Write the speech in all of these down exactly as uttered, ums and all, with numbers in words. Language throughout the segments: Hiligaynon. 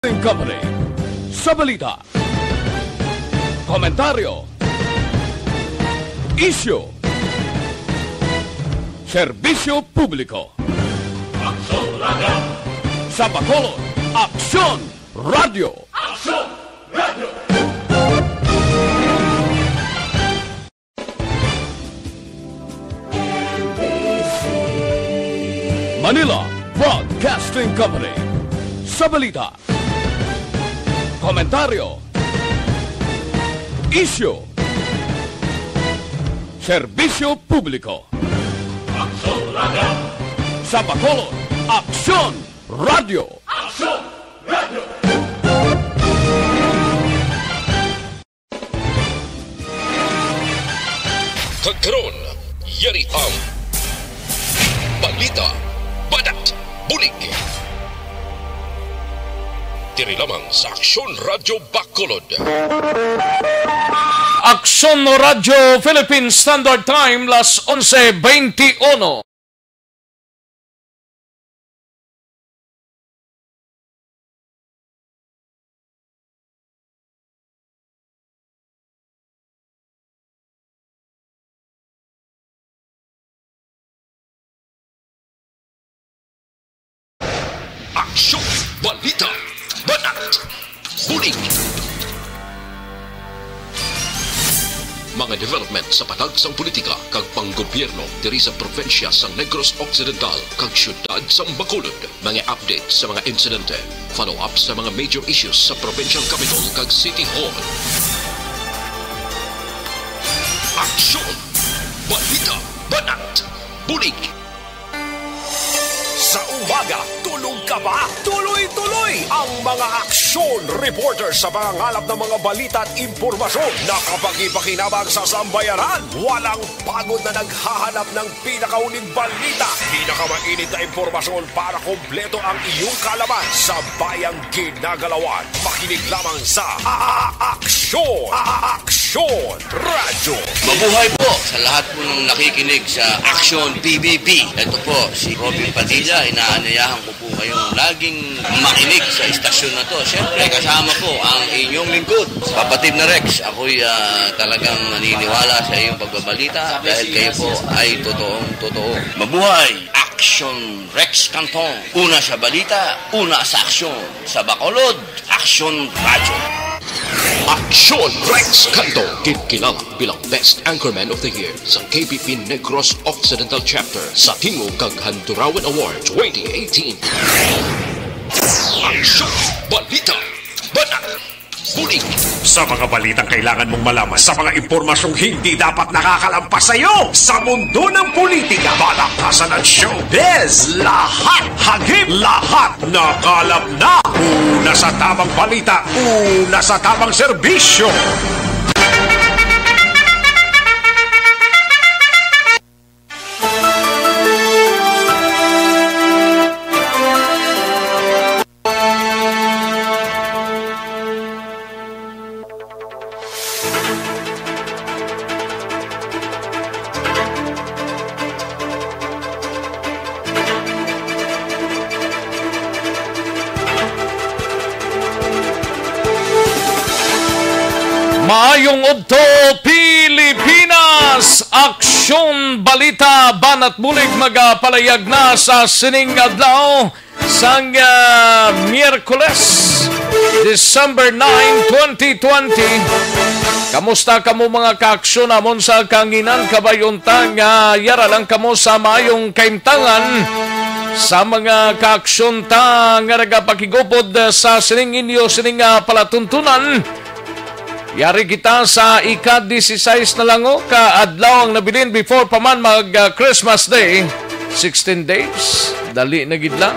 Company. Sa balita, komentaryo, isyu, serbisyo publiko. Aksyon Radio! Sa Bacolod, Aksyon Radio! Aksyon Radio! Manila Broadcasting Company. Sa balita, komentaryo, isyu, serbisyo publiko. Aksyon Radio! Sa Bacolod, Aksyon Radio! Aksyon Radio! Kag karon, yari ang balita, banat, bulig. Diri lamang sa Aksyon Radyo Bacolod. Aksyon Radyo Philippine Standard Time, las onse beintiuno. Aksyon, balita, banat, bulig. Mga development sa patagsang politika kag panggobyerno diri sa probinsya sang Negros Occidental kag siyudad sang Bacolod. Mga update sa mga insidente, follow-up sa mga major issues sa provincial capital kag city hall. Aksyon, balita, banat, bulig. Sa umaga, tulog ka ba? Tuloy-tuloy ang mga aksyon reporter sa pangangalap ng mga balita at impormasyon na kapakipakinabang sa sambayanan. Walang pagod na naghahanap ng pinakauling balita, pinakamainit na impormasyon para kompleto ang iyong kaalaman sa bayang ginagalawan. Makinig lamang sa A-, A-, Aksyon! A-, A-, Aksyon Radyo! Mabuhay po sa lahat po ng nakikinig sa Aksyon P B B. Ito po si Robin Padilla. Inaanyayahan ko po kayong laging makinig sa istasyon na to. Siyempre, kasama po ang inyong lingkod, kapatid na Rex. Ako'y, ah, talagang naniniwala sa iyong pagbabalita dahil kayo po ay totoong totoo. Mabuhay! Aksyon Rex Cantong. Una sa balita, una sa aksyon. Sa Bacolod, Aksyon Radyo. Aksyon Rex Canto, ginkilala bilang Best Anchorman of the Year sa K B P Negros Occidental Chapter sa Tingog kag Handurawan Award twenty eighteen. Aksyon, balita, banat, bulig. Sa mga balitang kailangan mong malaman, sa mga impormasyong hindi dapat nakakalampas sa iyo, sa mundo ng politika, balakasan at showbiz, lahat hagip, lahat nakalap na. Una sa tamang balita, una sa tamang serbisyo. Maayong udto, Pilipinas! Aksyon, balita, banat, bulig magapalayag na sa sining adlaw sang, ah, Miyerkules, December nine, twenty twenty. Kamusta kamo, mga kaaksyon namon sa kanginan? Kabay unta nga yara lang kamo sa maayong kahimtangan. Sa mga kaaksyon ta nga nagapakigupod, ah, sa sining inyo sining, ah, palatuntunan, yari kita sa ika-dieciséis na lang, oh, ka adlaw ang nabilin before pa man mag, ah, Christmas Day. Sixteen days, dali na gid lang.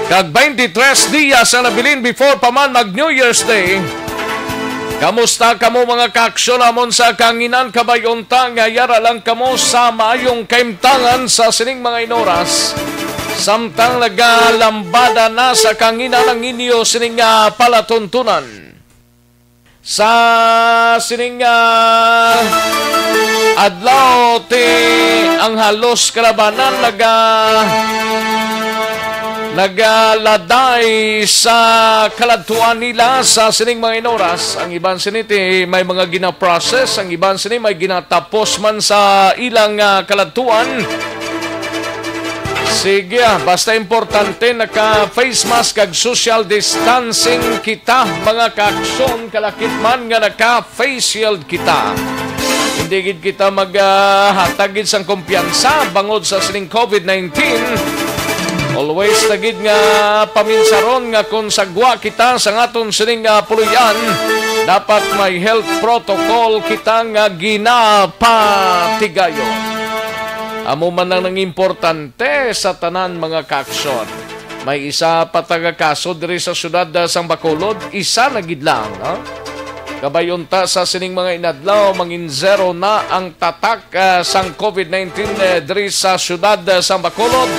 Kag twenty-three dias ang nabilin before pa man mag New Year's Day. Kamusta kamo, mga kaaksyon namon sa kanginan? Kabay unta nga yara lang kamo sa maayong kahimtangan sa sining mga inoras, samtang nagalambada na sa kanginan ang inyo sining, ah, palatuntunan. Sa sining, ah, adlaw, ti ang halos kalabanan naga nagaladay sa kaladtuan nila sa sining mga inoras. Ang iban sini ti may mga ginaprocess, ang iban sini may ginatapos man sa ilang, ah, kaladtuan. Sige, ah, basta importante naka-face mask kag social distancing kita, mga kaaksyon, kalakip man nga naka-face shield kita. Hindi gid kita mag, ah, hatag gid sang kumpiyansa bangod sa sining covid nineteen. Always na gid nga paminsaron nga kung sagwa kita sa aton sining, ah, puloy-an, dapat may health protocol kita nga ginapatigayon. Amo man ang nang importante sa tanan, mga kaaksyon. May isa pa taga kaso diri sa siyudad, ah, sang Bacolod, isa na gid lang, ha? Kabay unta sa sining mga inadlaw, mangin zero na ang tatak, ah, sang covid nineteen, eh, diri sa siyudad, ah, sang Bacolod,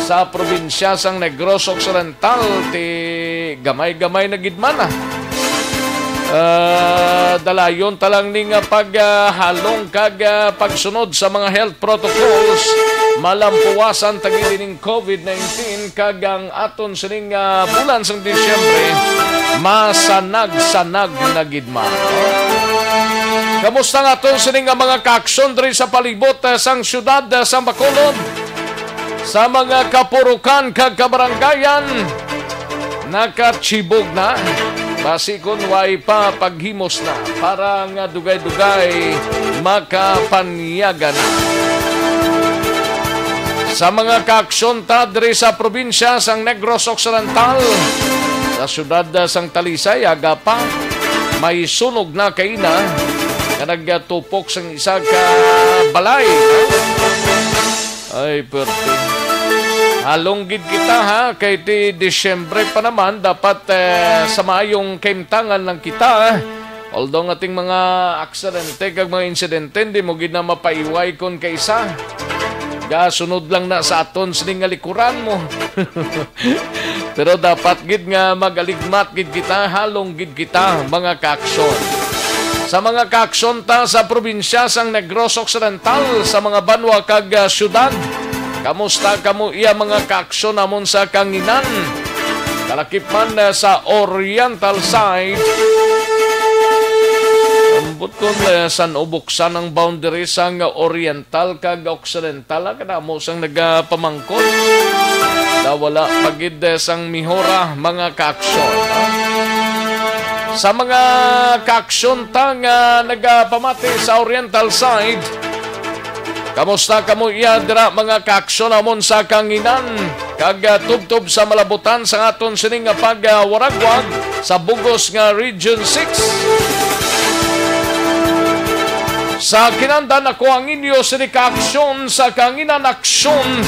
sa probinsya sang Negros Occidental. Ti gamay-gamay na gid man, ah. Ah, dalayon ta lang ning, ah, paghalong kag, ah, pagsunod sa mga health protocols, malampuwasan ta gid ining covid nineteen kag ang aton sining, ah, bulan sang Disyembre masanag-sanag na gid man. Kamusta ang aton sining, ah, mga kaaksyon diri sa palibot, ah, sang siyudad, ah, sang Bacolod? Sa mga kapurukan kag kabarangayan, nakachibog na. Basi kon way pa paghimos na para nga dugay-dugay makapanyaga na. Sa mga kaaksyon ta diri sa probinsya sang Negros Occidental, sa siyudad sang Talisay, aga pa, may sunog na kaina nga nagtupok sang isa ka balay. Ay, perte. Halong gid kita, ha, kay ti Disyembre pa naman, dapat, eh, sa maayong kahimtangan lang kita. Although nga ting mga aksidente kag mga insidente, hindi mo gid na mapaiway kon kaisa. Gasunod lang na sa aton sini nga likuran mo. Pero dapat gid nga magaligmat gid kita, halong gid kita, mga kaaksyon. Sa mga kaaksyon ta sa probinsya sang Negros Occidental, sa mga banwa kag, ah, syudad, kamusta kamo iya, mga kaaksyon namon sa kanginan? Kalakip man, ah, sa Oriental side, ambot kon, ah, san ubuksan ang boundary sang Oriental kag Occidental, ah, kadamo sang nagapamangkot na wala pa gid, eh, sang mihora, mga kaaksyon, ha? Sa mga kaaksyon ta nga nagapamati sa Oriental side, kamusta kamo iya dira, mga kaaksyon namon sa kanginan? Kag, ah, tubtob sa malabutan sa aton sining nga pagwaragwag sa bugos nga Region six. Sa kinandan, ako ang inyo sini ka aksyon sa kanginan, Aksyon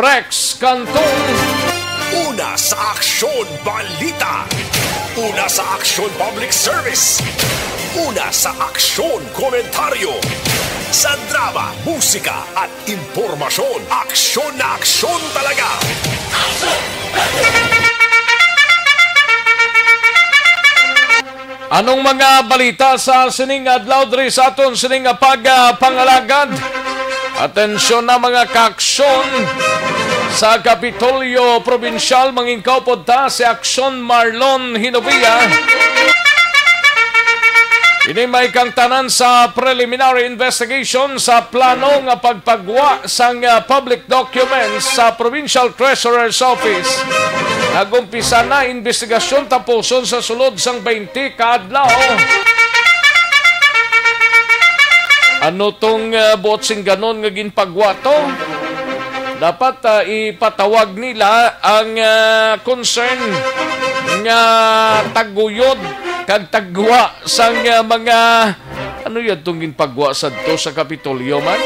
Rex Cantong. Una sa Aksyon Balita. Una sa Aksyon Public Service. Una sa Aksyon Komentaryo. Sa drama, musika, at impormasyon, aksyon na aksyon talaga. Anong mga balita sa sining adlaw diri sa aton sining pagpangalagad? Atensyon na, mga kaaksyon, sa Kapitolyo Probinsyal, mangin kaupod ta si Aksyon Marlon Hinovia. Ini may kangtanan sa preliminary investigation sa plano nga pagpagwa sang, ah, public documents sa Provincial Treasurer's Office. Nag-umpisa na investigasyon tapuson sa sulod sang twenty ka adlaw. Ano tong, ah, buot singganon nga ginpagwa to? Dapat, ah, ipatawag nila ang, ah, concern nga taguyod kag tagwa sang, ah, mga, ano yadtong ginpagwa sadto sa Kapitolyo man?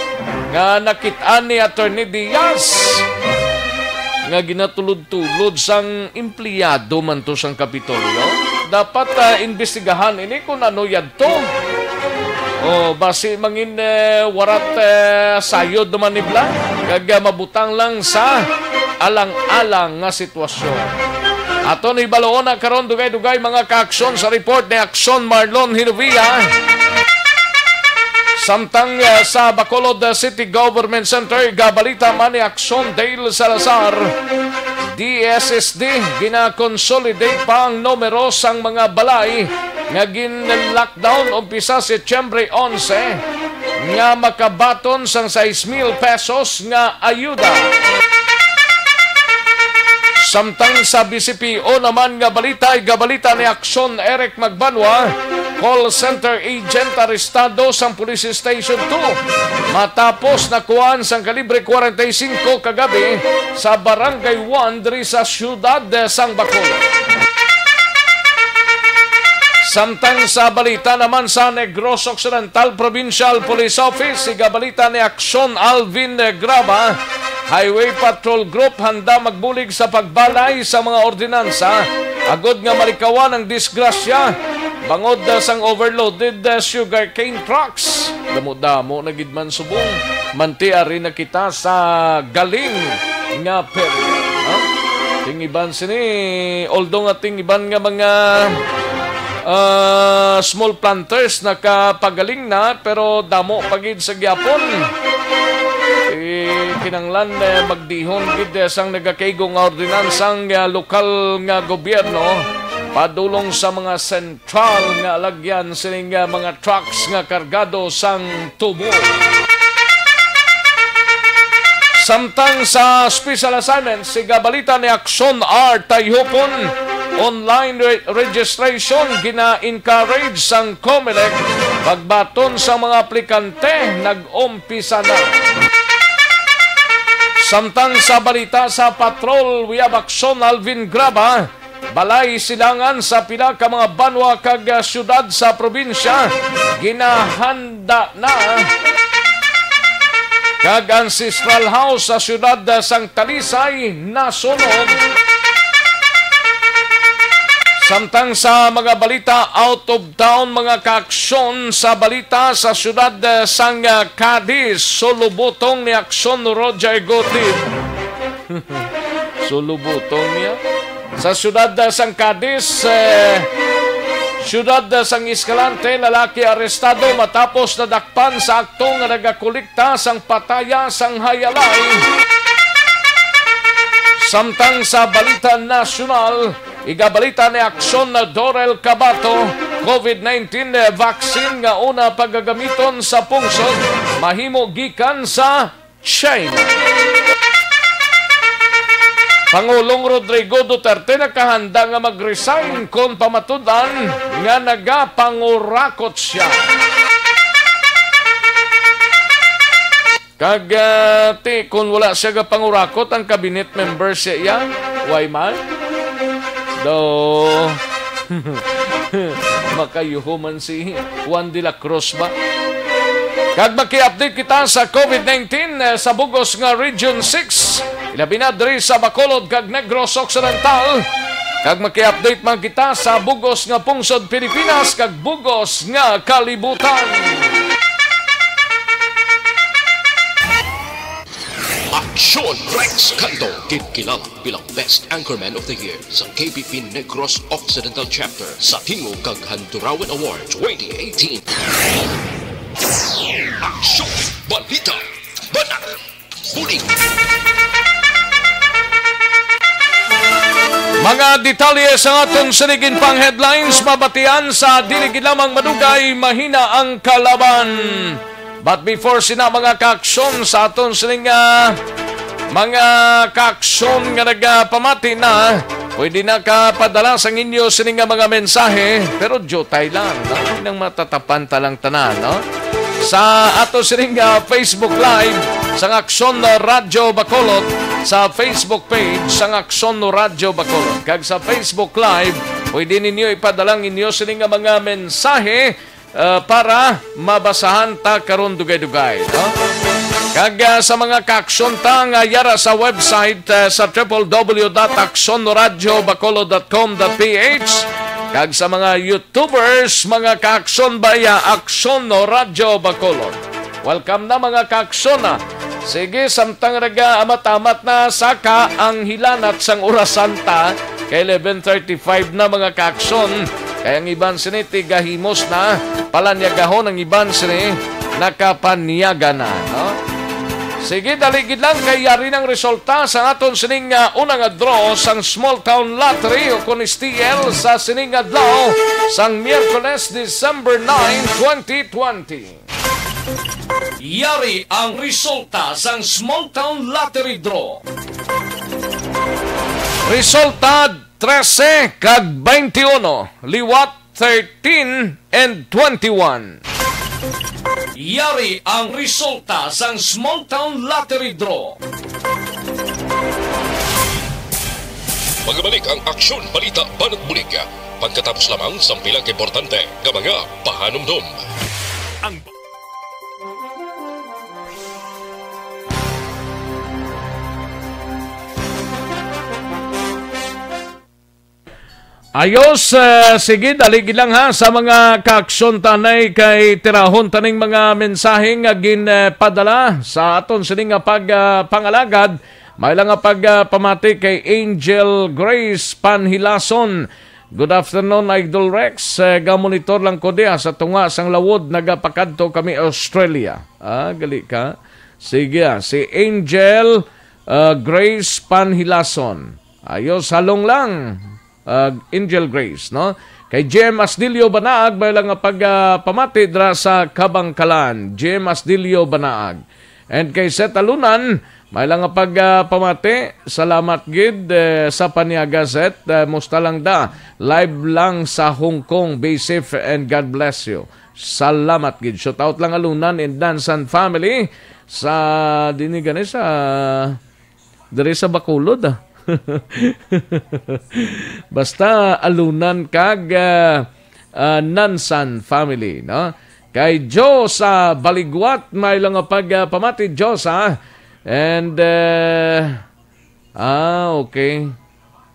Nga nakit-an ni Attorney Diaz nga ginatulod-tulod sang empleyado man to sang Kapitolyo. Dapat, ah, imbestigahan ini kung ano yadto. O, basi mangin, eh, warat, eh, sayod naman ni Bla. Kag, ah, mabutang lang sa alang-alang nga sitwasyon. Aton hibaluon na karon dugay-dugay, mga kaaksyon, sa report ni Aksyon Marlon Hinovia. Samtang, ah, sa Bacolod, ah, City Government Center, gabalita man ni Aksyon Dale Salazar. D S S D, gina-consolidate pa ang numero sang mga balay nga gin-lockdown umpisa Setyembre onse nga makabaton sang sais mil pesos nga ayuda. Samtang sa B C P O naman nga balita, igabalita ni Aksyon Eric Magbanwa, call center agent arestado sang Police Station two matapos nakuhaan sang kalibre kwarenta y singko kagabi sa Barangay one diri sa siyudad sang Bacolod. Samtang sa balita naman sa Negros Occidental Provincial Police Office, igabalita ni Aksyon Alvin Graba, Highway Patrol Group handa magbulig sa pagbalay sa mga ordinansa agod nga malikawan ang disgrasya bangod sang overloaded sugarcane trucks. Damo-damo na gid man subong. Manti ari na kita sa galing nga perya, no? Ting iban sini, although nga ting iban nga mga, ah, small planters nakapagaling na, pero damo pa gid sa gyapon. Eh, kinanglan, eh, magdihon gid, eh, sang nagakaigo nga ordinansang, eh, lokal nga gobyerno padulong sa mga sentral nga alagyan sining, ah, mga trucks nga kargado sang tubo. Samtang sa special assignment, igabalita ni Aksyon R Tayhupon, online re- registration gina-encourage sang Comelec. Pagbaton sa mga aplikante, nag-umpisa na. Samtang sa balita sa Patrol, we have Aksyon Alvin Graba, balay silangan sa pila ka mga banwa kag, ah, siyudad sa probinsya ginahanda na, kag ancestral house sa siyudad, ah, sang Talisay nasunog. Samtang sa mga balita out of town, mga kaaksyon, sa balita sa siyudad, ah, sang, ah, Cadiz, sulubutong ni Aksyon Roger Gutib. Sulubutong niya. Sa siyudad, ah, sang Cadiz, eh, siyudad, ah, sang Escalante, lalaki arestado matapos nadakpan sa akto nga nagakolekta sang pataya sang hayalay. Samtang sa balita nasyonal, igabalita ni Aksyon na Dorel Cabato, covid nineteen vaccine nga una pagagamiton sa pungsod mahimo gikan sa China. Pangulong Rodrigo Duterte nakahanda nga mag-resign kon pamatud-an nga nagapangurakot siya. Kag, ah, ti, kung wala siya gapangurakot, ang cabinet member siya iya, why man? Do, makayuho man si Juan de la Cruz ba? Kag maki-update kita sa covid nineteen, eh, sa bugos nga Region six, ilabi na diri sa Bacolod kag Negros Occidental. Kag maki-update man kita sa bugos nga pungsod Pilipinas kag bugos nga kalibutan. Aksyon Rex Cando, gid kilala bilang Best Anchorman of the Year sa K P P Negros Occidental Chapter sa Tingog kag Handurawan Award twenty eighteen. Aksyon, balita, banat, bulig. Mga detalye sa aton sining pang headlines mabatian sa dili gid lamang madugay, mahina ang kalaban. But before sina, mga kaaksyon, sa aton sining, ah, mga kaaksyon nga nagapamati na, pwede na ka padala sang inyo sining nga mga mensahe, pero diutay lang, no? Nang matatapan ta lang tanan, no? Sa ato sining, ah, Facebook Live sang Aksyon Radyo Bacolod, sa Facebook page sang Aksyon Radyo Bacolod, kag sa Facebook Live, pwede ninyo ipadala ang inyo sining nga mga mensahe, ah, para mabasahan ta karon dugay-dugay, no? Kag, ah, sa mga kaaksyon ta nga yara sa website, ah, sa triple W dot aksyon radyo bacolod dot com dot P H, kag sa mga YouTubers, mga kaaksyon ba iya, Aksyon Radyo Bacolod. Welcome na, mga kaaksyon, ah. Sige, samtang naga-amat-amat na sa kaanghilanat sang orasan ta, kay eleven thirty-five na, mga kaaksyon. Kay ang iban sini tigahimos na, palanyagahon, ang iban sini nakapanyaga na, no? Sige, dali gid lang kay yari nang resulta sa aton sining, ah, una nga draw sang Small Town Lottery o kon S T L sa sining adlaw sang Miyerkules, December nine, twenty twenty. Yari ang resulta sang Small Town Lottery Draw. Resulta, trese kag twenty-one, liwat thirteen and twenty-one. Yari ang resulta sang Small Town Lottery Draw. Magabalik ang aksyon, balita, banat bulig. Pagkatapos lamang sang pila ka importante nga mga pahanumdom. Ang Ayos, eh, sige, dali gid lang ha sa mga kaaksyon tanay kay tirahon taning mga mensahe nga ginpadala sa aton sini nga pag, ah, pangalagad. May lang nga pag, ah, pamati kay Angel Grace Panhilason. Good afternoon, Idol Rex. Eh, gamonitor lang ko diha sa tunga sang lawod, nagapakadto kami Australia. Ah, gali ka. Sige, ah, si Angel, ah, Grace Panhilason. Ayos, halong lang, ah, Angel Grace, no? Kay Jem Asdilio Banaag, may lang nga pag, ah, pamati dra sa Kabangkalan. Jem Asdilio Banaag. And kay Seth Alunan, may lang nga pag, ah, pamati. Salamat gid, eh, sa Paniaga, Seth. Eh, musta lang da? Live lang sa Hong Kong. Be safe and God bless you. Salamat gid. Shout out lang Alunan and Dansan family sa dini gani sa diri sa Bacolod, ah. Basta Alunan kag, ah, ah, Nansan family, no? Kay Joe sa Baligwat, may lang nga pag, ah, pamati, Joe, sa, and, eh, ah, okay.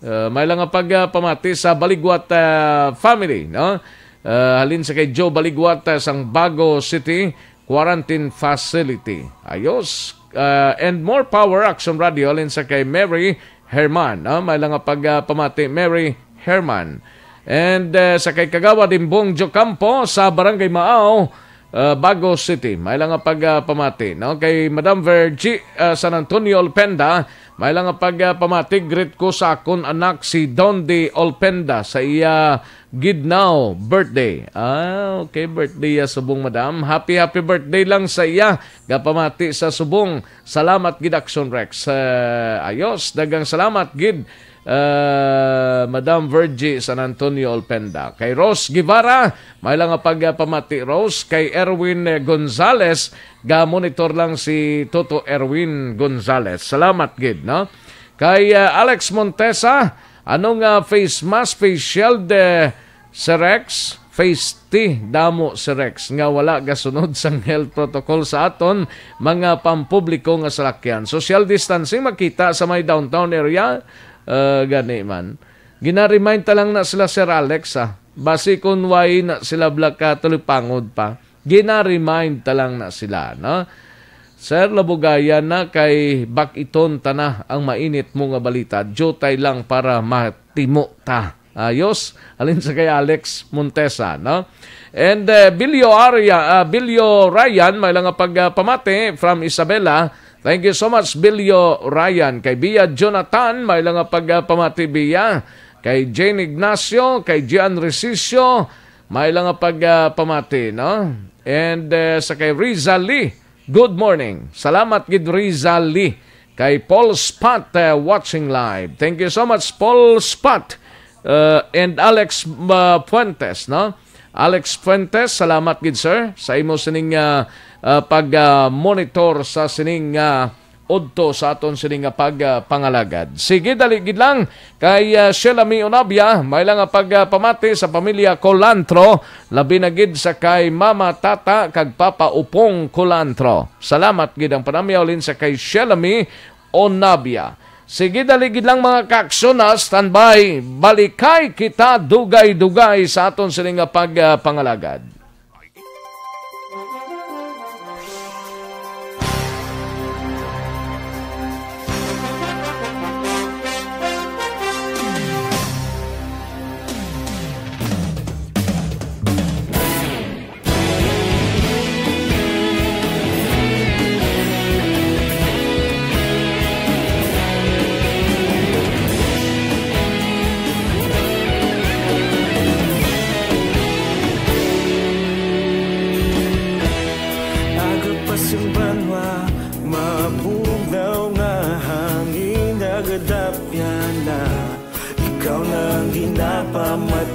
Ah, may lang nga pag, ah, pamati sa Baligwat, ah, family, no? Ah, halin sa kay Joe Baligwat, ah, sang Bago City Quarantine Facility. Ayos. Ah, and more power, Action Radio, halin sa kay Mary Herman, no? May lang nga pag, ah, pamati, Mary Herman. And, ah, sa kay Kagawad Imbong Jocampo sa Barangay Maaw, ah, Bago City. May lang nga pag, ah, pamati, no? Kay Madam Virgie, ah, San Antonio Olpenda, may lang nga pag, ah, pamati, greet ko sa akon anak si Dondi Olpenda sa iya gid now birthday. Ah, okay, birthday ya subong, madam. Happy, happy birthday lang sa iya. Gapamati sa subong. Salamat gid, Action Rex. Ah, ayos, daghang salamat gid, ah, Madam Virgie San Antonio Olpenda. Kay Rose Guevara, may lang nga pag, ah, pamati, Rose. Kay Erwin, eh, Gonzales, ga-monitor lang si Toto Erwin Gonzales. Salamat gid, no? Kay, ah, Alex Montesa, ano nga face mask, face shield, eh, Sir Rex, face T, damo, Sir Rex, nga wala gasunod sang health protocol sa aton mga pampubliko nga salakyan. Social distancing makita sa may downtown area, ah, gani man. Gina-remind ta lang na sila, Sir Alex, ah. Basi kun why na sila blaka tulipangod pa. Gina-remind ta lang na sila, no? Sir, labugayan na kay bak-iton ta na ang mainit mo nga balita. Diutay lang para matimo ta. Ayos, halin sa kay Alex Montesa, no? And, eh, Bilyo Aria, ah, Bilyo Ryan, may lang nga pag, ah, pamati from Isabela. Thank you so much, Bilyo Ryan. Kay Bia Jonathan, may lang nga pag, ah, pamati, Bia. Kay Jane Ignacio, kay Gian Resicio, may lang nga pag, ah, pamati, no? And, eh, sa kay Riza Lee, good morning. Salamat gid, Riza Lee. Kay Paul Spot, eh, watching live. Thank you so much, Paul Spot, uh, and Alex, uh, Fuentes, no? Alex Fuentes, salamat gid, sir, sa imo sining, uh, uh, pag, uh, monitor sa sining, uh, udto sa aton sining nga pag, uh, pangalagad. Sige, dali gid lang. Kay, ah, Sheila May Onabia, may lang nga pag, ah, pamati sa pamilya Colantro, labi na gid sa kay Mama, Tata, kag Papa Upong Colantro. Salamat gid ang panamyaw halin sa kay Sheila May Onabia. Sige, dali gid lang, mga kaaksyon, ha, standby. Balikay kita dugay-dugay sa aton sini nga pag, ah, pangalagad.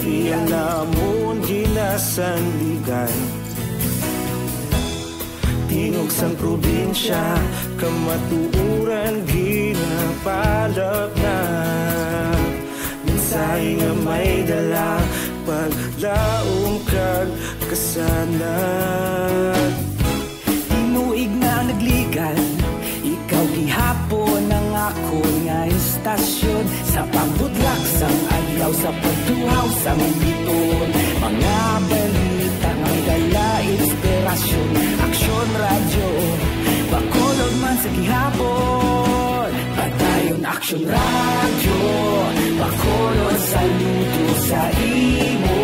Iya namon ginasandigan. Tingog sang probinsya, kamatuoran ginapalapnag. Mensahe nga may dala, paglaom kag kasanag. Tinuig na nagligad, ikaw gihapon ang akon nga istasyon. Sa pagbutlak sang adlaw, sa pagtuhaw sang biton, mga balita nga may dala inspirasyon. Aksyon Radyo, Bacolod man sa gihapon. Padayon Aksyon Radyo, Bacolod, saludo sa imo.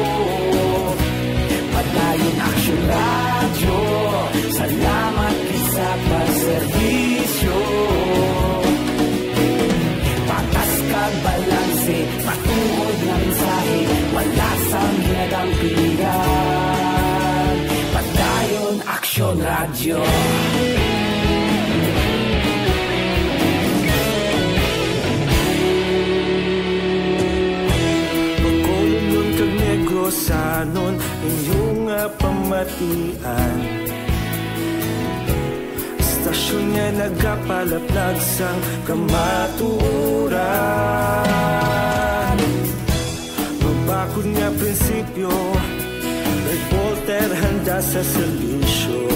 Padayon Aksyon Radyo, salamat gid sa pagserbisyo. Patas kag balanse, matuod nga mensahe, wala sang ginadampigan. Padayon Aksyon Radyo. Bacolodnon kag Negrosanon, inyo nga pamatian. Istasyon nga nagapalaplag sang kamatuoran. Mabakod nga prinsipyo, reporter handa sa serbisyo.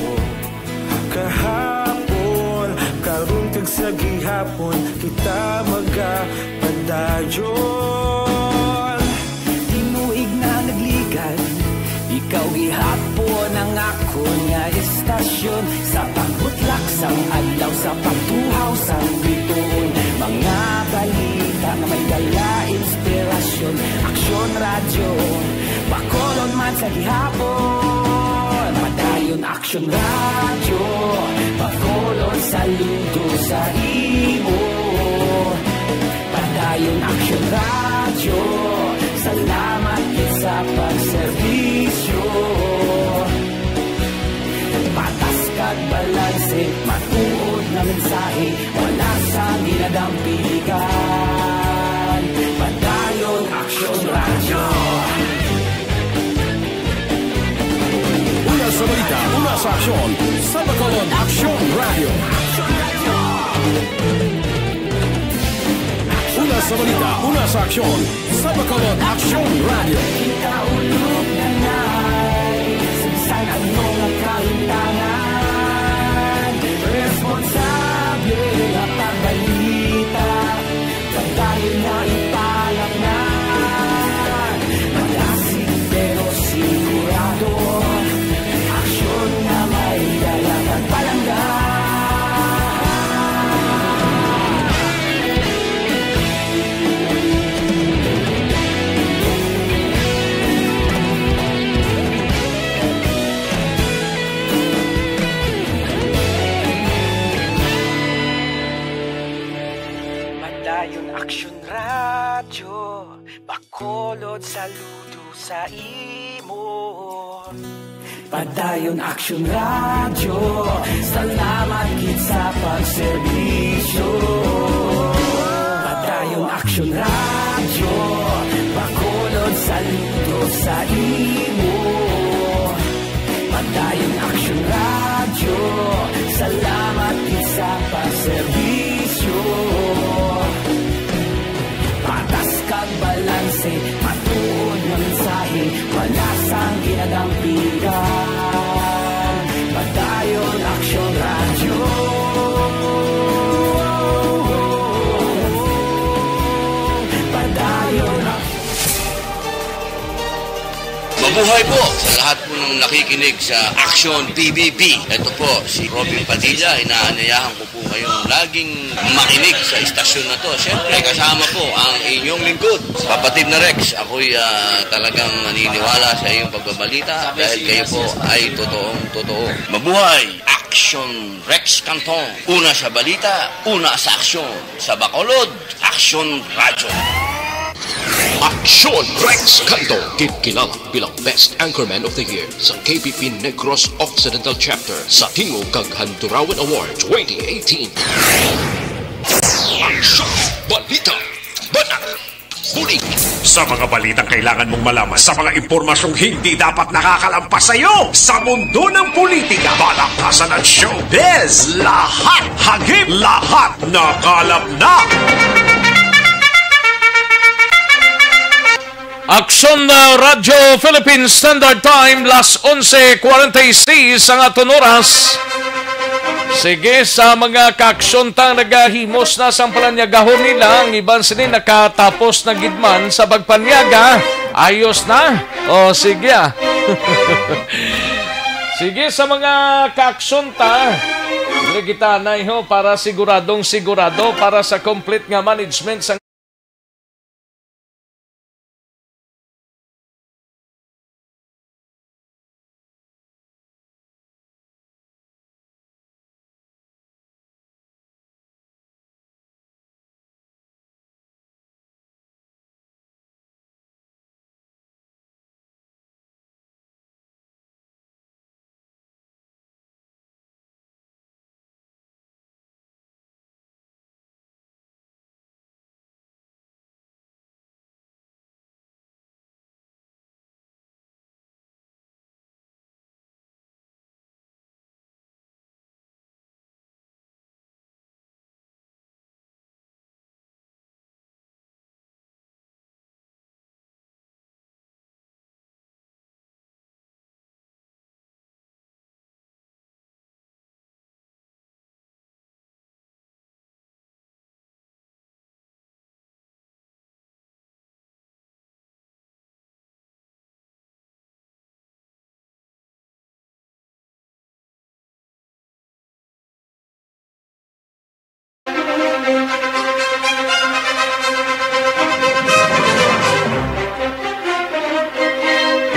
Kahapon, karon kag sa gihapon, kita magapadayon. Tinuig na nagligad, ikaw gihapon ang akon nga istasyon. Sa pagbutlak sang adlaw, sa pagtuhaw sang biton, mga balita nga may dala inspirasyon. Aksyon Radyo, Bacolod man sa gihapon. Padayon Aksyon Radyo, Bacolod, saludo sa imo. Padayon Aksyon Radyo, salamat gid sa pagserbisyo. Patas kag balanse, matuod nga mensahe, wala sang ginadampigan. Padayon Aksyon Radyo. Una sa balita, una sa aksyon, sa Bacolod Aksyon Radyo. Una sa balita, una sa aksyon, sa Bacolod Aksyon Radyo. Kita ulog na nai, sa bisan ano nga kahimtangan, responsable nga pagbalita, padayon nga ipalapngan. Malasig pero sigurado, aksyon nga may dala kag palangga. Padayon Aksyon Radyo, Bacolod, saludo sa imo. Padayon Aksyon Radyo, salamat gid sa pagserbisyo. Padayon Aksyon Radyo, Bacolod, saludo sa imo. Padayon Aksyon Radyo, salamat gid sa pagserbisyo. Patas kag balanse, matuod nga mensahe, wala sang ginadampigan. Padayon Aksyon Radyo. Padayon Ak- Mabuhay po sa lahat po ng nakikinig sa Aksyon P B B. Ito po si Robin Padilla. Inaanyayahan ko po kayong laging makinig sa istasyon na to. Siyempre, kasama po ang inyong lingkod, Papa Tim na Rex. Ako'y, ah, talagang naniniwala sa iyong pagbabalita dahil kayo po ay totoong totoo. Mabuhay! Aksyon Rex Canton. Una sa balita, una sa aksyon. Sa Bacolod, Aksyon Radyo. Aksyon Rex Canton, gid kilala bilang Best Anchorman of the Year sa K P P Negros Occidental Chapter sa Tingog kag Handurawan Award twenty eighteen. Aksyon! Balita! Bata! Bulig. Sa mga balitang kailangan mong malaman, sa mga impormasyong hindi dapat nakakalampas sa iyo, sa mundo ng politika, balaktasan at showbiz, lahat, hagip, lahat, nakalap na. Aksyon na Radyo Philippine Standard Time, las onse cuarenta y seis ang aton oras. Sige, sa mga kaaksyon ta nagahimos na sang palanyagahon nila, ang iban sini nakatapos na gid man sa pagpanyaga. Ayos na. O, sige, ah. Sige, sa mga kaaksyon ta, dili kita anay, ho, para siguradong sigurado, para sa complete nga management sa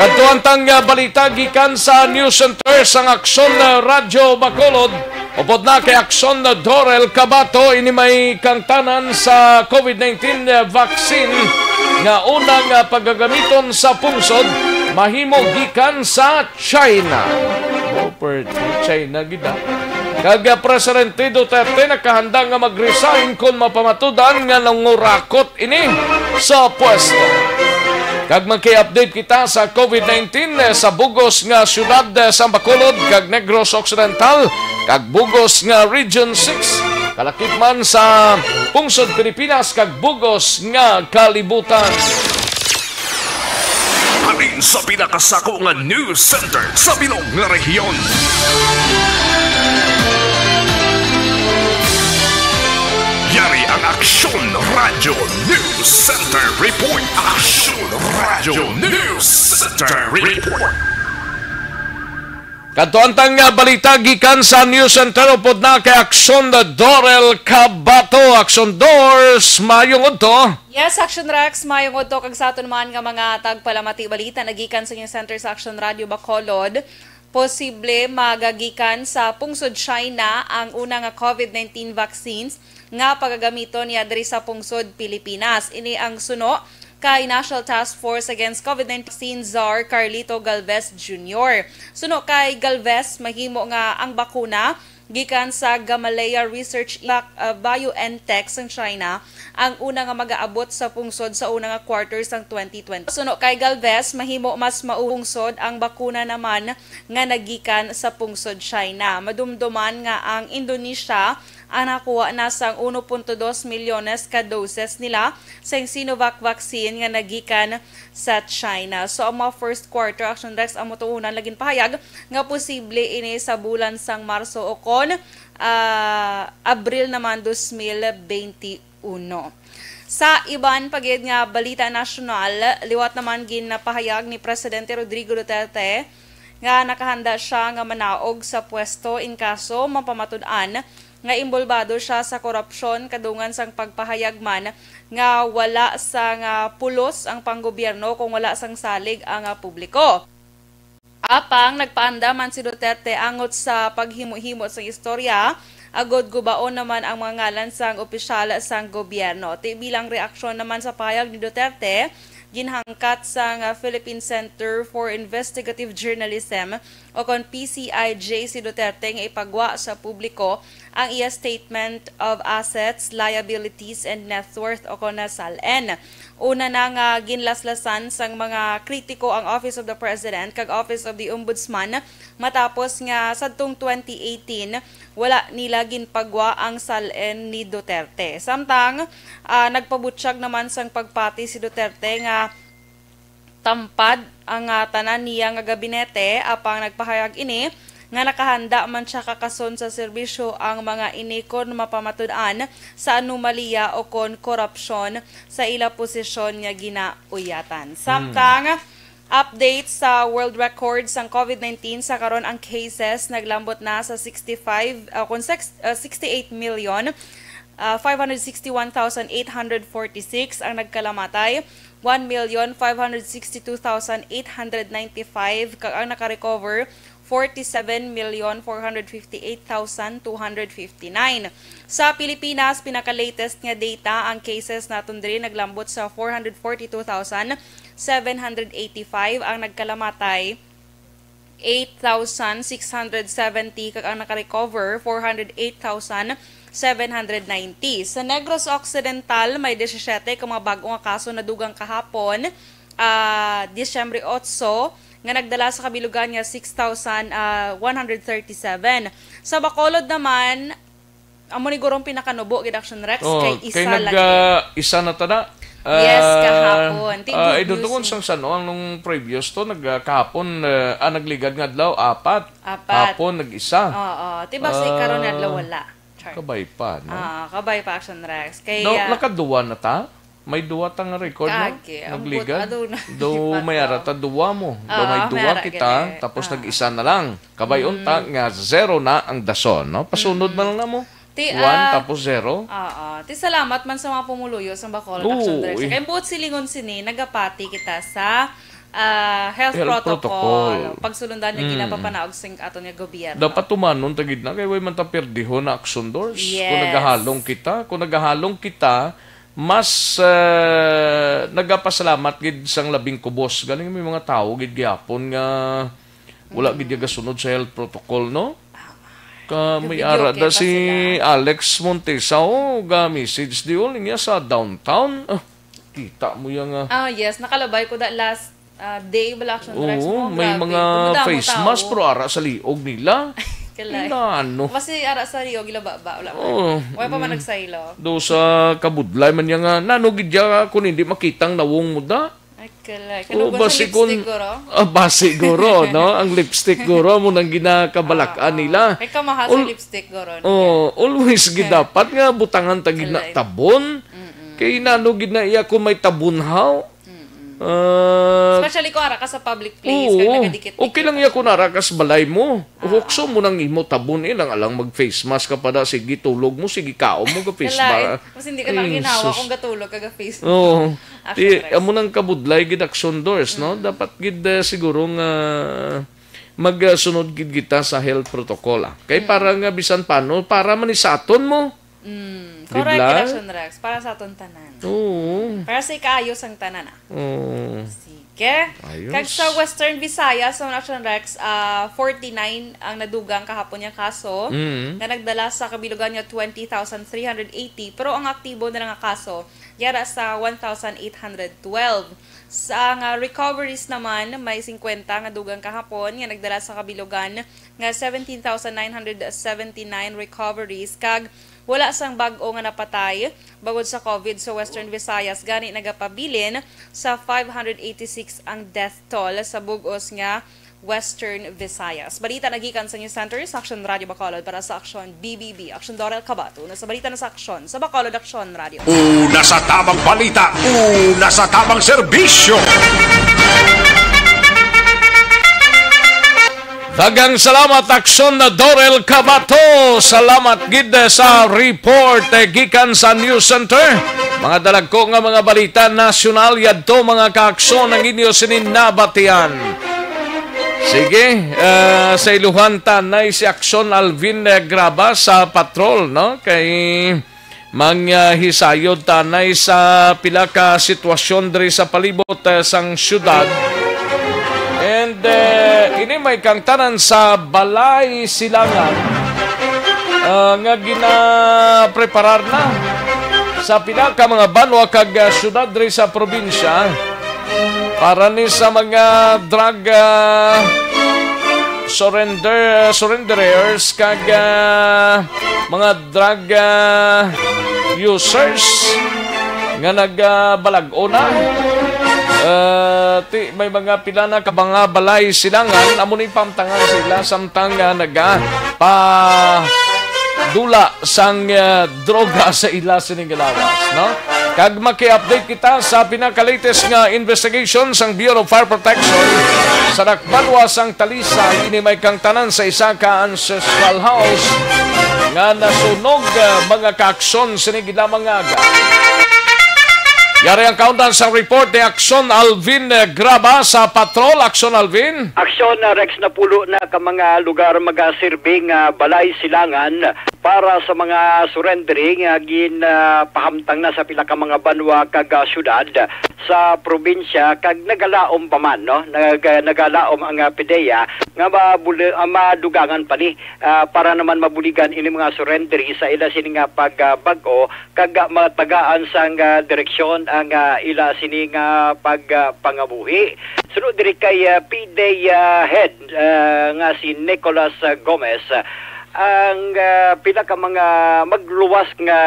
Kadto ang tang, ah, balita gikan sa News Center sang Aksyon, ah, Radyo Bacolod. Upod na kay Aksyon, ah, Dorel Cabato, ini may kangtanan sa COVID nineteen, ah, vaccine nga unang, ah, pagagamiton sa pungsod mahimo gikan sa China. Property, China gid, ah. Kag, ah, Presidente Duterte nakahanda nga mag-resign kon mapamatud-an nga nangurakot ini sa pwesto. Kag magki-update kita sa COVID nineteen, eh, sa bugos nga siyudad, eh, sa Bacolod kag Negros Occidental, kag bugos nga Region six, kalakip man sa pungsod Pilipinas kag bugos nga kalibutan. Halin sa pinakasako nga news center sa bilog nga rehiyon. Yari ang Aksyon Radyo News Center Report. Aksyon Radyo News Center Report. Kadto ang tang, ah, balita gikan sa News Center, upod na kay Aksyon Dorel Cabato. Aksyon Dors, mayong udto. Yes, Aksyon Rex, mayong udto kag sa aton man nga mga tagpalamati balita nagikan sa inyong center sa Aksyon Radyo Bacolod. Posible magagikan sa pungsod China ang una nga COVID nineteen vaccines nga pagagamiton niya diri sa pungsod Pilipinas. Ini ang suno kay National Task Force Against COVID nineteen Vaccine Czar Carlito Galvez Junior. Suno kay Galvez, mahimo nga ang bakuna gikan sa Gamaleya Research, uh, BioNTech sang China ang una nga magaabot sa pungsod sa una nga quarter sang twenty twenty. Suno kay Galvez, mahimo mas maupungsod ang bakuna naman nga nagikan sa pungsod China. Madumduman nga ang Indonesia ang nakuha na sang uno punto dos milyones ka doses nila sang Sinovac vaccine nga nagikan sa China. So, ang mga first quarter, Action Rex, ang matuunan laging pahayag nga posible ini sa bulan sang Marso o kon, ah, Abril naman dos mil benti uno. Sa iban pa gid nga balita nasyonal, liwat naman ginapahayag ni Presidente Rodrigo Duterte nga nakahanda siya nga manaog sa pwesto in kaso mapamatud-an nga imbolbado siya sa korupsyon, kadungan sang pagpahayag man nga wala sang, ah, pulos ang panggobyerno kung wala sang salig ang, ah, publiko. Apang nagpaandam man si Duterte angot sa paghimo-himo sang istorya, agod gubaon naman ang mga ngalan sang opisyal sang gobyerno. Ti bilang reaksyon naman sa pahayag ni Duterte, ginhangkat sang Philippine Center for Investigative Journalism o kon P C I J si Duterte nga ipagwa sa publiko ang iya Statement of Assets, Liabilities, and Net Worth o kon SALN. Una na nga ginlaslasan sang mga kritiko ang Office of the President kag Office of the Ombudsman matapos nga sadtong twenty eighteen wala nila ginpagwa ang SALN ni Duterte. Samtang, ah, nagpabutyag naman sang pagpati si Duterte nga tampad ang, ah, tanan niya nga gabinete, apang nagpahayag ini nga nakahanda man siya kakason sa serbisyo ang mga ini kon mapamatud-an sa anomalya o kon korupsyon sa ila posisyon nga ginauyatan. Samtang, update sa world record sang COVID nineteen, sa karon ang cases naglambot na sa sixty-five, ah, kon sex-, ah, sixty-eight million, ah, five hundred sixty-one thousand eight hundred forty-six ang nagkalamatay, one million five hundred sixty-two thousand eight hundred ninety-five, kag ang nakarecover, forty-seven million four hundred fifty-eight thousand two hundred fifty-nine. Sa Pilipinas, pinaka-latest nga data, ang cases naton diri naglambot sa four hundred forty-two thousand seven hundred eighty-five, ang nagkalamatay, eight thousand six hundred seventy, kag ang nakarecover, four hundred eight thousand seven hundred ninety. Sa Negros Occidental, may disisiete ka mga bag-o nga kaso nadugang kahapon, ah, Disyembre otso, nga nagdala sa kabilugan nga six thousand, ah, one hundred thirty-seven. Sa Bacolod naman, amo ni gurong pinakanubo gid, Action Rex, Oh, kay isa kay nag, lagi. ah, isa na ta na. Yes, Ah, kahapon. Ti ah, good idudungon news sang ni. San Juan nung previous to, nag, ah, kahapon, ah, ah, nagligad nga adlaw, apat. Apat. Hapon, nag-isa. Oo. Ti ba si karon nga adlaw Ah, wala? Char. Kabay pa, no? Ah, kabay pa, Action Rex. Kay, Daw, ah, nakaduwa na ta? May duwa ta nga record, no? Kaagi, ang Nagligad. But-, aduna. Daw may ara ta duwa mo. Daw may Ah, may duwa ara kita, gani. Tapos Ah. nag-isa na lang. Kabay Mm. unta nga zero na ang dason, no? Pasunod Mm. man lang na mo. Ti, One, ah, tapos zero. Oo. Ti, salamat man sa mga pumuluyo sa Bacolod Oo, Action Rex. eh. Kay buot silingon sini, nagapati kita sa, ah, health Health protocol. protocol. Pagsulundan nga Mm. ginapapanaog sing aton nga gobyerno. Dapat tumanon ta gid na, kay way man ta perdihon na Action Doors. Kung Yes. nagahalong kita, kung nagahalong kita, mas, ah, nagapasalamat gid sang labing kubos. Galing may mga tawo gid gyapon nga wala gid Mm. gasunod sa health protocol, no? Ka may Nag-video ara okay da pa si sila. Alex Montesa, oh, ga-message di all niya sa downtown. Ah, kita mo yang, ah. Ah, yes, nakalabay ko that last, ah, day, bala, Action Rex Oo, mo, may grabe. mga Dumudamo face tao. mask, pero ara sa liog nila. Kalay. Inano. Basi ara sa liog, ila baba, wala man. Oo. Wala pa man Mm. nagsaylo. Do sa kabudlay man niya nga, nano gid ya kung hindi makitang nawong mo da? Ay, kalay. O, Kanugon sa basi kung, lipstick, guro? ah, basi, guro, no? Ang lipstick, guro, mo nang ginakabalak-an Ah, ah. nila. Kay kamahal sa Al-, lipstick, guro, no? oh, always gid dapat nga butangan ta gid na Kalay. tabon. Mm-mm. Kay nano gid na iya kung may tabon, haw? Mm-mm. Ah, Especially kung ara ka sa public place, kag oo. nagadikit-dikit Okay lang ka iya sa kung ara ka sa balay mo. Ah, Hukso ah. mo nang imo tabon, eh, lang alang mag-face mask ka pa da. Sige, tulog mo, sige, kaon mo, ga-face Kalay. mask. Mas hindi ka lang Ay, ginawa sus. kung gatulog ka ga-face mask. Oo. Action Ti, Rex. amo nang kabudlay gid Action Doors, no? Mm. Dapat gid, eh, siguro nga magsunod gid kita sa health protocol, ah. Kay Mm. para nga bisan paano, para man ni sa aton mo. Mm. Di Correct, ba? Action Rex. Para sa aton tanan. Oo. Para sa ikaayo sang tanan, ah. Oo. Sige. Ayos. Kag sa Western Visayas, sa Action Rex, ah, forty-nine ang nadugang kahapon nga kaso, Mm. nga nagdala sa kabilugan nga twenty thousand three hundred eighty, pero ang aktibo na nga kaso, yara sa one thousand eight hundred twelve. Sa nga recoveries naman, may singkwenta nga dugang kahapon nga nagdala sa kabilugan nga seventeen thousand nine hundred seventy-nine recoveries, kag wala sang bag-o nga napatay bangod sa COVID sa Western Visayas, gani nagapabilin sa five hundred eighty-six ang death toll sa bug-os nga Western Visayas. Balita nagikan sa News Center sa Action Radio Bacolod. Para sa Action B B B, Action Dorel Cabato. Una sa balita na sa Action sa Bacolod Action Radio. Una sa tamang balita, una sa tamang serbisyo. Daghang salamat, Action Dorel Cabato. Salamat gid sa report, eh, gikan sa News Center. Mga dalagko nga mga balita nasyonal, yadto, mga ka-aksyon, ang inyo sini nabatian. Sige, ah, sa iluhan tanay si Action Alvin, eh, Graba sa patrol, no? Kay, Manghisayod tanay sa pila ka sitwasyon diri sa palibot, eh, sang syudad. And, eh, ini may kangtanan sa Balay Silangan, ah, nga ginapreparar na sa pila ka mga banwa kag, ah, syudad diri sa probinsya para ni sa mga drug, ah, surrender, surrenderers kag, ah, mga drug, ah, users nga nagabalag-o na. Ah, ti, may mga pila na ka mga Balay Silangan, amo ni pamtangan sila samtang nga naga pa dula sang, ah, droga sa ila sining lawas, no? Kag maki-update kita sa pinaka-latest nga investigation sang Bureau of Fire Protection sa Dakbanwa sang Talisay. Ini may kangtanan sa isa ka ancestral house nga nasunog, ah, mga kaaksyon sining lamang nga aga. Yari ang kaundan sa report ni Aksyon Alvin, eh, Graba sa Patrol. Aksyon Alvin. Aksyon na Rex, napulo na ka mga lugar magaserbi nga Balay Silangan para sa mga surrendering nga gin, ah, pahamtang na sa pila ka mga banwa kag, ah, syudad sa probinsya, kag nagalaom pa man, no? Nag-, nagalaom ang, ah, PDEA nga mabuli-, ah, madugangan pa ni, ah, para naman mabuligan ini mga surrendering sa ila sini nga pagbag-o kag, ah, matagaan sang, ah, direksyon ang, ah, ila sini nga pag, ah, pangabuhi. Sunod diri kay, ah, PDEA head, ah, nga si Nicolas, ah, Gomez, ah, ang, ah, pila ka mga magluwas nga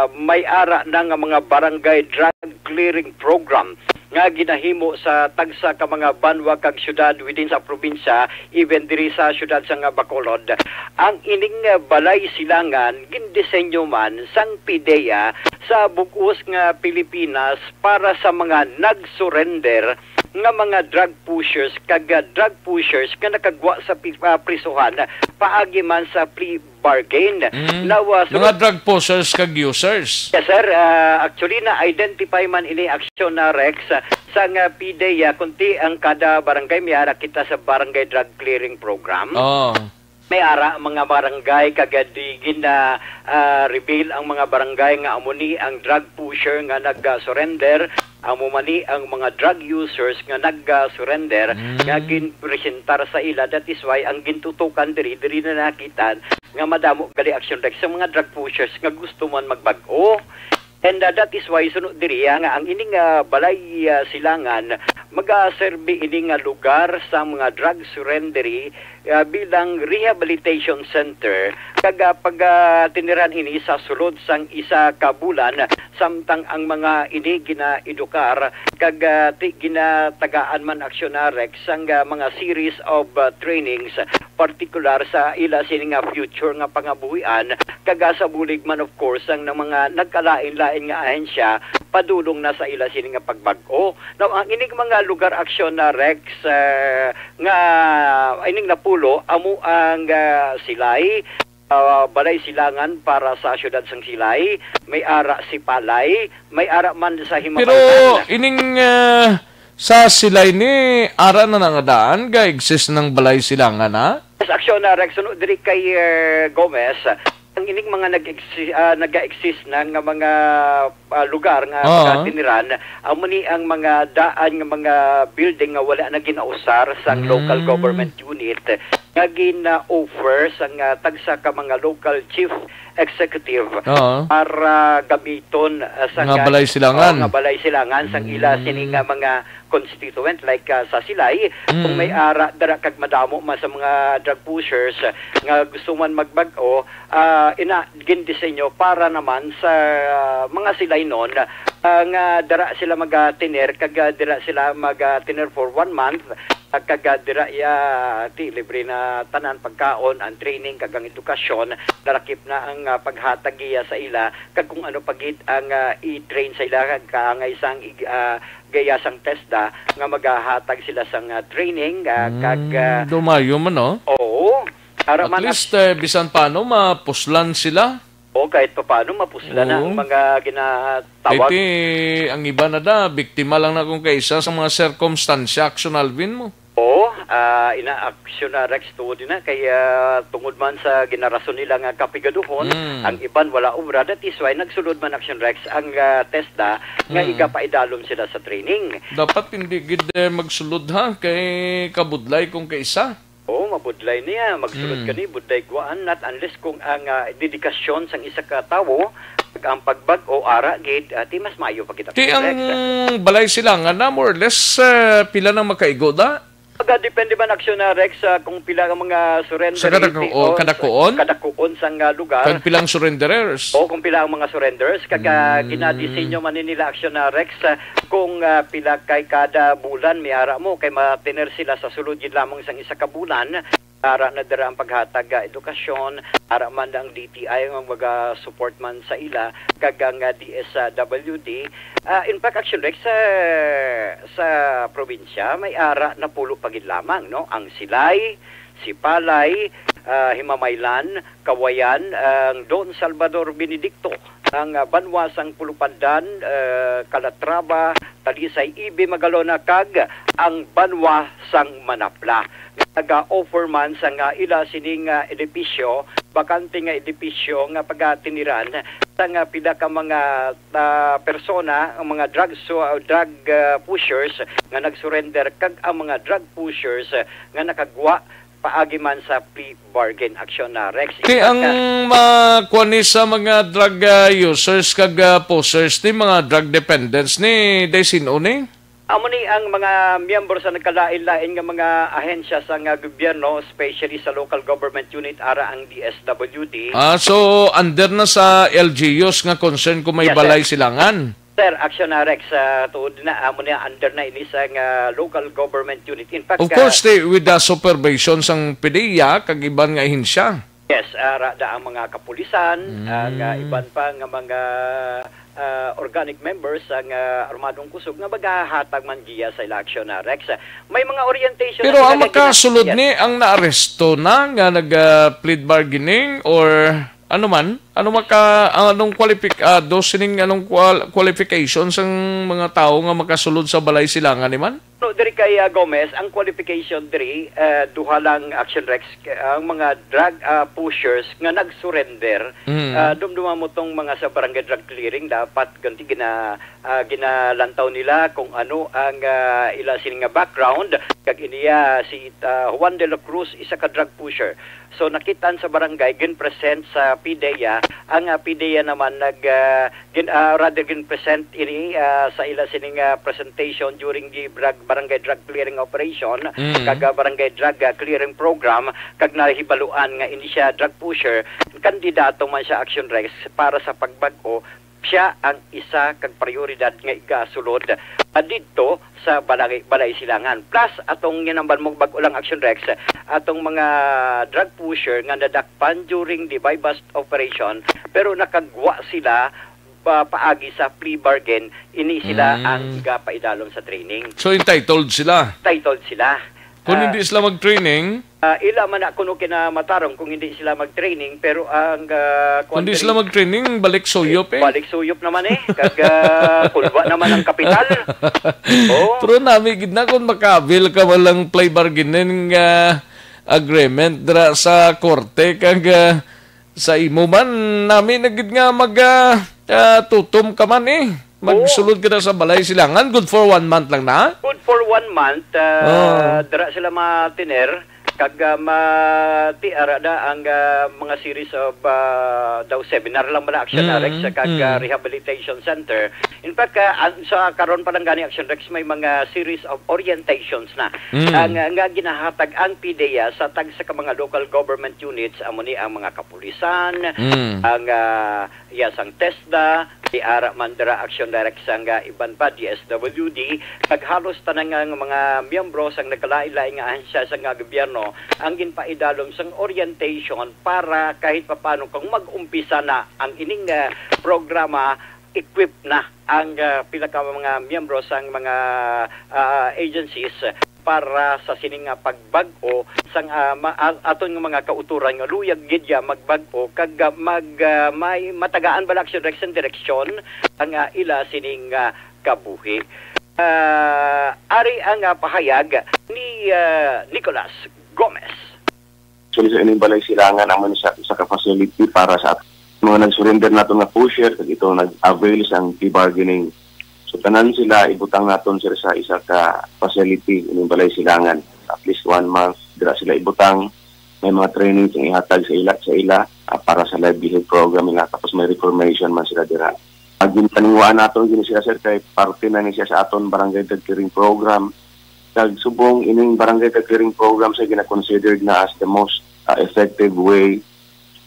may ara na nga mga barangay drug clearing program nga ginahimo sa tagsa ka mga banwa kag syudad within sa probinsya, even diri sa syudad sang Bacolod. Ang ining, ah, Balay Silangan gindisenyo man sang PDEA sa bug-os nga Pilipinas para sa mga nag-surrender nga mga drug pushers kag, ah, drug pushers nga nakagwa sa pi-, ah, prisuhan paagi man sa plea bargain. Mm. Now, ah, Mga sunod drug pushers kag users. Yes, sir. Ah, actually, na-identify man ini, Aksyon na Rex, ah, sang, ah, PDEA, kunti ang kada barangay, may ara kita sa Barangay Drug Clearing Program. Oh. May ara ang mga barangay, kag, ah, di gina, ah, reveal ang mga barangay nga amo ni ang drug pusher nga nag-surrender, amo man ni ang mga drug users nga nag-surrender, Mm. nga ginpresentar sa ila. That is why ang gintutukan diri, diri na nakita nga madamo gali, Aksyon Rex, sa mga drug pushers nga gusto man magbag-o. And, uh, that is why sunod diri, ah, nga ang ining, ah, Balay, ah, Silangan magaserbi ini nga lugar sa mga drug surrendery, ah, bilang rehabilitation center, kag, ah, pag, ah, tiniran ini sa sulod sang isa ka bulan, samtang ang mga ini ginaedukar kag, ah, ti-, ginatagaan man, Aksyon na Rex, sang, ah, mga series of, ah, trainings, partikular sa ila sini nga future nga pangabuhian, kag, ah, sa bulig man, of course, ang mga nagkalain-lain nga ahensya padulong na sa ila sini nga pagbag-o. Now, ang ining mga lugar, Aksyon na Rex, ah, nga ining napulo, amo ang, ah, Silay, ah, Balay Silangan para sa siyudad sang Silay, may ara Sipalay, may ara man sa Pero Himabaltan. Ining, ah, sa Silay ni, ara na nga daan, ga-exist ng Balay Silangan, ha? Yes, Aksyon na Rex, sunod diri kay, eh, Gomez, ang ining mga nag-exi-, ah, naga-exist na nga mga, ah, lugar nga Oo. pagkatiniran, amo ni ang mga daan nga mga building nga wala na ginausar sang Mm. local government unit nga gina-offer sang, ah, tagsa ka mga local chief executive Oo. para gamiton, ah, sa Nga nga, Balay Silangan. oh, nga Balay Silangan sang ila Mm. sini nga mga constituent, like, ah, sa Silay, kung Mm. may ara dira kag madamo man sa mga drug pushers, ah, nga gusto man magbag-o, ah, ina gindisenyo para naman sa, ah, mga Silaynon, ah, nga dira sila magatiner kag, ah, dira sila magatiner for one month, ah, kag, ah, dira iya ti libre na tanan, pagkaon, ang training kag ang edukasyon, lalakip na ang, ah, paghatag iya sa ila kag kung ano pa gid ang, ah, i-train sa ila kag kaangay sang ig-, ah, gaya sang TESDA nga magahatag sila sang, ah, training, ah, kag, Mm, ah, dumayo man, no? Oo. Ara At man least, eh, bisan paano, mapuslan sila. O, kahit papaano, mapuslan na Oo. ang mga ginatawag. Iti, ang iba na da, biktima lang na kung kaisa sa mga sirkumstansya, Action Alvin mo. Oo. Ah, ina Action, ah, Rex, tuod na kay, ah, tungod man sa ginarason nila nga kapigaduhon, Mm. ang iban wala obra, that is why nagsulod man Action Rex ang, ah, TESDA nga Mm. igapaidalom sila sa training. Dapat hindi gid, eh, magsulod, ha, kay kabudlay kung kaisa. Oo, mabudlay niya. Magsulod Mm. kani, budlay guwaan, not unless kung ang, ah, dedikasyon sang isa ka tawo, ang pagbag-o ara gid, ah, ti mas maayo pa kita. Ti ang Rex, ah. Balay Silangan na, more or less, eh, pila nang makaigo da? Magadepende man, Action, ah, Rex, ah, kung pila ang mga surrender Sa kadako-, rate, o o, kadakuon? Kadakuon sang, ah, lugar. Kag pilang surrenderers? O kung pila ang mga surrenders. Kag, ah, Mm. ginadisenyo man ni nila, Action, ah, Rex, ah, kung, ah, pila kay kada bulan, may ara mo, kay matiner sila sa sulod gid lamang sang isa ka bulan. Ara na dira ang paghatag, ah, edukasyon, ara man ang D T I nga maga-support man sa ila, kag ang, ah, D S W D. Ah, in fact, Action Rex, sa, sa probinsya, may ara napulo pa gid lamang, no? Ang Silay, Sipalay, ah, Himamaylan, Kawayan, ang Don Salvador Benedicto, ang, ah, banwa sang Pulupandan, ah, Calatrava, Talisay, Ibe, Magalona, kag ang banwa sang Manapla. Naga-offer man sang, ah, ila sining, ah, edipisyo, bakante nga edipisyo nga pagatiniran sang, ah, pila ka mga, ah, persona, ang mga drug su-, ah, drug, ah, pushers nga nag-surrender kag ang mga drug pushers, ah, nga nakagwa paagi man sa plea bargain, Action, ah, Rex. Kay ang Pagka- makuha ni sa mga drug, ah, users kag, ah, pushers ni mga drug dependents ni, day sin-o ni? Amo ni ang mga miyembro sa nagkalain-lain nga mga ahensya sa nga gobyerno, especially sa local government unit, ara ang D S W D. Ah, so under na sa L G Us nga concern kung may Yes, sir. Balay Silangan? Sir, Action, ah, Rex, ah, tuod na, amo ni under na ini sa nga local government unit. In fact, Of course, ah, they, with the supervision sang PDEA kag iban nga ahensya. Yes, ah, ra-, da ang mga kapulisan, Mm. ang, ah, iban pa nga mga, ah, organic members ang, ah, armadong kusog nga magahatag man giya sa ila, Action, ah, Rex. May mga orientation Pero na ang sila nagina-, makasulod yes. ni ang naaresto na nga nag, ah, plead bargaining or ano man? Ano maka-, anong qualific-, ah, do sining anong qual-, qualification sang mga tawo nga makasulod sa Balay Silangan ni man? No, diri kay, ah, Gomez, ang qualification diri, ah, duha lang, Action Rex, ang mga drug, ah, pushers nga nag-surrender, Mm. ah, dumduma mo tong mga sa barangay drug clearing, dapat ganti gina-, ah, ginalantaw nila kung ano ang, ah, ila sini nga background. Kag iniya si, ah, Juan de la Cruz, isa ka drug pusher. So, nakitaan sa barangay, gin-present sa PDEA. Ang, ah, PDEA naman nag, ah, gin-, ah, rather gin-present ini, ah, sa ila sining, ah, presentation during the brag-, barangay drug clearing operation, Mm. kag, ah, barangay drug, ah, clearing program, kag nahibaluan nga ini siya drug pusher, kandidato man siya, Action Rex, para sa pagbag-o, siya ang isa kag prioridad nga igasulod, ah, didto sa Balay, Balay Silangan. Plus, atong ginamban mo bag-o lang, Action Rex, atong mga drug pusher nga nadakpan during the buy-bust operation, pero nakagwa sila pa-, paagi sa plea bargain, ini sila Mm. ang igapaidalom sa training. So, entitled sila? Entitled sila. Kung Ah, hindi sila mag-training? Ah, ila man na kuno kinamatarong kung hindi sila mag-training, pero ang, ah, Kung di kuwan sila diri, mag-training, balik suyop eh. Balik suyop naman eh. Kag, ah, kulba naman ang kapital. Oo. Pero nami gid na kung makabil ka man lang plea bargaining, ah, agreement dira sa korte kag, ah, sa imo man, nami na gid nga mag, ah, ah, tutom ka man eh. Magsulod ka na sa Balay Silangan, good for one month lang na? Good for one month, ah, Oh. dira sila matiner, kag, ah, matiara na ang, ah, mga series of, ah, daw seminar lang bala, Action Mm, Rex, sa kag, ah, mm. rehabilitation center. In fact, ah, an-, sa karon pa lang gani, Action Rex, may mga series of orientations na Mm. ang, ah, nga ginahatag ang PDEA sa tagsa ka mga local government units, amo ni ang mga kapulisan, Mm. ang, ah, iya sang TESDA, ti ara man dira, Action Rex, sang, ah, iban pa, D S W D, kag halos tanan nga mga miyembro sang nagkalain-lain nga ahensya sang, ah, gobyerno ang ginpaidalom sang orientation para kahit papano kung mag-umpisa na ang ining, ah, programa, equipped na ang, ah, pila ka mga miyembro sang mga, ah, agencies para sa sini nga pagbag-o sang, ah, ma-, a-, aton nga mga kautoran nga luyag gid ya magbag-o kag, ah, mag, ah, may matagaan bala, Action Rex, ang direksyon ang, ah, ila sining, ah, kabuhi. Ah, ari ang, ah, pahayag ni, ah, Nicolas Gomez. Actually, sa ining balay silangan, amo ni sa, sa ka facility para sa mga nag-surrender naton nga pusher, kag ito nag-avail sang plea bargaining. So, tanan sila ibutang naton, sir, sa isa ka facility, ining balay silangan. At least one month, dira sila ibutang. May mga trainings ang ihatag sa ila, sa ila, ah, para sa livelihood program nila. Tapos may reformation man sila dira. Ang ginpaninguhaan naton gini sila, sir, kay parte na ni siya sa aton barangay drug clearing program. Kag subong ining barangay drug clearing program, sir, gina-considered na as the most, ah, effective way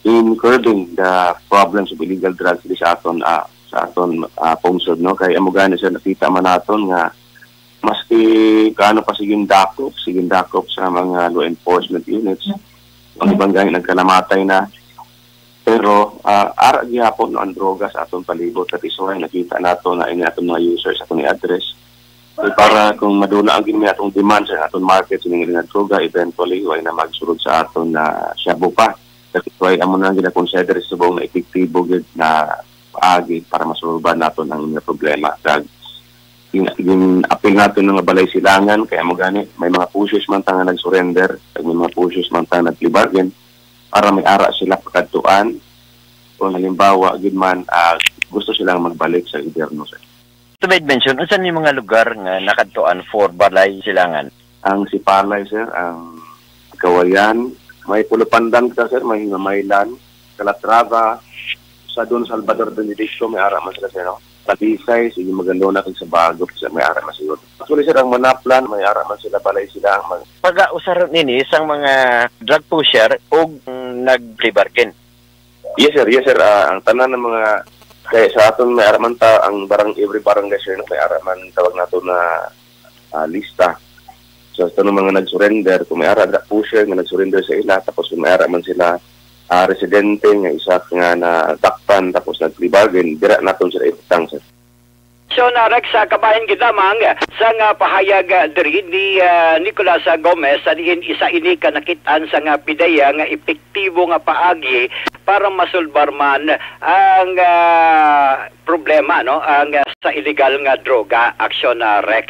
in curbing the problems of illegal drugs di sa aton, ah, sa aton, ah, pungsod, no? Kay amo gani, sir, nakita man naton nga maski kaano pa sige dakop, sige dakop sa mga law enforcement units, ang iban gani nagkalamatay na. Pero, ah, ara gihapon, no, ang droga sa aton palibot, that is why nakita nato na ini aton mga users aton i-address. So, para kung madula ang gini atong demand sa aton market, sining nga droga, eventually, way na magsulod sa aton na shabu pa. That is why amo na ang gina-consider subong na epektibo gid na paagi para masulban naton ang mga problema. Kag gin-, gin-apil naton nga balay silangan, kay amo gani, may mga pushes man ta nga nag-surrender, kag may mga pushes man ta nga nag-plea bargain, para may ara sila pakadtuan, kung halimbawa, gid man, ah, gusto silang magbalik sa gobyerno, sir. Tubig mention, unsa ni mga lugar nga nakadtuan for balay silangan? Ang Sipalay, sir, ang Kawayan, may Pulupandan ka, sir, may Hingamaylan, Calatrava, sa Don Salvador Benedicto, may ara man sila, sir, no? Talisay, sige, Magalona, kag sa Bagop, sir, may ara man sila. Actually, sir, ang Manaplan, may ara man sila, balay sila, ang mga Pag-usar nini sang mga drug pusher ug nag-plea bargain. Yes, sir. Yes, sir. Ah, ang tanan ng mga, kaya sa aton may ara man ta, ang barang, every barangay, sir, may ara man tawag nato na, ah, lista. So, sa tanong mga nag-surrender, kung may ara drug pusher nga nag-surrender sa ila, tapos kung may ara man sila, ah, residente nga isa nga nadakpan, tapos nag-plea bargain, dira naton sila ibutang, sir. So, na Rex, sa kabahin gid lamang sa nga pahayag, ah, diri ni, ah, Nicolas, ah, Gomez, sa diin isa ini ka nakit-an sa nga pideya nga epektibo nga paagi para masulbar man ang, ah, problema, no, ang, ah, sa illegal nga droga, aksyon na Rex.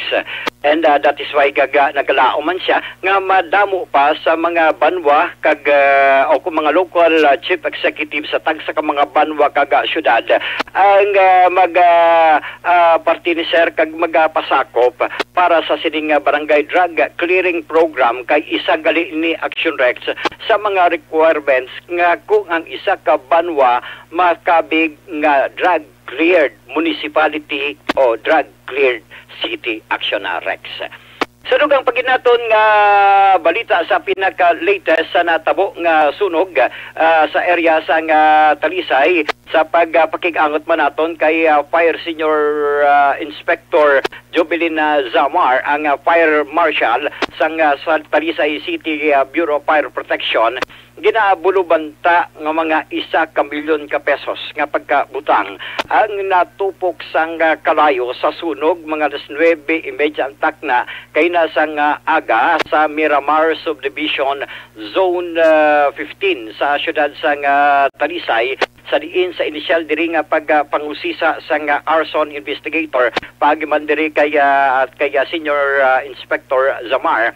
And, ah, that is why gaga nagalaom man siya nga madamo pa sa mga banwa kag, ah, o kung mga local, ah, chief executive sa tagsa ka mga banwa kag, ah, syudad ang, ah, mag, ah, ah, parte ni sir kag magapasakop para sa sining, ah, barangay drug clearing program, kay isa gali ni Action Rex sa mga requirements nga kung ang isa ka banwa makabig nga drug cleared municipality o drug cleared city, Action na Rex. Sa dugang paginaton nga balita, sa pinaka-latest sa natabo nga sunog, ah, sa area sa nga Talisay, sa pagpakig-angot man naton kay, ah, Fire Senior, ah, Inspector Jubilin, ah, Zamar, ang, ah, Fire Marshal sang, ah, sa Talisay City, ah, Bureau of Fire Protection, ginabulo banta nga mga isa ka milyon ka pesos nga pagkabutang ang natupok sang, ah, kalayo sa sunog mga alas nuebe y media ang takna kay na sang, ah, aga sa Miramar Subdivision Zone, ah, fifteen sa siyudad sang, ah, Talisay, sa diin sa inisyal diri nga pagpangusisa sang, ah, arson investigator paagi man diri kay, ah, kay, ah, Senior, ah, Inspector Zamar,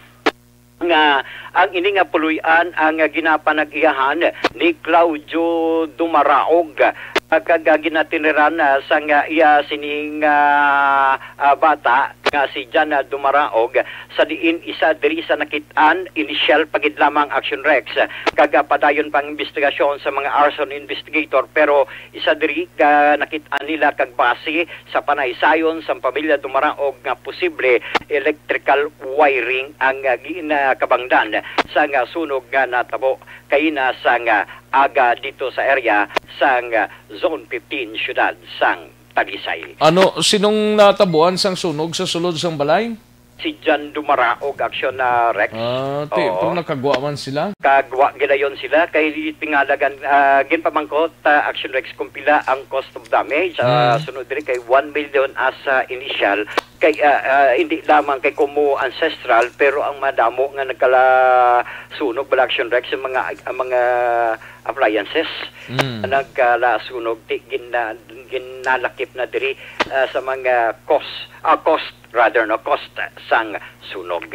nga ang ini nga puloy-an ang ginapanag-iyahan ni Claudio Dumaraog, ah, kag, ah, ginatiniran, ah, sang, ah, iya sining, ah, ah, bata nga si Jan, ah, Dumaraog, sa diin isa diri sa nakit-an, inisyal pa gid lamang, Action Rex, kag, ah, padayon pang investigasyon sa mga arson investigator, pero isa diri ka nakit-an nila kag base sa panaysayon sang pamilya Dumaraog nga posible electrical wiring ang, ah, ginakabangdan sang, ah, sunog nga natabo kaina sang, ah, aga dito sa area sang, ah, Zone fifteen, siyudad sang Talisay. Ano, sinong natabuan sang sunog sa sulod sang balay? Si John Dumaraog, Action, ah, Rex. Ah, ti-, Oo. Pero nakagwa man sila? Kagwa gilayon sila kay tingalagan, ah, ginpamangkot, ah, Action Rex, kung pila ang cost of damage. Ah, Hmm. Sunod diri kay one million as, ah, initial. Kay, ah, ah, hindi lamang kay kumo ancestral, pero ang madamo nga nagkala sunog bala, Action Rex, yung mga, ang mga appliances Hmm. nagkala sunog, ti-, gin-, ah, ginalakip na diri, ah, sa mga cause, ah, cost rather, no, cost sang sunog.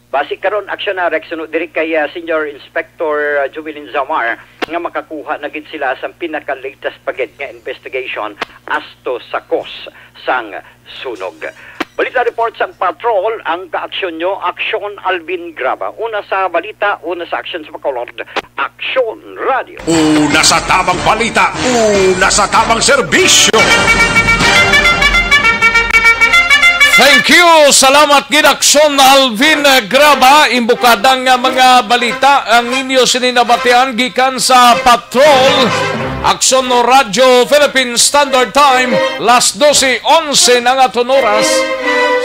Basi karon, aksyon na, Rex, suno diri kay, ah, Senior Inspector, ah, Jubilin Zamar, nga makakuha na gid sila sa pinaka-latest pa gid nga investigation asto sa cause sang sunog. Balita report sang patrol, ang kaaksyon nyo, Aksyon Alvin Graba. Una sa balita, una sa aksyon sa Bacolod, Aksyon Radio. Una sa tabang balita, una sa tabang serbisyo. Thank you. Salamat gid, Aksyon Alvin Graba. Imbukadang nga mga balita ang inyo sini nabatian gikan sa Patrol. Aksyon no Radyo Philippine Standard Time, las dose onse na nga aton oras.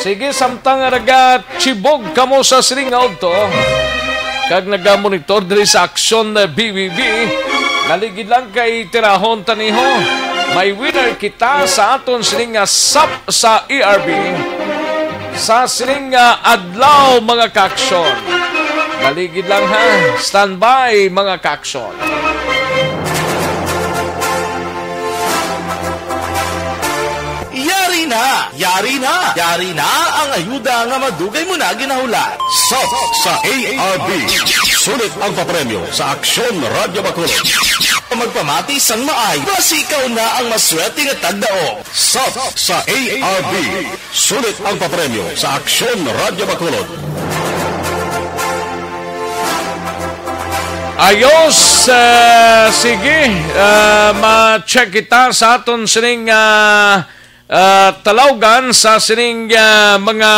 Sige, samtang nga nagachibog kamo sa sining nga udto, kag nagamonitor diri sa Aksyon, eh, B B B, naligid lang kay tirahon taniho. May winner kita sa aton sining nga sap sa E R B. Sa sining nga adlaw, mga kaaksyon. Naligid lang, ha. Standby, mga kaaksyon. Yari na! Yari na! Yari na ang ayuda nga madugay mo na ginahulat. Sap sa A R B. Sulit ang papremyo sa Aksyon Radyo Bacolod. Magpamati sang maay, basi ikaw na ang maswerte nga tagdaog. Sap sa A R B. Sulit ang papremyo sa Aksyon Radyo Bacolod. Ayos, ah, sige, ah, ma-check kita sa aton sining, ah, ah, talawgan sa sining, ah, mga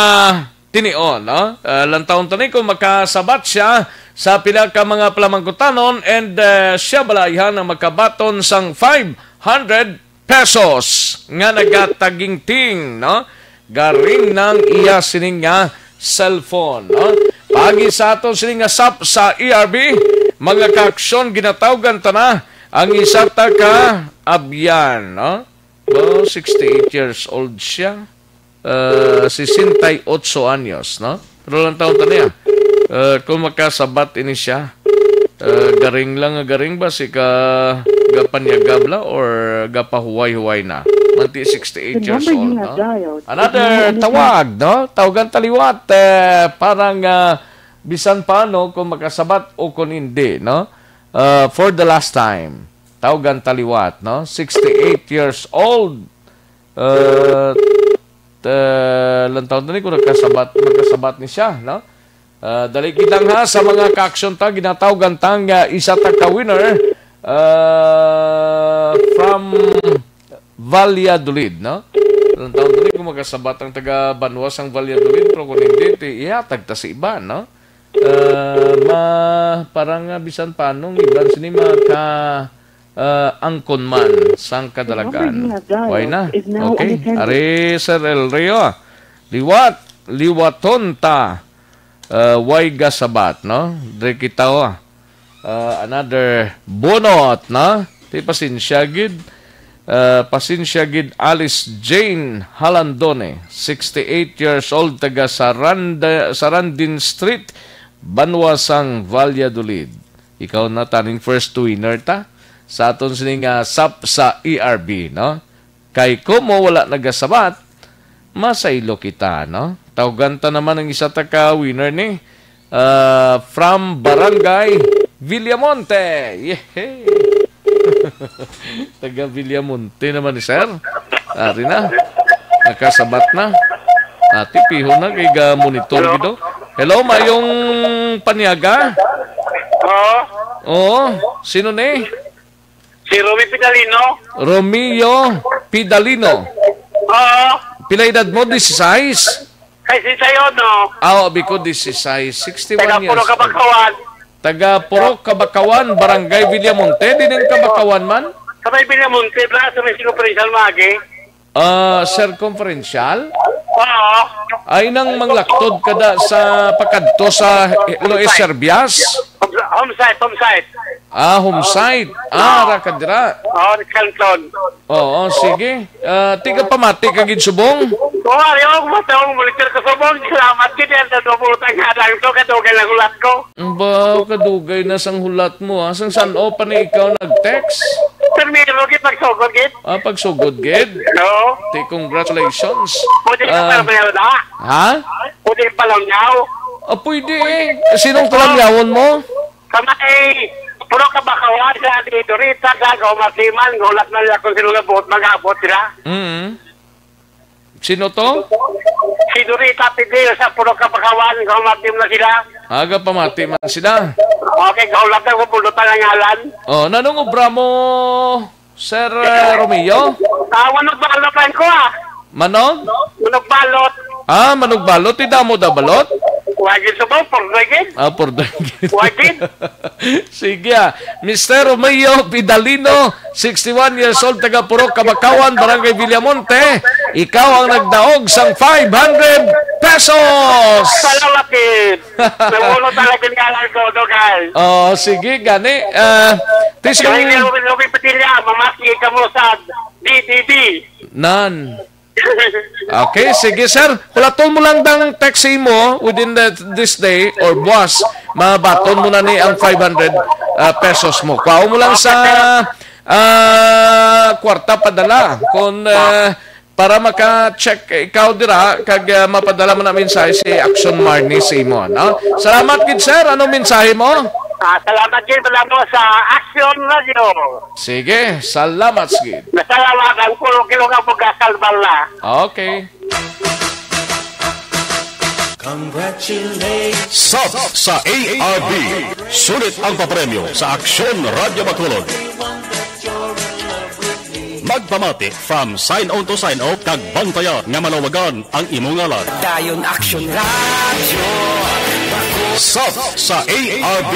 tinion, no? Ah, lantawon ta ni kung makasabat siya sa pila ka mga palamangkutanon, and, ah, siya bala ayhan ang makabaton sang five hundred pesos nga nagatagingting, no? Garing nang iya sining nga cellphone, no? Paagi sa aton sining nga sap sa E R B, mga kaaksyon, ginatawgan ta na ang isa ta ka abyan, no? Oh, sixty-eight years old siya. Ah, sesenta y ocho anyos, no? Pero lantawon ta niya. Ah, kung makasabat ini siya, ah, garing lang nga garing ba si ka gapanyaga bala or gapahuway-huway na? Manti sixty-eight years old, no? Another tawag, no? Tawagan ta liwat, eh, para nga bisan paano kung makasabat o kung hindi, no? Ah, for the last time, tawagan ta liwat, no? Sixty-eight years old. Uh, uh, lantawon ta ni kung nagkasabat, magkasabat ni siya, no? Uh, dali gid lang ha, sa mga kaaksyon ta, ginatawgan ta nga isa ta ka winner, uh, from Valladolid, no? Lantawon ta ni kung magkasabat ang taga banwa sang Valladolid, pero kung hindi, ti, ihatag ta sa iba, no? Uh, ma, para nga bisan paano ang iban sini maka, ah, angkon man sang kadalagan. Why na? Okay. Ari, Sir El Rio. Liwat, liwaton ta. Ah, way gasabat, no? Dre kita, oh. Ah, another bunot, no? Ti pasensya gid. Ah, pasensya gid, Alice Jane Halandone, sixty-eight years old, taga Saranda, Sarandin Street, Banwa sang Valladolid. Ikaw na taning first winner ta sa aton sini nga sap sa E R B, no? Kay kumo wala nagasabat, masaylo kita, no? Tawgan ta naman ang isa ta ka winner ni, ah, from Barangay Villamonte. Yehey! Taga Villamonte naman ni sir. Ari na. Nakasabat na. Ati, piho na kay ga monitor. Hello? Gido. Hello, mayong panyaga? Oo. Oo. Sino ni? Si Romy Pidalino. Romeo Pidalino. Oo. Pila edad mo? Dieciséis? Ay, si Sayon, no? Ah, oo, biko dieciséis. Sixty-one years old. Taga Purok, Kabakawan. Taga Purok, Kabakawan, Barangay Villamonte. Di ning Kabakawan man? Sa may Villamonte, bla, sa may circumferential, magi. Ah, circumferential? Oo. Ay, nang manglaktod ka da sa pakadto sa Lois Servias? Home, home site, home site. Ah, home site. Ah, ra ka dira. Oo, Canton. Oo, sige. Ah, tiga pamati ka gid subong? Oo, ari ako, matawang monitor ko subong. Salamat gid, yan, sa double utang nga lang to, kadugay lang hulat ko. Ang ba, kadugay na sang hulat mo, ah. Sang san-o pa ni ikaw nag-text? Primero gid, pagsugod gid. Ah, pagsugod gid. Oo. Ti, congratulations. Pwede ka Ah, pala mayaw na. Ha? Pwede ka pala mayaw. Ah, pwede eh. Sinong palangyawon mo? Sa may puro ka bakawan sa di Dorita, sa Gomatiman, gulat na nila kung sino na buot mag-abot sila. Mm. Sino to? Si Dorita Fidel sa puro ka bakawan, gulat na sila. Aga pamati man sila. Okay, gulat na kung puno talangalan. Oh, nanong obra mo, Sir, eh, Romeo? Ah, manugbalot lang ko, ah. Manog? Manugbalot. Ah, manugbalot. Ti damo da balot? Wagin sa ba? Pordoy gid. Ah, pordoy gid. Wagin. Sige, ah. Mister Romeo Pidalino, sixty-one years old, taga Purok Kabakawan, Barangay Villamonte. Ikaw ang nagdaog sang five hundred pesos. Salamat, eh. Namuno talaga nga lang ko, no, guys. Oh, sige, gani. Ah, tis yung Kaya yung Robin, Robin Padilla, mamati ka mo sa D T V. Nan. Okay, sige, sir. Kulaton mo lang dang text sa imo within the, this day or buwas, mabaton mo na ni ang five hundred, ah, pesos mo. Kuhaon mo lang sa, ah, kwarta padala. Kung, ah, para maka-check ikaw dira, kag, ah, mapadala mo na mensahe si Action Marnie sa imo, no? Salamat gid, sir. Anong mensahe mo? Ah, salamat gid, salamat sa Action Radio. Sige, salamat, sige. Nasalamat ang puro kilo nga bugas, kalbal na. Okay. Congratulations. Sap sa A R B. Sulit ang papremyo sa Aksyon Radyo Bacolod. Magpamati from sign on to sign off kag bantayan nga malawagan ang imo ngalan. Dayon Aksyon Radyo. Sap sa A R B.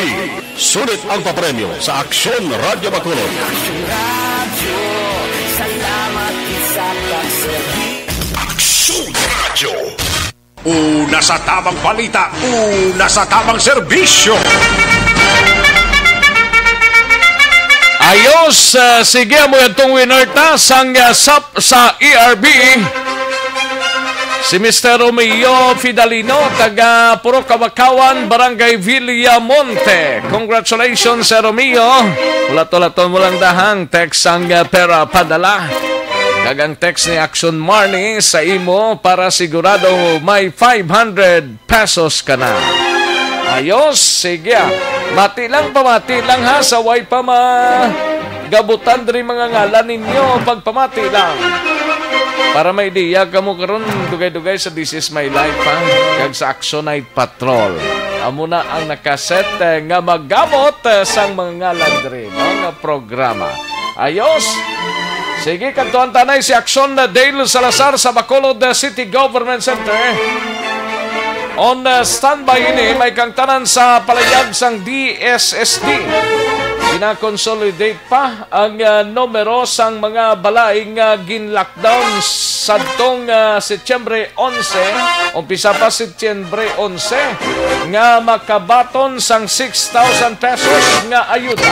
Sulit ang papremyo sa Aksyon Radyo Bacolod. Aksyon Radyo. Salamat sa pagserbi. Aksyon Radyo. Una sa tamang balita, una sa tamang serbisyo. Ayos, ah, sige, amo yadtong winner ta sang, ah, sap sa A R B. Si Mister Romeo Fidalino, taga Purok Kabakawan, Barangay Villamonte. Congratulations, Sir Romeo. Hulat-hulaton mo lang dahang text ang, ah, pera padala. Kag ang text ni Action Marnie sa imo para sigurado may five hundred pesos ka na. Ayos, sige. Mati lang, pamati lang ha, sa way pa ma- gabutan diri mga ngalan ninyo, pagpamati lang. Para may ideya kamo karon, dugay-dugay sa This Is My Life, ha? Kag sa Action Night Patrol. Amo na ang nakaset, eh, nga magamot, eh, sang mga ngalan diri, no, nga programa. Ayos. Sige, kadtuan ta anay si Action na Dale Salazar sa Bacolod, eh, City Government Center. On, eh, standby ini, may kang tanan sa palayag sang D S S D. Gina-consolidate pa ang, ah, numero sang mga balay nga gin-lockdown sadtong, ah, Setyembre onse, umpisa pa Setyembre onse, nga makabaton sang six thousand pesos nga ayuda.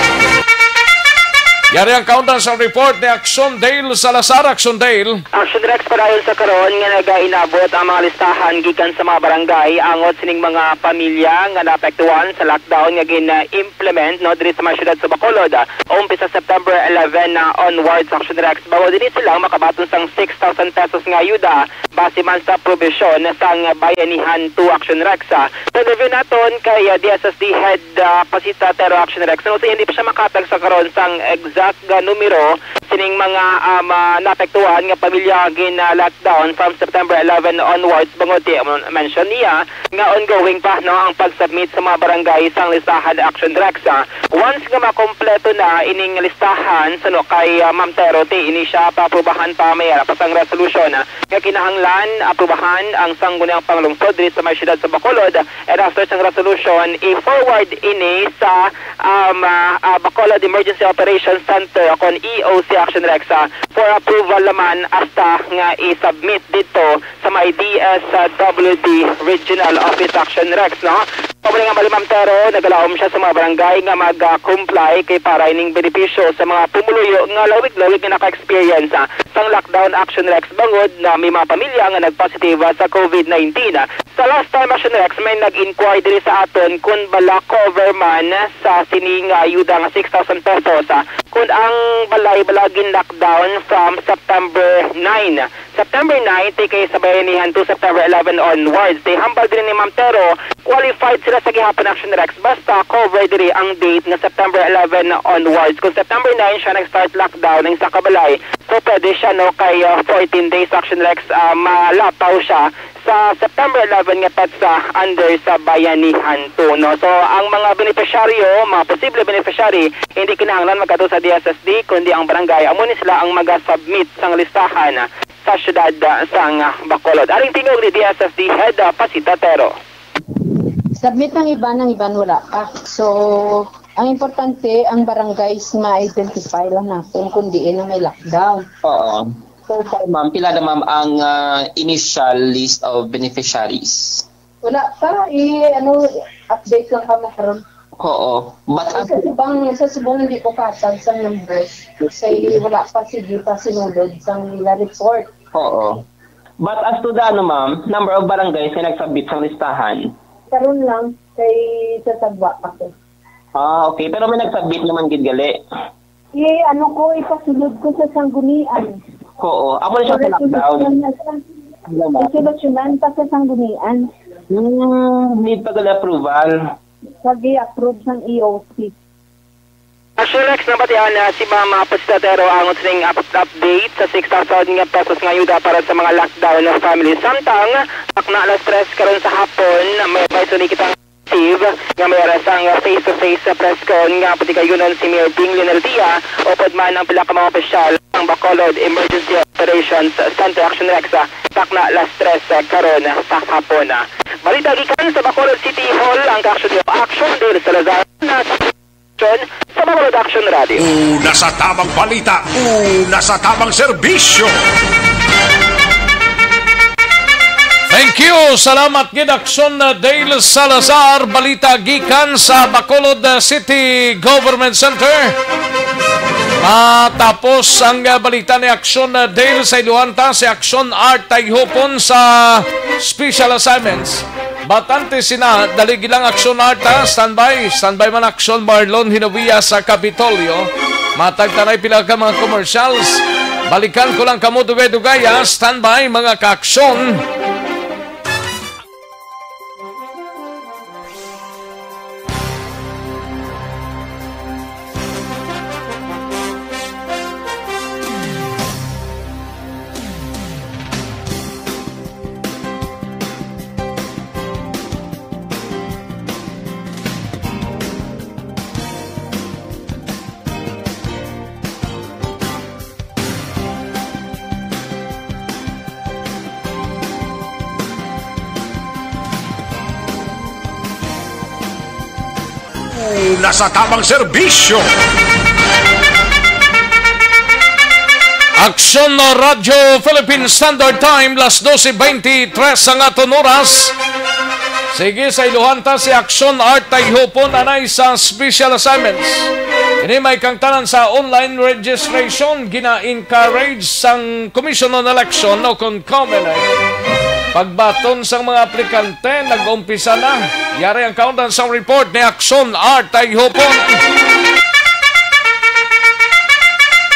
Yari ang kaundan sa report ni Action Dale Salazar. Action Dale. Action Rex, padayon sa karon nga nagainabot ang mga listahan gikan sa mga barangay angot sining mga pamilya nga naapektuhan sa lockdown nga gin-implement, no, diri sa mga syudad sa Bacolod. Umpisa September eleven na onwards, Action Rex, bangod dinhi sila makabaton sang six thousand pesos nga ayuda base man sa probisyon sang Bayanihan two, Action Rex. Sa interview naton kay, ah, D S S D Head, ah, Pasita Tero, Action Rex, no, siya hindi pa siya makatag sa karon sang exact nga numero sining mga, um, ah, naapektuhan nga pamilya gin, ah, lockdown from September eleven onwards, bangod ti, um, mention niya nga ongoing pa, no, ang pag-submit sa mga barangay sang listahan, Action Rex, ah. Once nga makompleto na ining listahan, sa no kay, ah, Ma'am Tero, ti ini siya paaprubahan pa, may ara pa sang resolution, ah, nga kinahanglan aprubahan ang Sangguniang Panglungsod diri sa may siyudad sa Bacolod, and after sang resolution, i-forward ini sa um, ah, ah, Bacolod Emergency Operations Center o kon E O C, Action Rex, ah, for approval naman hasta nga i-submit dito sa may D S W D Regional Office, Action Rex, no? Amo ni nga Ma'am Tero, nagalaom siya sa mga barangay nga mag-comply kay para ining benepisyo sa mga pumuluyo nga lawig-lawig nga naka-experience, ah, sang lockdown, Action Rex, bangod na may mga pamilya nga nag-positive, ah, sa covid nineteen. Sa last time, Action Rex, may nag-inquire diri sa aton kung bala cover man sa sini nga ayuda nga six thousand pesos, ah, kung ang balay bala gin-lockdown from September nine. September nine, ti kay sa bayanihan to September eleven onwards. Ti hambal din ni Ma'am Tero, qualified sila sa gihapon, Action Rex, basta cover diri ang date nga September eleven onwards. Kung September nine siya nag-start lockdown ang isa ka balay, so pwede siya, no, kay, uh, fourteen days, Action Rex, uh, malapaw siya sa September eleven nga petsa under sa bayanihan to, no. So ang mga beneficiaryo, mga posible beneficiary, hindi kinahanglan magkadto sa D S S D, kundi ang barangay amo ni sila ang maga-submit sang listahan sa siyudad, ah, sang, ah, Bacolod. Aring tingog ni D S S D Head, ah, Pasita Tero. Submit ng iban, ang iban wala pa. So, ang importante, ang barangays ma-identify lang natin kung diin na may lockdown. Oo. So far, ma'am, pila na, ma'am, ang, ah, initial list of beneficiaries? Wala pa. I-, ano, update lang kami karon. Oo. But ang Sa subong, sa subong hindi ko katag sa numbers. Kay wala pa, sige pa sinulod sang nila report. Oo. But as to the, ano, ma'am, number of barangays nga nag-submit sang listahan? Karon lang, kay sa sagwa pa ko. Ah, okay. Pero may nag-submit naman gid gali. I-, ano ko, ipasulod ko sa Sanggunian. Oo. Amo na siya sa lockdown. Resolution na siya. Ano, ma'am? Resolusyonan pa sa Sanggunian. Hmm, need pa gali approval. Pag i-approve sang E O C. Actually, Rex, nabatian na si Ma'am Apostadero ang sining up-, update sa six thousand nga pesos nga ayuda para sa mga lockdown na family. Samtang, takna alas tres karon sa hapon, may advisory kita active nga may ara sang face-to-face sa press con nga patigayunon si Mayor Ding Linaldia, upod man ang pila ka mga opisyal ang Bacolod Emergency Operations Center. Action Rex, ah, takna alas tres, ah, karon sa hapon, ah. Balita gikan sa Bacolod City Hall, ang kaaksyon ni Action Dale Salazar na sa Action, sa Bacolod Action Radio. Una sa tamang balita, una sa tamang serbisyo. Thank you. Salamat gid, Action, uh, Dale Salazar. Balita gikan sa Bacolod, uh, City Government Center. Matapos ang, uh, balita ni Action, uh, Dale, sa iluhan ta si Action Art Tayhupon sa special assignments. But antes sina, dali gilang Action Art, ha? Standby. Standby man Action Marlon Hinovia sa Kapitolyo. Matag tanay pila ka mga commercials. Balikan ko lang kamo dugay-dugay, ha? Standby, mga ka-action. Una sa tamang serbisyo. Aksyon Radyo Philippine Standard Time, las doce veintitrés ang aton oras. Sige, sa iluhan ta si Aksyon Art Tayhupon anay sa special assignments. Ini may kangtanan sa online registration, gina-encourage sang Commission on Election o kon COMELEC. Pagbaton sang mga aplikante, nag-umpisa na. Yari ang kaundan sang report ni Aksyon Art Tayhupon.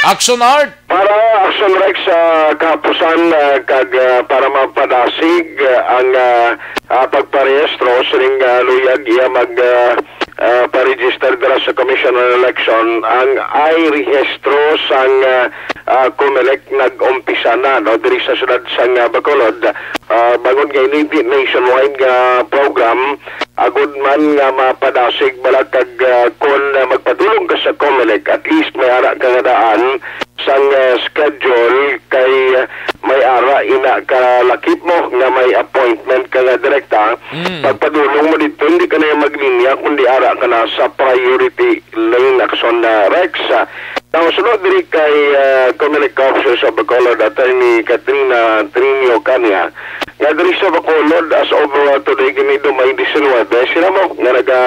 Aksyon Art. Para Action Rex sa kahapusan, ah, kag, ah, para mapadasig, ah, ang, ah, ah, pagparehistro sining, ah, luyag iya mag, ah, ah, pa-register dira sa Commission on Election, ang i-rehistro sang, ah, ah, COMELEC nag-umpisa na, no, diri sa siyudad sang, ah, Bacolod. Ah, bangod nga ini di nationwide nga program, agud man nga mapadasig bala kag, ah, kon, ah, magpadulong ka sa COMELEC, at least may ara ka nga daan sang, ah, schedule kay, ah, may ara ina ka lakip mo nga may appointment ka nga direkta. Mm. Pagpadulong mo dito, hindi ka na yung maglinya, kundi ara ka na sa priority lane, Action, ah, Rex. Ah, now, sunod diri kay, ah, Comelec Officer sa Bacolod, Attorney Katrina Trinio Cania, nga diri sa Bacolod, as of, ah, today, gini May diecinuebe, sila mo nga naga,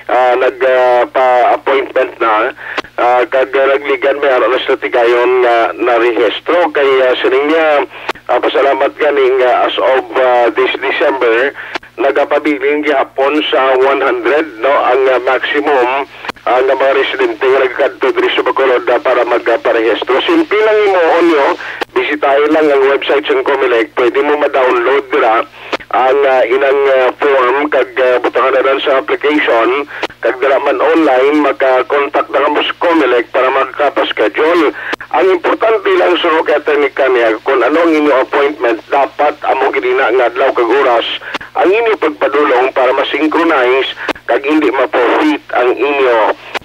ah, nag, ah, pa-appointment na, ah, kag, ah, nagligan may ara na sila tigayon nga narehistro. Kay, ah, sining niya, ah, pasalamat gani nga as of, ah, this December, nagapabilin gihapon sa one hundred, no, ang, ah, maximum, ah, nga mga residente nga nagkadto diri sa Bacolod, ah, para magparehistro. Simple lang imo, onyo, bisitahin lang ang website sa Comelec. Pwede mo ma-download dira ang, ah, inang, ah, form kag, ah, butangan na lang sa application, kag dira man online, maka-contact na kamo sa Comelec para makapa-schedule. Ang importante lang, suno kay Attorney Kanya, kung ano ang inyo appointment, dapat amo gid ina nga adlaw kag oras ang inyo pagpadulong para ma-synchronize kag hindi ma-forfeit ang inyo,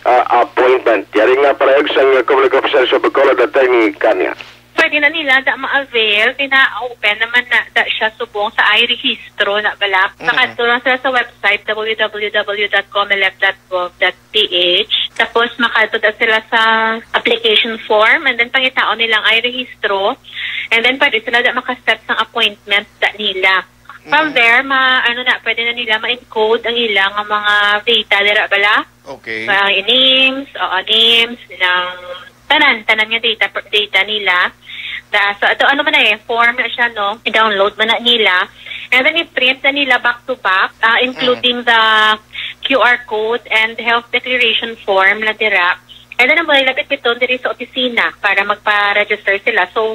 ah, appointment. Yari nga parayag sang Comelec Officer sa Bacolod, Attorney Kanya. Pwede na nila da ma-avail, kay na-open naman na da siya subong sa iRehistro na bala. Mm-mm. Makadto lang sila sa website, W W W dot comelec dot gov dot P H. Tapos makadto da sila sa application form, and then pangitaon nilang iRehistro. And then pwede sila da maka-set sang appointment da nila. From Mm. there, ma-, ano na, pwede na nila ma-encode ang ilang mga data dira bala. Okay. Ang names, oo, names, ilang tanan, tanan nga data, data nila. Da, so, ito, ano man na eh, form na siya, no? I-download man na nila. And then, i-print na nila back to back, ah, including Mm. the Q R code and health declaration form na dira. And then, ang mga lapit ito diri sa opisina para magpa-register sila. So,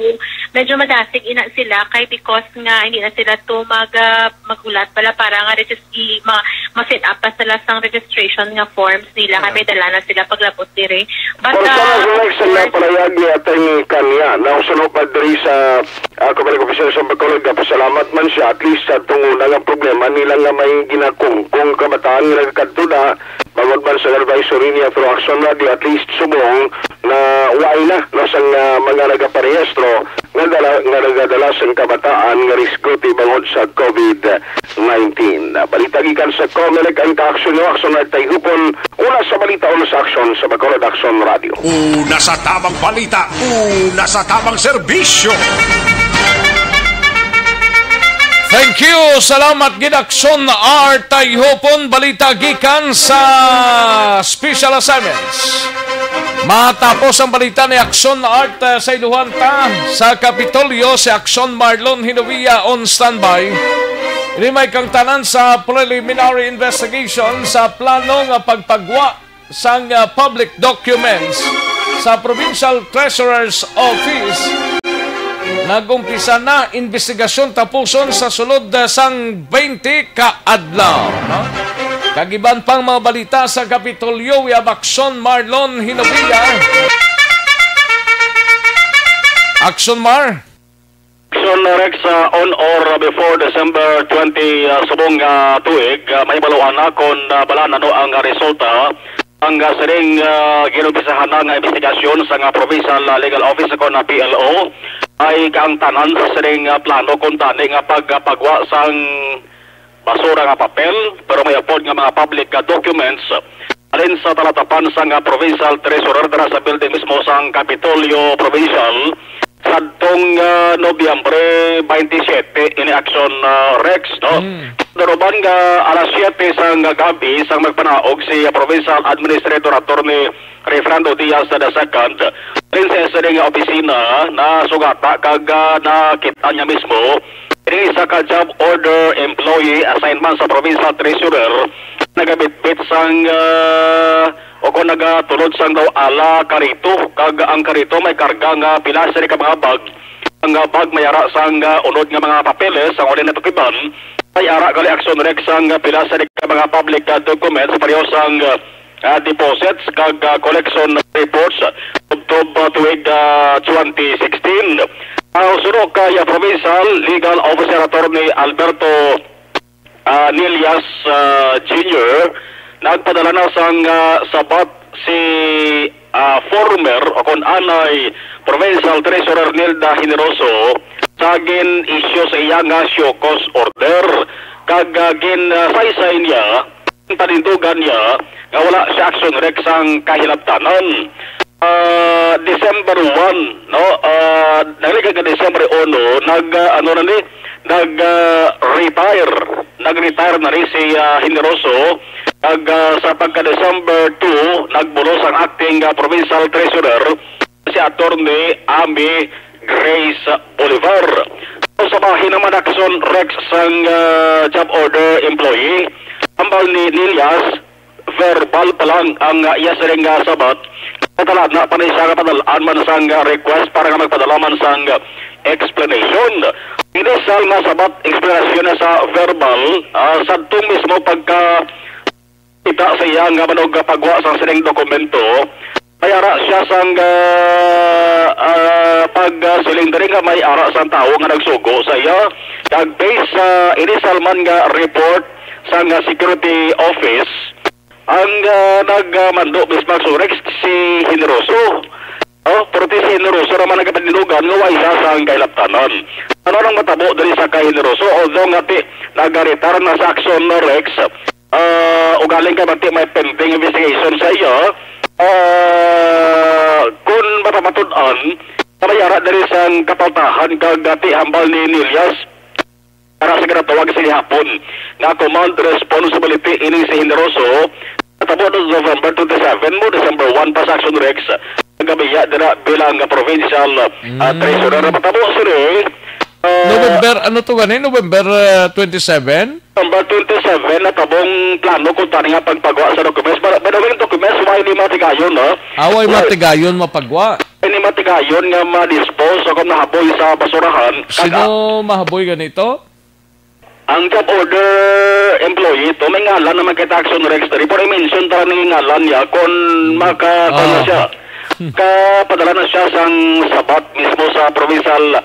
medyo madasig ina sila kay because nga hindi na sila to mag, ah, maghulat pala para nga regis-, i-, ma-, ma-set up pa sila sang registration nga forms nila. Mm. Kay may dala na sila paglabot diri. But, Kung sa uh, nasulag of sa course, napalayag ni Attorney Kanya, na usulo pa diri sa, ah, Comelec Officer sa Bacolod, pasalamat man siya, at least sa tunguna nga problema nila nga may ginakungkong kabataan nga nagkadto na, bangod man sa advisory niya through Action Radio, at least subong na wala na, no, sang, ah, mga nagaparehistro nga dala, nga nagadala sang kabataan nga risgo ti bangod sa COVID nineteen. Balita gikan sa Comelec, ang kaaksyon nyo, Action Nagtayhupon, una sa balita, una sa aksyon sa Bacolod Action Radio. Una sa tamang balita, una sa tamang serbisyo. Thank you. Salamat gid, Action Art Tayhupon. Balita gikan sa Special Assignments. Matapos ang balita ni Action Art, eh, sa iluhan ta sa Kapitolyo, si Action Marlon Hinovia on standby. Ini may kangtanan sa preliminary investigation sa plano nga pagpagwa sang, ah, public documents sa Provincial Treasurer's Office. Nag-umpisa na investigasyon tapuson sa sulod, ah, sang twenty ka adlaw, no? Kag iban pang mga balita sa Kapitolyo, we have Action Marlon Hinovia. Action Mar. Action Rex, uh, on or before December twenty, uh, subong nga tuig, uh, mahibaluan na kon, uh, bala ano ang, uh, resulta ang, uh, sining, uh, ginumpisahan na nga investigasyon sa nga Provincial, uh, Legal Office kon, uh, P L O, ay kaangtanan sa sining, uh, plano kon tani nga pagpagwa sang basura nga papel, pero may upod nga mga public, ah, documents. Halin sa talatapan sang, ah, Provincial Treasurer dira sa building mismo sang Kapitolyo Provincial, sadtong, ah, Nobyembre twenty-seven, ini Action, ah, Rex, no? Mm. Daruban nga alas siyete sang gabi, sang magpanaog si, ah, Provincial Administrator Attorney Refrando Diaz the second, halin sa isa nga opisina, nasugata kag, ah, nakita niya mismo ini isa ka job order employee assignment sa Provincial Treasurer, nagabitbit sang, ah, o kon nagatulod sang daw ala karito, kag ang karito may karga nga pila sini ka mga bag. Ang, ah, bag may ara sang, ah, unod nga mga papeles, ang uli natukiban, may ara gali Action Rex sang, ah, pila sini ka mga public, ah, documents, pareho sang, ah, ah, deposits kag, ah, collection reports tubtob, ah, tuig, ah, twenty sixteen. Ah, suno kay, ah, Provincial Legal Officer Attorney Alberto, ah, Nillas, ah, Junior, nagpadala na sang, ah, sabat si ah, former o kon anay Provincial Treasurer Nilda Generoso sa gin-issue sa iya nga show cause order, kag, ah, ginsaysay niya, panindugan niya nga wala siya action rek sang kahilabtanan. Ah, December one, no? Ah, nagligad nga December uno, nag, ah, ano na ni, nag, ah, retire. Nag-retire na ni si, ah, Generoso. Kag, ah, sa pagka-December two, nagbulos ang acting, ah, provincial treasurer, si Attorney Amy Grace Bolivar. Sa bahin naman action rek sang, ah, job order employee, hambal ni Nillas, verbal pa lang ang, ah, iya siring nga sabat. Natalana pa ni siya nga padal-an man sang, ah, request para nga magpadala man sang, ah, explanation. Initial nga sabat, explanation na sa verbal, ah, sadtong mismo pagka kita sa iya nga manog pagwa sang sining dokumento, may ara siya sang, ah, ah, pagsiling diri nga may ara sang tawo nga nagsugo sa iya. Kag based sa initial man nga report sang, ah, security office, ang, ah, nagmando mismo sa Rex si Generoso. Oh, pero ti si Generoso naman nagapanilugan nga way siya sang kahilabtanan. Ano nang matabo diri sa kay Generoso? Although nga ti nagaretar na sa aksyon na Rex, ah, ugaling kay bati may pending investigation sa iya, ah, kung mapamatud-an, kamayara diri sang kapaltahan kag ati hambal ni Nillas, para sa ginatawag sa gihapon nga command responsibility ini si Generoso. Natabo no November twenty-seven mo, December one pa sa Action Rex. Nagabiya dira bilang nga provincial, ah, Mm. treasurer. Natabo sini, ah, November, ano to gani? November, ah, twenty-seven? November twenty-seven, natabong plano kung tani nga pagpagawa sa documents. By, by the way, documents, why ni matigayon, no? Away Why? matigayon mapagwa. Ini matigayon nga ma-dispose o kung nahaboy sa basurahan. Sino Kaga- mahaboy ganito? Ang job order employee to, may ngalan naman kay Taxon Rex Tari. Pero i-mention tara ng ngalan niya kung maka, kung na Ah. siya. Kapadala na siya sang sabat mismo sa provincial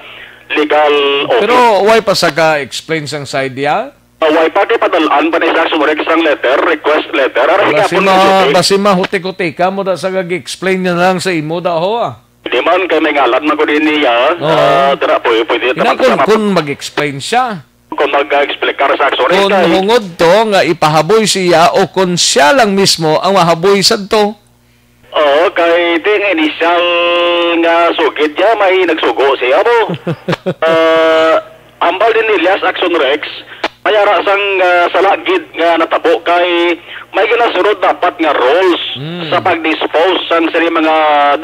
legal office. Pero why pa sa ka-explain sang side niya? Ah, why pa kay padalaan pa ni Taxon Rex sang letter, request letter? Ara Basi higapon ma-, ni Jose. basi mahutik-hutika mo da sa gag-explain niya lang sa imo da ho, ah. Di man kay may ngalan man ko din niya. Oo. Ah, dira, pwede, pwede Ina, naman kung, sa map- kung mag-explain siya. Kung mag-explicar sa aksyon, Kung kay hungod to nga ipahaboy siya o kung siya lang mismo ang mahaboy sadto. Oo, kay di nga initial nga sugid niya, may nagsugo siya mo. Ah, ambal din ni Elias Action Rex, may ara sang, ah, sala gid nga natabo kay may ginasunod dapat nga rules Mm. sa pag-dispose sang sini mga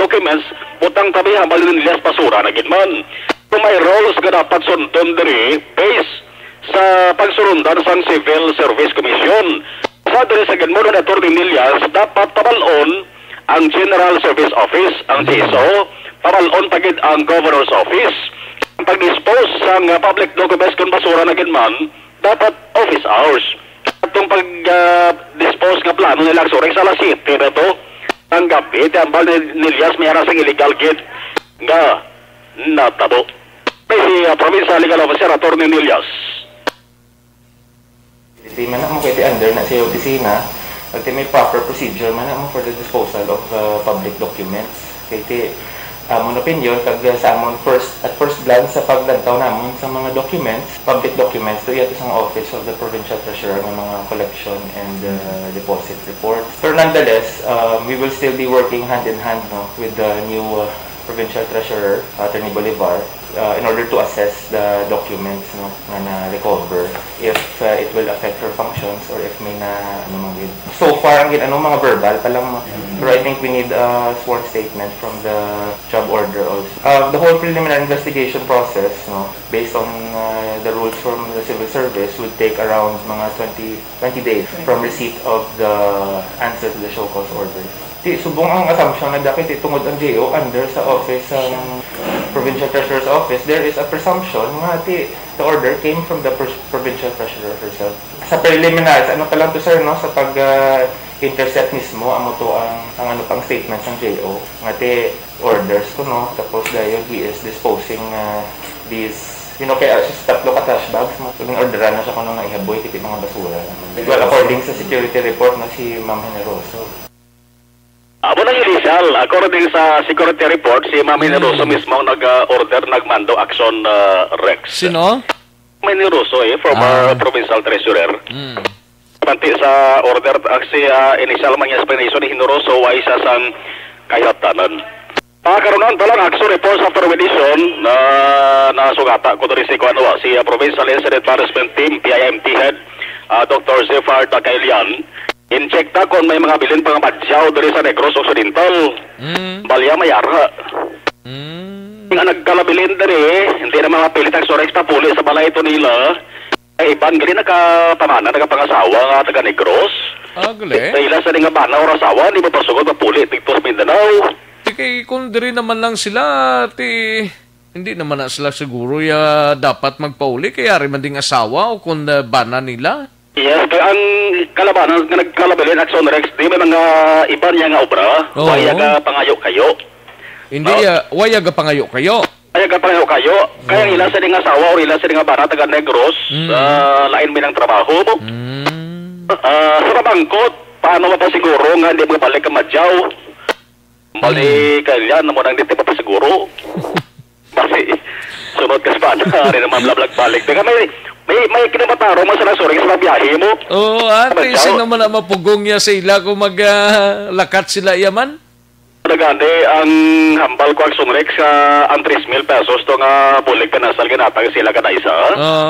documents, butang tabi hambal ni Elias basura na gid man. Kung may rules nga dapat sundon diri, based sa pagsurundan sang Civil Service Commission. Sa diri sa ginmuno ni Attorney Nillas, dapat pabalon ang General Service Office, ang C S O, pabalon pa gid ang Governor's Office. Ang pag-dispose sang, ah, public documents kung basura na gid man, dapat office hours. Atong pag, ah, dispose nga plano nila, sorry, sa alas siyete na to. Ang gabi, ti ambal ni Nillas, may ara sang illegal gid nga natabo. May si, ah, Provincial Legal Officer, Attorney Nillas. Iti man mo kay ti under na sa opisina, kag ti may proper procedure man mo for the disposal of, uh, public documents. Kay ti amon opinion, kag sa amon first, at first glance sa paglantaw namon sa mga documents, public documents, to iya to sang Office of the Provincial Treasurer nga mga collection and, uh, deposit reports. Pero nonetheless, um, we will still be working hand in hand, no, with the new, uh, Provincial Treasurer, Attorney Bolivar, uh, in order to assess the documents, no, nga na-recover, if, uh, it will affect her functions or if may na, ano man gid. So far, ang gin-, ano, mga verbal pa lang, no? Mm. Pero I think we need a sworn statement from the job order also. Uh, the whole preliminary investigation process, no, based on, uh, the rules from the civil service, would take around mga twenty, twenty days from receipt of the answer to the show cause order. Ti, subong ang assumption na dati, ti, tungod ang J O under sa office sang Provincial Treasurer's Office, there is a presumption nga, ti, the order came from the pres-, Provincial Treasurer herself. Sa preliminaries, ano pa lang to, sir, no? Sa pag, ah, intercept mismo, amo to ang, ang ano pang statement sang J O. Nga, ti, orders ko, no? Tapos, dayon, he is disposing, ah, these, you know, kaya sa tatlo ka trash bags, no? Kung orderan na siya kung ano nga ihaboy, kiti mga basura. Well, according sa security report, no, si Ma'am Generoso. Amo na yun, Well, according sa security report, si Ma'am Minoy Roso Mm. mismo ang nag-order, nagmando action, ah, Rex. Sino? Ma'am Minoy Roso, eh, former Ah. provincial treasurer. Mm. Panti sa order, ah, si, ah, initial man nga explanation ni Minoy Roso, wa siya sang kahatanan. Ah, karon ang dalang action reports after mediation na nasugata ko diri si kuan, wa, si, ah, Provincial Incident Management Team, P I M T Head, ah, Doctor Zephyr Dacailian. Incheck ta kung may mga bilin pa nga madyaw diri sa Negros Occidental. Mm. Balya may ara. Mm. Nga nagkalabilin diri, hindi na mga pilit ang Sorex papuli sa balay ito nila. Ay, iban gali nakapamana, nakapangasawa nga taga Negros. Ah, gali? Sa ila sa nga bana or asawa, di ba pasugod papuli dito sa Mindanao? Di kay kung diri naman lang sila, ti, hindi naman na sila siguro ya dapat magpauli kay ari man ding asawa o kung, ah, bana nila. Yes, kay ang kalabanan nga nagkalabilin, Action Rex, di may mga iban niya nga obra, Oo. Waya nga pangayo-kayo. Hindi, Mao. ah, waya ga pangayo-kayo. Waya ga pangayo-kayo. Kaya Oo. ila sa nga asawa o ila sa nga bana taga Negros, Mm. ah, lain man ang trabaho mo. Mm. Ah, sa kabangkot, paano mapasiguro nga hindi mo balik ang madyaw? Bali, Mm. kaya yan, amo nang di pa siguro. Bali, sunod ka sa bana, ari naman, lablag balik. Teka, may, may, may kinamataro mo sa nasuring sa biyahe mo. Oo, ate, Madyaw. Sino man ang mapugong niya sa ila kung mag, ah, lakat sila yaman? Nagani ang hambal ko, Action Rex, ah, ang tres mil pesos to nga bulig ka nasal ginatag sila kada isa. Oo.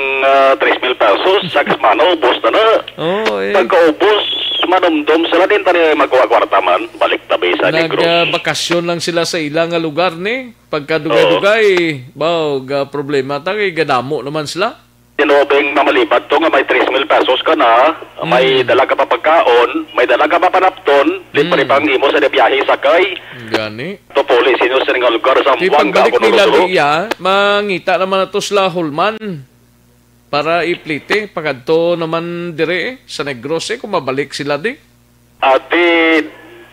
Ang, ah, tres mil pesos, sa kasmana, ubos na na. Oo, eh. Pagkaubos, manumdom sila, din tani magkuha kwarta man. Balik tabi sa Negros. Nag, ah, bakasyon lang sila sa ila nga lugar, ni? Pagkadugay-dugay, Oo. Baw, ga problema ta, kay gadamo naman sila. Tinubing mamalibat to nga may tres mil pesos ka na, may Mm. dala ka pa pagkaon, may dala ka pa panapton, libre Mm. pang imo sa biyahe sakay. Gani. To puli sinyo sa nga lugar sa Di Zamboanga, pagbalik nila Honolulu. Diya, mangita naman na to sila Hulman para iplite. Pagkadto naman dire, eh, sa Negros, eh, kung mabalik sila di. Ati,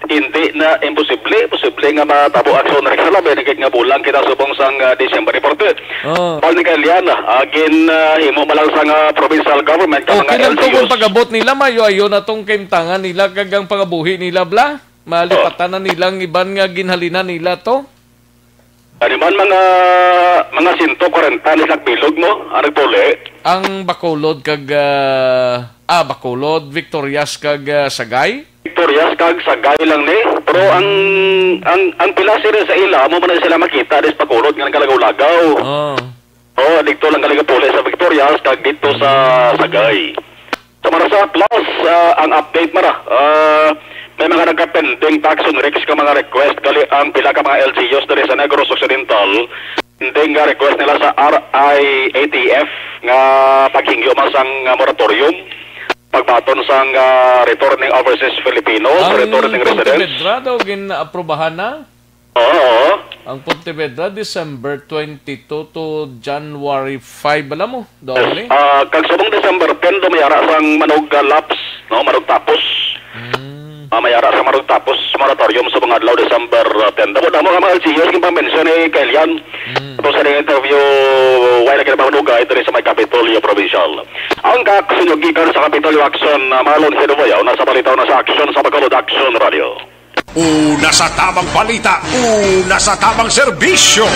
hindi na imposible. Posible nga matabo aksyon na rin sa labi. Nagkit nga bulang kita subong sang, ah, December report. Oh. Pal ni Kalian, agin, ah, himo malang sang, ah, provincial government ka mga Okay lang to kung L G Us. Pag-abot nila, mayo-ayo na tong kaimtangan nila kag ang pangabuhi nila, bla. Malipatan na nilang iban nga ginhalinan nila to. Ano man, mga, mga sento kwarenta ni Sak Bilog, no? Ang nagpuli. Ang Bacolod kag, ah, ah, Bacolod, Victorias kag, ah, Sagay? Victorias kag Sagay lang ni. Pero ang, ang, ang pila sila sa ila, amo man na sila makita dis Bacolod nga nagkalagaw-lagaw. Oh. Oh, dito lang galing ang puli sa Victorias, kag dito sa Sagay. Sa Marasa Plus, ah, ang update, Mara. Ah, may mga nagka-pending tax on Rex ka mga request gali ang pila ka mga L G Us diri sa Negros Occidental. Pending nga request nila sa R I A T F nga paghingyo man sang, ah, moratorium, pagbaton sang, ah, returning overseas Filipinos, Ang returning Pontevedra residents. Daw gin-aprobahan na? Oo, oo. Ang Pontevedra, December twenty-two to January five, alam mo, Yes. Doble? Ah, kag subong December ten, do may ara sang manog, ah, lapse, no? Manog tapos. Mm. Ah, may ara sang manog tapos, moratorium sa mga adlaw, December, ah, ten. Damo-damo nga mga L G Us, yung pang-mention ni Kelian. Mm. Ito sa interview, wala na kinabangunuga, ito rin sa may Kapitolyo Provincial. Ang kaaksunyo gikan sa Kapitolyo Action, ah, Marlon Hinubayaw, nasa balita na sa Action sa Bacolod Action Radio. Una sa tamang balita, una sa tamang serbisyo.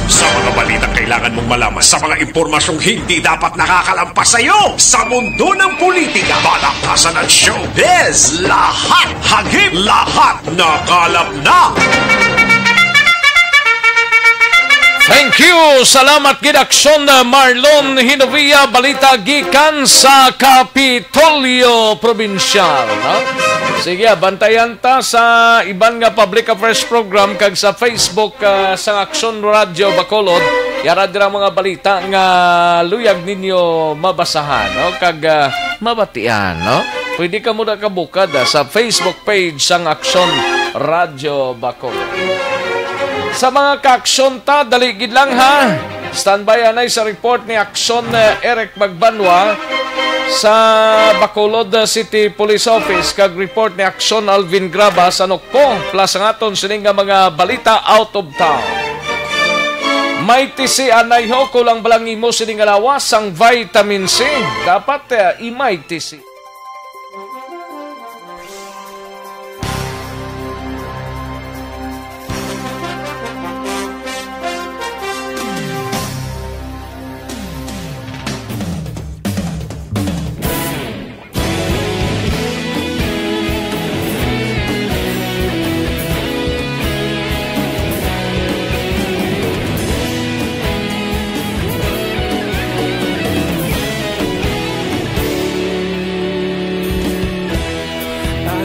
Sa mga balitang kailangan mong malaman, sa mga impormasyong hindi dapat nakakalampas sa iyo, sa mundo ng politika, balakasan at showbiz, lahat hagip, lahat nakalap na. Thank you. Salamat gid, Aksyon, Marlon Hinovia. Balita gikan sa Kapitolyo Probinsyal, no? Sige, bantayan ta sa iban nga public affairs program kag sa Facebook, ah, sa Aksyon Radio Bacolod. Yara dira mga balita nga luyag ninyo mabasahan, no? Kag, ah, mabatian, no? Pwede ka muna kabukad, ah, sa Facebook page sang Aksyon Radio Bacolod. Sa mga kaaksyon ta, dali gid lang, ha. Standby anay sa report ni Aksyon, eh, Eric Magbanwa sa Bacolod, eh, City Police Office kag report ni Aksyon Alvin Graba sa Nokpo. Plus ang aton sini nga mga balita out of town. May tisi anay ho, kulang ba lang imo sini nga lawas sang vitamin C? Dapat, eh, i-may tisi.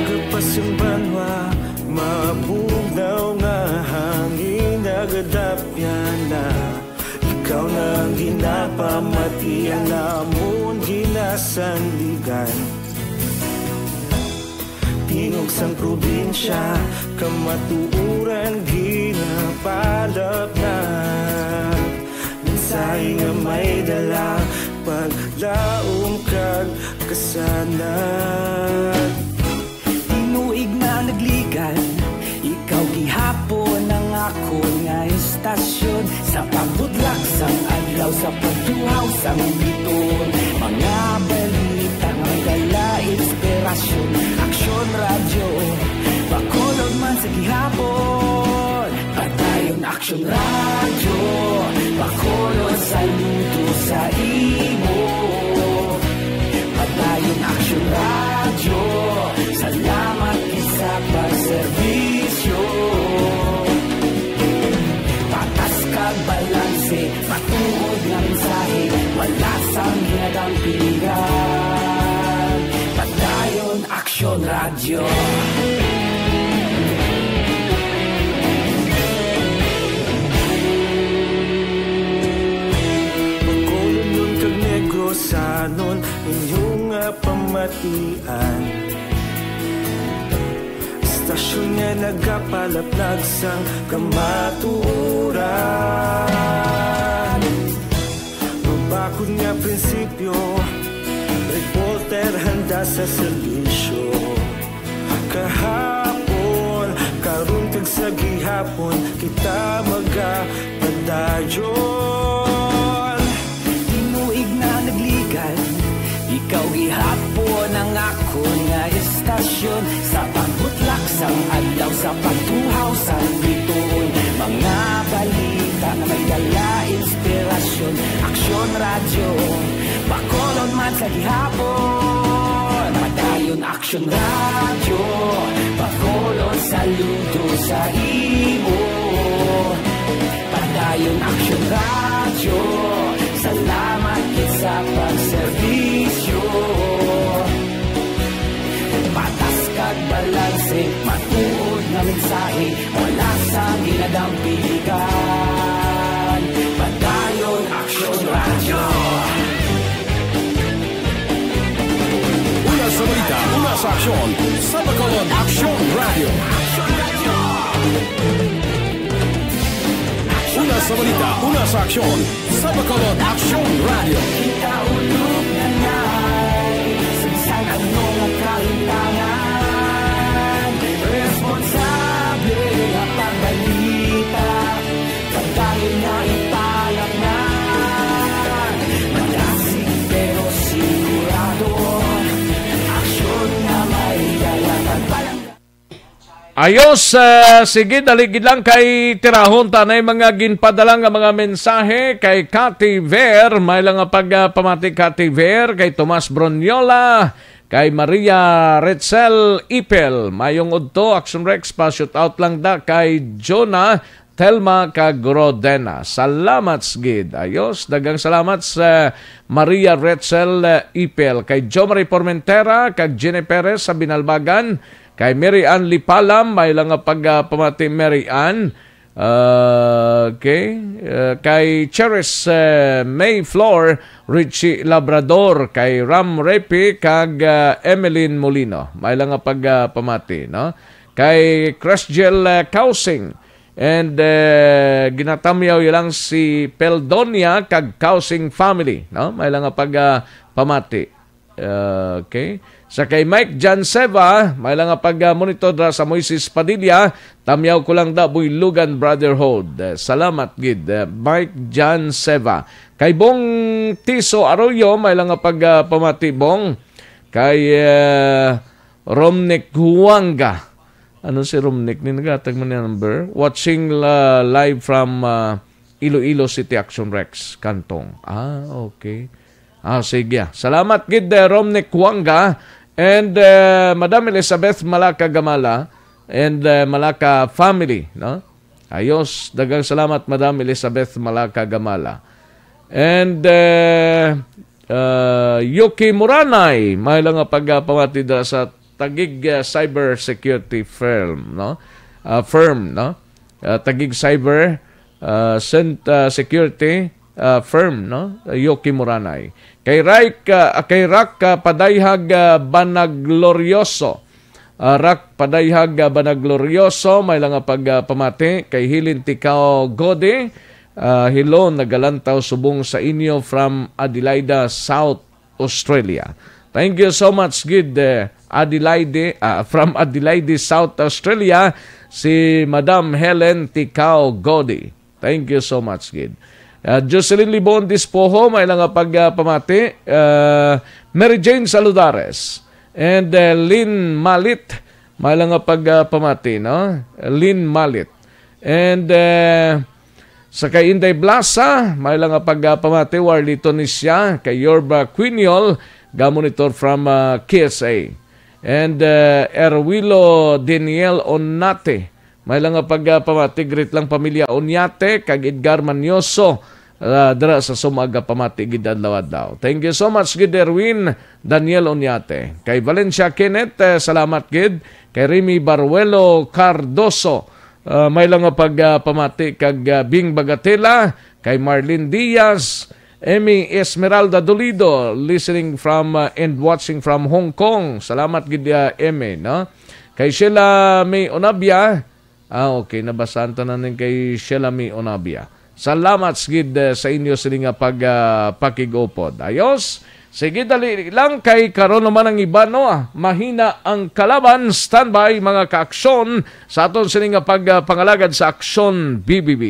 Kapas sang banwa, mabugnaw nga hangin nagadapyan na. Ikaw na ang ginapamati, ang amon ginasandigan. Tingog sang probinsya, kamatuoran ginapalapnat. Mensahe nga may dala, paglaom kag kasanag. Tinuig na nagligan, ikaw gihapon ang akon nga istasyon. Sa pagbutlak sang adlaw, sa pagtuhaw sang biton, mga balita nga may dala inspirasyon. Aksyon Radyo, Bacolod man sa gihapon. Padayon Aksyon Radyo, Bacolod, saludo sa imo. Padayon Aksyon Radyo, salamat gid sa pagserbisyo. Patas kag balanse, matuod nga mensahe, wala sang ginadang pilihan. Padayon Aksyon Radyo. Bacolodnon kag Negrosanon, inyo nga pamatian. Istasyon nga nagapalaplag sang kamatuoran. Mabakod nga prinsipyo, reporter handa sa serbisyo. Kahapon, karon kag sa gihapon, kita magapadayon. Tinuig na nagligan, ikaw gihapon ang akon nga istasyon. Sa pagbutlak sang adlaw, sa pagtuhaw sang bituon, mga balita nga may dala inspirasyon. Aksyon Radyo, Bacolod man sa gihapon. Padayon Aksyon Radyo, Bacolod, saludo sa imo. Padayon Aksyon Radyo, salamat gid sa pagserbisyo. Patas kag balanse, matuod nga mensahe, wala sang ginadang piligan. Padayon Aksyon Radyo. Una sa balita, una sa aksyon, sa Bacolod Aksyon Radyo. Una sa balita, una sa aksyon, sa Bacolod Aksyon Radyo. Kita ulog na ngay, sa bisan ano nga kalintangan, responsable nga pagbalita, pagdali nga ipalapnan. Madasig pero sigurado, aksyon nga may dala, pagbalang Ayos, eh, sige, dali gid lang kay tirahon ta na mga ginpadala nga mga mensahe kay Cathy Ver, may lang nga pag, ah, pamati Cathy Ver, kay Tomas Bronyola, kay Maria Retzel Ipel, mayong udto, Action Rex, pa shout out lang da kay Jonah, Thelma kag Rodena. Salamat gid. Ayos, daghang salamat sa Maria Retzel, eh, Ipel, kay Jomari Formentera kag Jenny Perez sa Binalbagan, kay Mary Ann Lipalam, may lang nga pag, ah, pamati Mary Ann. Ah, okay. Ah, kay Cheris, eh, May Flor, Richie Labrador, kay Ram Repi, kag, ah, Emeline Molino. May lang nga pag, ah, pamati, no? Kay Cresgel, eh, Kausing. And, eh, ginatamyaw lang si Peldonia kag Kausing family, no? May lang nga pag, ah, pamati. Okay. Sa kay Mike Janseva, may lang nga pag, ah, monitor dra sa Moises Padilla, tamyaw ko lang da, Buylogan Brotherhood. Eh, salamat gid, eh, Mike Janseva. Kay Bong Tiso Arroyo, may lang nga pag, ah, pamati, Bong. Kay, eh, Romnick Huanga. Ano si Romnick? Ni nagatag man niya number. Watching la-, live from, ah, Iloilo City, Action Rex, Cantong. Ah, okay. Ah, sige. Salamat gid, eh, Romnick Huanga and, eh, Madam Elizabeth Malaka Gamala and, eh, Malaka family, no? Ayos, daghang salamat, Madam Elizabeth Malaka Gamala. And, eh, uh, Yuki Muranay, may lang nga pagpamati dira sa Taguig, ah, cyber security firm, no? Ah, firm, no? Ah, Taguig cyber, ah, cent-, ah, security, ah, firm, no? Yoki Moranay. Kay Ray, ah, kay Rak, ah, Padayhag, ah, Banaglorioso. Ah, Rak Padayhag, ah, Banaglorioso, may lang nga pag, ah, pamati. Kay Hilin Tikao Godi, ah, hello, nagalantaw subong sa inyo from Adelaida, South Australia. Thank you so much, gid, eh, Adelaide, ah, from Adelaide, South Australia, si Madam Helen Tikao Godi. Thank you so much, gid. Ah, Jocelyn Libon Dispoho, may lang nga pag, ah, pamati. Ah, Mary Jane Saludares and, eh, Lynn Malit, may lang nga pag, ah, pamati, no? Lynn Malit. And, eh, sa kay Inday Blasa, may lang nga pag, ah, pamati, Warlito Nisya, kay Yorba Quiniol, ga monitor from, ah, K S A. And, eh, Erwilo Daniel Onate, may lang nga pag, ah, pamati, greet lang pamilya Onyate, kag Edgar Manioso, ah, dira sa Sumaga pamati gid adlaw-adlaw. Thank you so much gid, Erwin Daniel Onyate. Kay Valencia Kenneth, eh, salamat gid. Kay Remy Baruelo Cardoso, ah, may lang nga pag, ah, pamati kag, ah, Bing Bagatela, kay Marlene Diaz, Emmy Esmeralda Dolido, listening from, ah, and watching from Hong Kong. Salamat gid, ah, Emmy, no? Kay Sheila May Onabia, ah, okay, nabasahan ta na ning kay Sheila May Onabia. Salamat gid, eh, sa inyo sini nga pag, ah, pakig-upod. Ayos? Sige, dali lang kay karon naman ang iba, no? Ah, mahina ang kalaban. Standby, mga kaaksyon, sa aton sini nga pag, ah, pangalagad sa Aksyon B B B.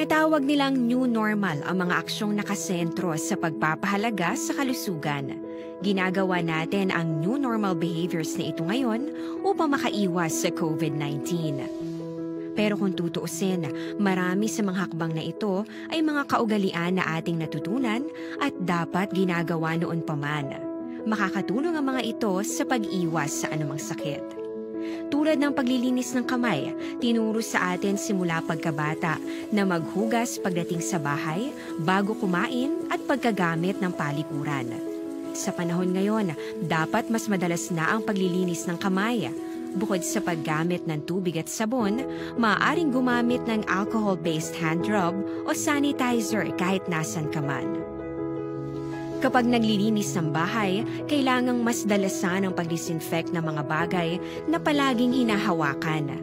Tawag nilang new normal ang mga aksyong nakasentro sa pagpapahalaga sa kalusugan. Ginagawa natin ang new normal behaviors na ito ngayon upang makaiwas sa covid nineteen. Pero kung tutuusin, marami sa mga hakbang na ito ay mga kaugalian na ating natutunan at dapat ginagawa noon pa man. Makakatulong ang mga ito sa pag-iwas sa anumang sakit. Tulad ng paglilinis ng kamay, tinuro sa atin simula pagkabata na maghugas pagdating sa bahay, bago kumain at pagkagamit ng palikuran. Sa panahon ngayon, dapat mas madalas na ang paglilinis ng kamay. Bukod sa paggamit ng tubig at sabon, maaaring gumamit ng alcohol-based hand rub o sanitizer kahit nasan ka man. Kapag naglilinis ng bahay, kailangang mas dalasan ang pag-disinfect ng mga bagay na palaging hinahawakan.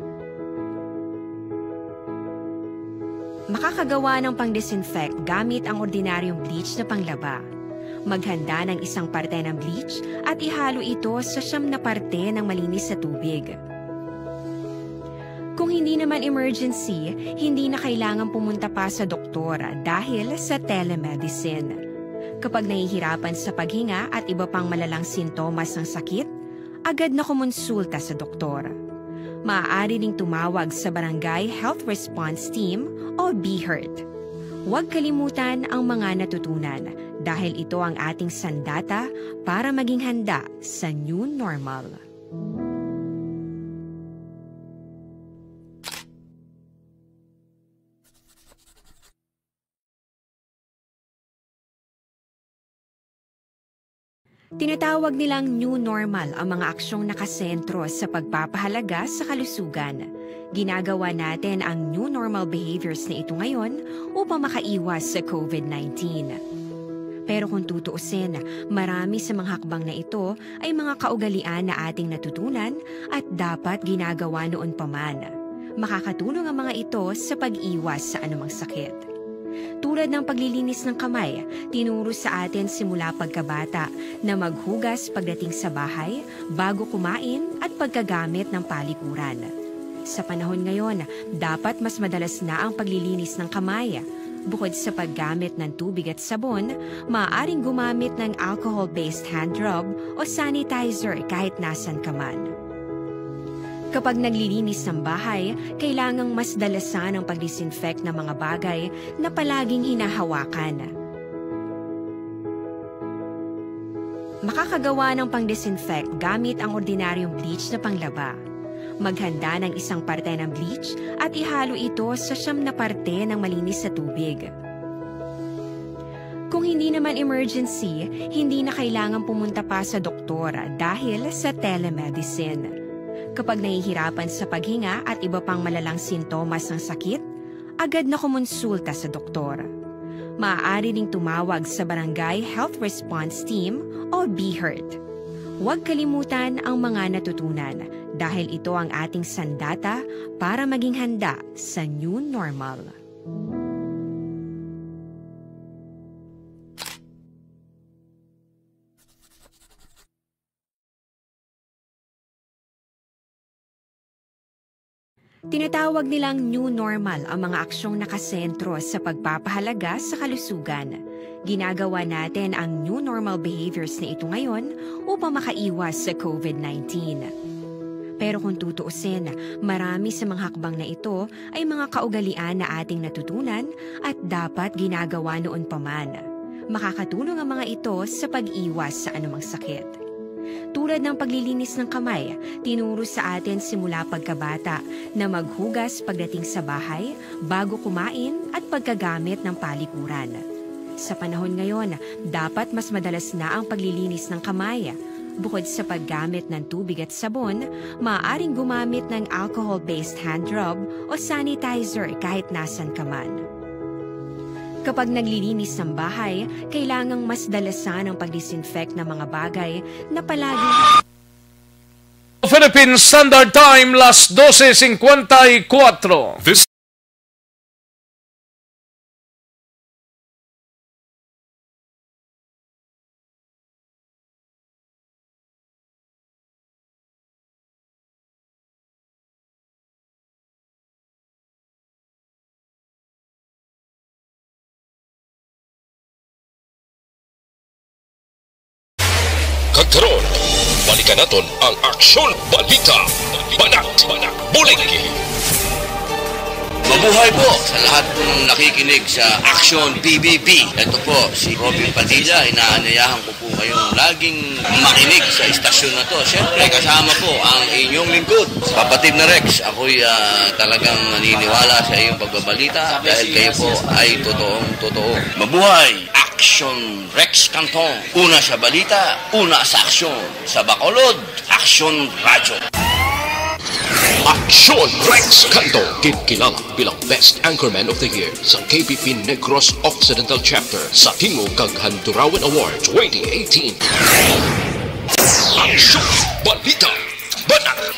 Makakagawa ng pang-disinfect gamit ang ordinaryong bleach na panglaba. Maghanda ng isang parte ng bleach at ihalo ito sa siyam na parte ng malinis na tubig. Kung hindi naman emergency, hindi na kailangan pumunta pa sa doktor dahil sa telemedicine. Kapag nahihirapan sa paghinga at iba pang malalang sintomas ng sakit, agad na kumonsulta sa doktor. Maaari ring tumawag sa Barangay Health Response Team o BHERT. Huwag kalimutan ang mga natutunan dahil ito ang ating sandata para maging handa sa new normal. Tinatawag nilang new normal ang mga aksyong nakasentro sa pagpapahalaga sa kalusugan. Ginagawa natin ang new normal behaviors na ito ngayon upang makaiwas sa covid nineteen. Pero kung tutuusin, marami sa mga hakbang na ito ay mga kaugalian na ating natutunan at dapat ginagawa noon pa man. Makakatulong ang mga ito sa pag-iwas sa anumang sakit. Tulad ng paglilinis ng kamay, tinuro sa atin simula pagkabata na maghugas pagdating sa bahay, bago kumain at pagkagamit ng palikuran. Sa panahon ngayon, dapat mas madalas na ang paglilinis ng kamay. Bukod sa paggamit ng tubig at sabon, maaaring gumamit ng alcohol-based hand rub o sanitizer kahit nasan ka man. Kapag naglilinis ng bahay, kailangang mas dalasan ang pag-disinfect ng mga bagay na palaging hinahawakan. Makakagawa ng pang-disinfect gamit ang ordinaryong bleach na panglaba. Maghanda ng isang parte ng bleach at ihalo ito sa siyam na parte ng malinis na tubig. Kung hindi naman emergency, hindi na kailangan pumunta pa sa doktor dahil sa telemedicine. Kapag nahihirapan sa paghinga at iba pang malalang sintomas ng sakit, agad na kumonsulta sa doktor. Maaari ding tumawag sa Barangay Health Response Team o BHERT. Huwag kalimutan ang mga natutunan dahil ito ang ating sandata para maging handa sa new normal. Tinatawag nilang new normal ang mga aksyong nakasentro sa pagpapahalaga sa kalusugan. Ginagawa natin ang new normal behaviors na ito ngayon upang makaiwas sa covid nineteen. Pero kung tutuusin, marami sa mga hakbang na ito ay mga kaugalian na ating natutunan at dapat ginagawa noon pa man. Makakatulong ang mga ito sa pag-iwas sa anumang sakit. Tulad ng paglilinis ng kamay, tinuro sa atin simula pagkabata na maghugas pagdating sa bahay, bago kumain at pagkagamit ng palikuran. Sa panahon ngayon, dapat mas madalas na ang paglilinis ng kamay. Bukod sa paggamit ng tubig at sabon, maaaring gumamit ng alcohol-based hand rub o sanitizer kahit nasan ka man. Kapag naglilinis ng bahay, kailangang mas dalasan ang pag-disinfect ng mga bagay na palagi Philippine Standard Time, las doce cincuenta y cuatro. This Kag karon, balikan naton ang Aksyon Balita. Banat, bulig. Mabuhay po sa lahat ng nakikinig sa Aksyon P B B. Ito po si Robin Padilla. Inaanyayahan ko po kayong laging makinig sa istasyon na to. Siyempre, kasama po ang inyong lingkod, kapatid na Rex. Ako'y ah, talagang naniniwala sa iyong pagbabalita dahil kayo po ay totoong totoo. Mabuhay! Action Rex Cantong. Una sa balita, una sa aksyon. Sa Bacolod, Aksyon Radyo. Aksyon Rex Cantong, ginkilala bilang Best Anchorman of the Year sa K B P Negros Occidental Chapter sa Tingog kag Handurawan Award twenty eighteen. Aksyon Balita. Banat.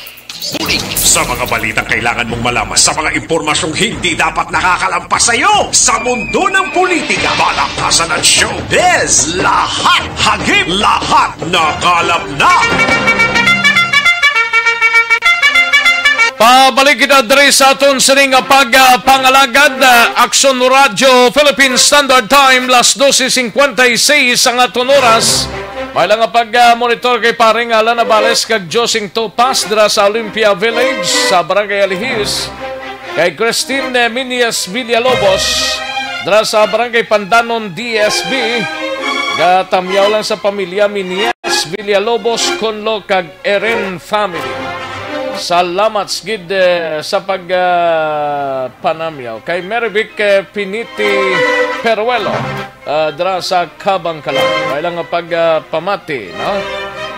Bulig. Sa mga balitang kailangan mong malaman, sa mga impormasyong hindi dapat nakakalampas sa iyo, sa mundo ng politika, balaktasan at showbiz, lahat hagip, lahat nakalap na. Pabalik kita diri sa aton sining nga pag, ah, pangalagad, ah, Aksyon Radyo Philippine Standard Time, las doce cincuenta y seis ang aton oras. May lang nga pag, ah, monitor kay paring Alan Navales kag Josing Topas dira sa Olympia Village sa Barangay Alihis. Kay Christine, eh, Minias Villalobos dira sa Barangay Pandanon D S B. Gatamyaw lang sa pamilya Minias Villalobos, Conlo kag Eren family. Salamat gid, eh, sa pag, ah, panamyaw kay Merivic, eh, Piniti Peruelo, ah, dira sa Kabangkalan. May lang nga pag, ah, pamati, no?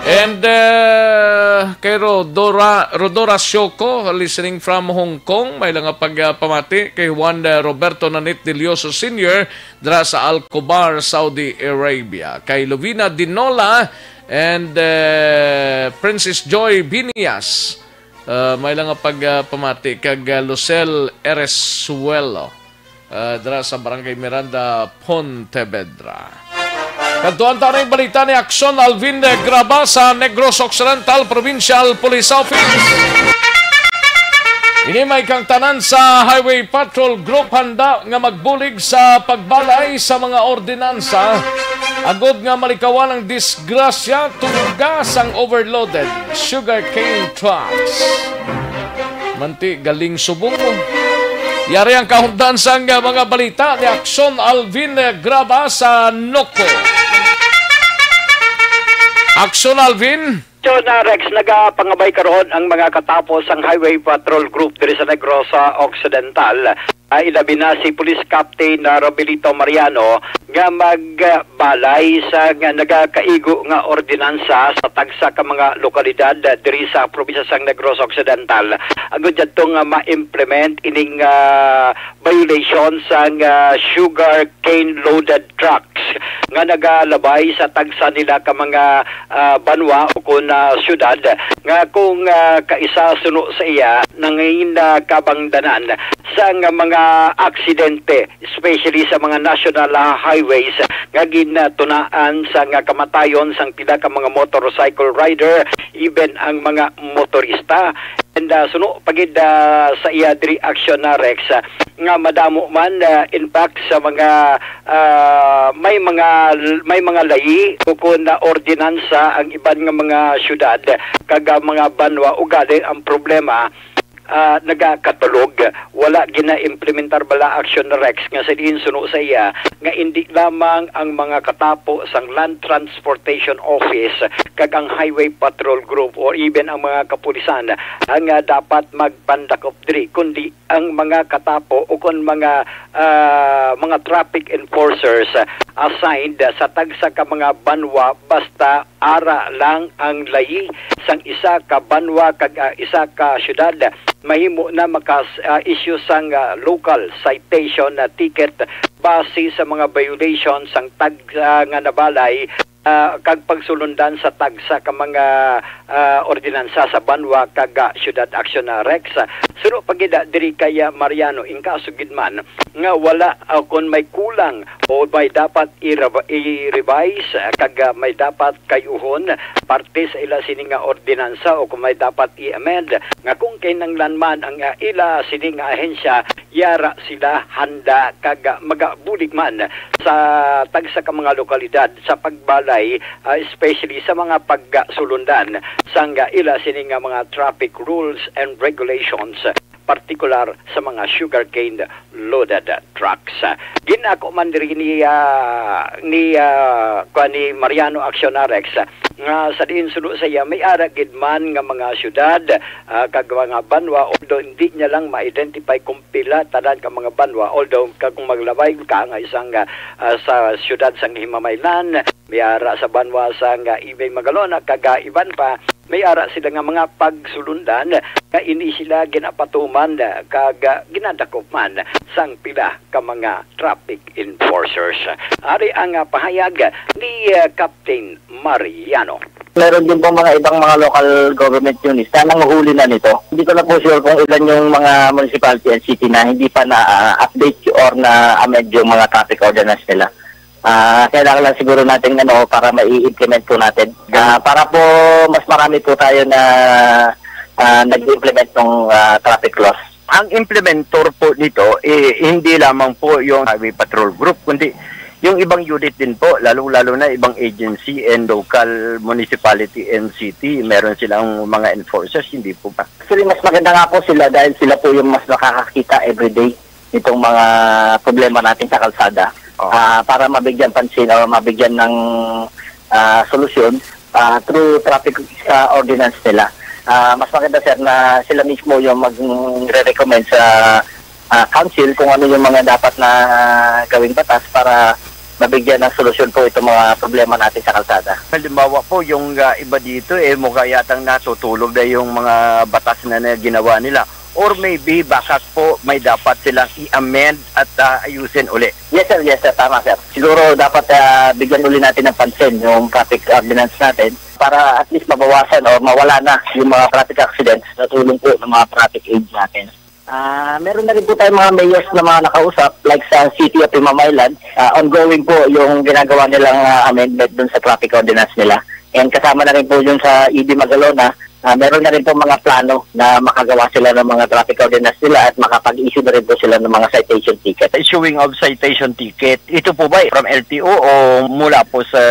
And, eh, kay Rodora, Rodora Sioco, listening from Hong Kong. May lang nga pag, ah, pamati kay Juan, eh, Roberto Nanit Delioso Senior dira sa Alcobar, Saudi Arabia. Kay Lovina Dinola and, eh, Princess Joy Binias. Ah, may lang nga pag, ah, pamati kag, ah, Lucel Eresuelo, ah, dira sa Barangay Miranda, Pontevedra. Kadtuan ta na ang balita ni Aksyon Alvin Graba sa Negros Occidental Provincial Police Office. Ini may kang tanan sa Highway Patrol Group handa nga magbulig sa pagbalay sa mga ordinansa agod nga malikawan ang disgrasya tungga sang overloaded sugarcane trucks. Manti, galing subong mo. Yari ang kahundan sang, ah, mga balita ni Aksyon Alvin, eh, Graba sa Noco. Aksyon Alvin. John, ah, Rex, nagapangabay karon ang mga katapo sang Highway Patrol Group diri sa Negros Occidental. Ah, ilabi na si Police Captain, ah, Robelito Mariano nga magbalay sa nga nagakaigo nga ordinansa sa tagsa ka mga lokalidad, ah, diri sa probinsya sang Negros Occidental. Agud didto nga ma-implement ining, ah, violation sang, ah, sugar cane loaded trucks nga nagalabay sa tagsa nila ka mga, ah, banwa o kon, ah, syudad nga kung, ah, kaisa suno sa iya nangin, ah, kabangdanan sa nga mga aksidente, especially sa mga national, ah, highways nga gintunaan sa nga kamatayon sang pila ka mga motorcycle rider, even ang mga motorista. And, ah, suno pa gid, ah, sa iya diri aksyon na Rex, ah, nga madamo man, ah, in fact, sa mga, ah, may mga, may mga layi o kon na ordinansa ang iban nga mga syudad kag, ah, mga banwa, ugaling ang problema, ah, nagakatulog. Wala gina-implementar bala aksyon na Rex nga sa diin suno sa iya nga indi lamang ang mga katapo sang Land Transportation Office kag ang Highway Patrol Group or even ang mga kapulisan ang, ah, dapat magpandakop diri, kundi ang mga katapo o kon mga, ah, mga traffic enforcers, ah, assigned sa tagsa ka mga banwa, basta ara lang ang layi sang isa ka banwa kag, ah, isa ka syudad, mahimo na makas-, ah, issue sang, ah, local citation na ticket base sa mga violation sang tag-, ah, nga nabalay, ah, kag pagsulundan sa tagsa ka mga, ah, ordinansa sa banwa kag, ah, syudad aksyon na Rex. Suno pa gid, ah, diri kay, ah, Mariano, in kaso gid man nga wala, ah, kon may kulang o may dapat i-rev-, i-revise, ah, kag, ah, may dapat kayuhon parte sa ila sini nga ordinansa o kung may dapat i-amend, nga kung kinahanglan man ang, ah, ila sini nga ahensya, yara sila handa kag, ah, magabulig man sa tagsa ka mga lokalidad sa pagbalay, ah, especially sa mga pagsulundan sang, ah, ila sini nga mga traffic rules and regulations, partikular sa mga sugarcane loaded trucks. Ginako man diri ni, ah, ni, ah, kuwan, ni Mariano Accionarex, ah, nga sa diin suno sa iya, may ara gid man nga mga syudad, ah, kag mga banwa, although hindi niya lang ma-identify kung pila tanan ka mga banwa, although kag kung maglabay ka nga isang, ah, ah, sa syudad sang Himamaylan, may ara sa banwa sang, ah, Ibay Magalona, kag, ah, iban pa, may ara sila nga mga pagsulundan nga ini sila ginapatuman, ah, kag, ah, ginadakop man sang pila ka mga traffic enforcers. Ari ang, ah, pahayag ni, ah, Captain Mariano. Meron din po mga ibang mga local government units na nanguhuli na nito. Hindi ko na po sure kung ilan yung mga municipality and city na hindi pa na, ah, update or na amend yung mga traffic ordinance nila. Ah, kailangan lang siguro natin, ano, para mai-implement po natin. Ah, para po mas marami po tayo na, ah, nag-implement ng, ah, traffic laws. Ang implementor po nito, eh, hindi lamang po yung Highway Patrol Group, kundi yung ibang unit din po, lalong-lalo na ibang agency and local municipality and city, meron silang mga enforcers, hindi po ba? Actually, mas maganda nga po sila dahil sila po yung mas nakakakita everyday nitong mga problema natin sa kalsada. Oh. Ah, para mabigyan pansin o mabigyan ng, ah, solusyon, ah, through traffic sa ordinance nila. Ah, mas maganda, sir, na sila mismo yung magre-recommend sa, ah, council kung ano yung mga dapat na gawing batas para mabigyan ng solusyon po itong mga problema natin sa kalsada. Halimbawa po, yung, ah, iba dito, eh, mukha yatang natutulog na yung mga batas na, na ginawa nila. Or maybe, baka po may dapat silang i-amend at, ah, ayusin uli. Yes, sir. Yes, sir. Tama, sir. Siguro dapat, ah, bigyan uli natin ng pansin yung traffic ordinance natin para at least mabawasan o mawala na yung mga traffic accidents sa tulong po ng mga traffic aids natin. Ah, meron na rin po tayong mga mayors na mga nakausap, like sa City of Himamaylan, ah, ongoing po yung ginagawa nilang, ah, amendment dun sa traffic ordinance nila. And kasama na rin po yung sa E D Magalona, ah, meron na rin po mga plano na makagawa sila ng mga traffic ordinance nila at makapag-issue na rin po sila ng mga citation ticket. Issuing of citation ticket, ito po ba from L T O o mula po sa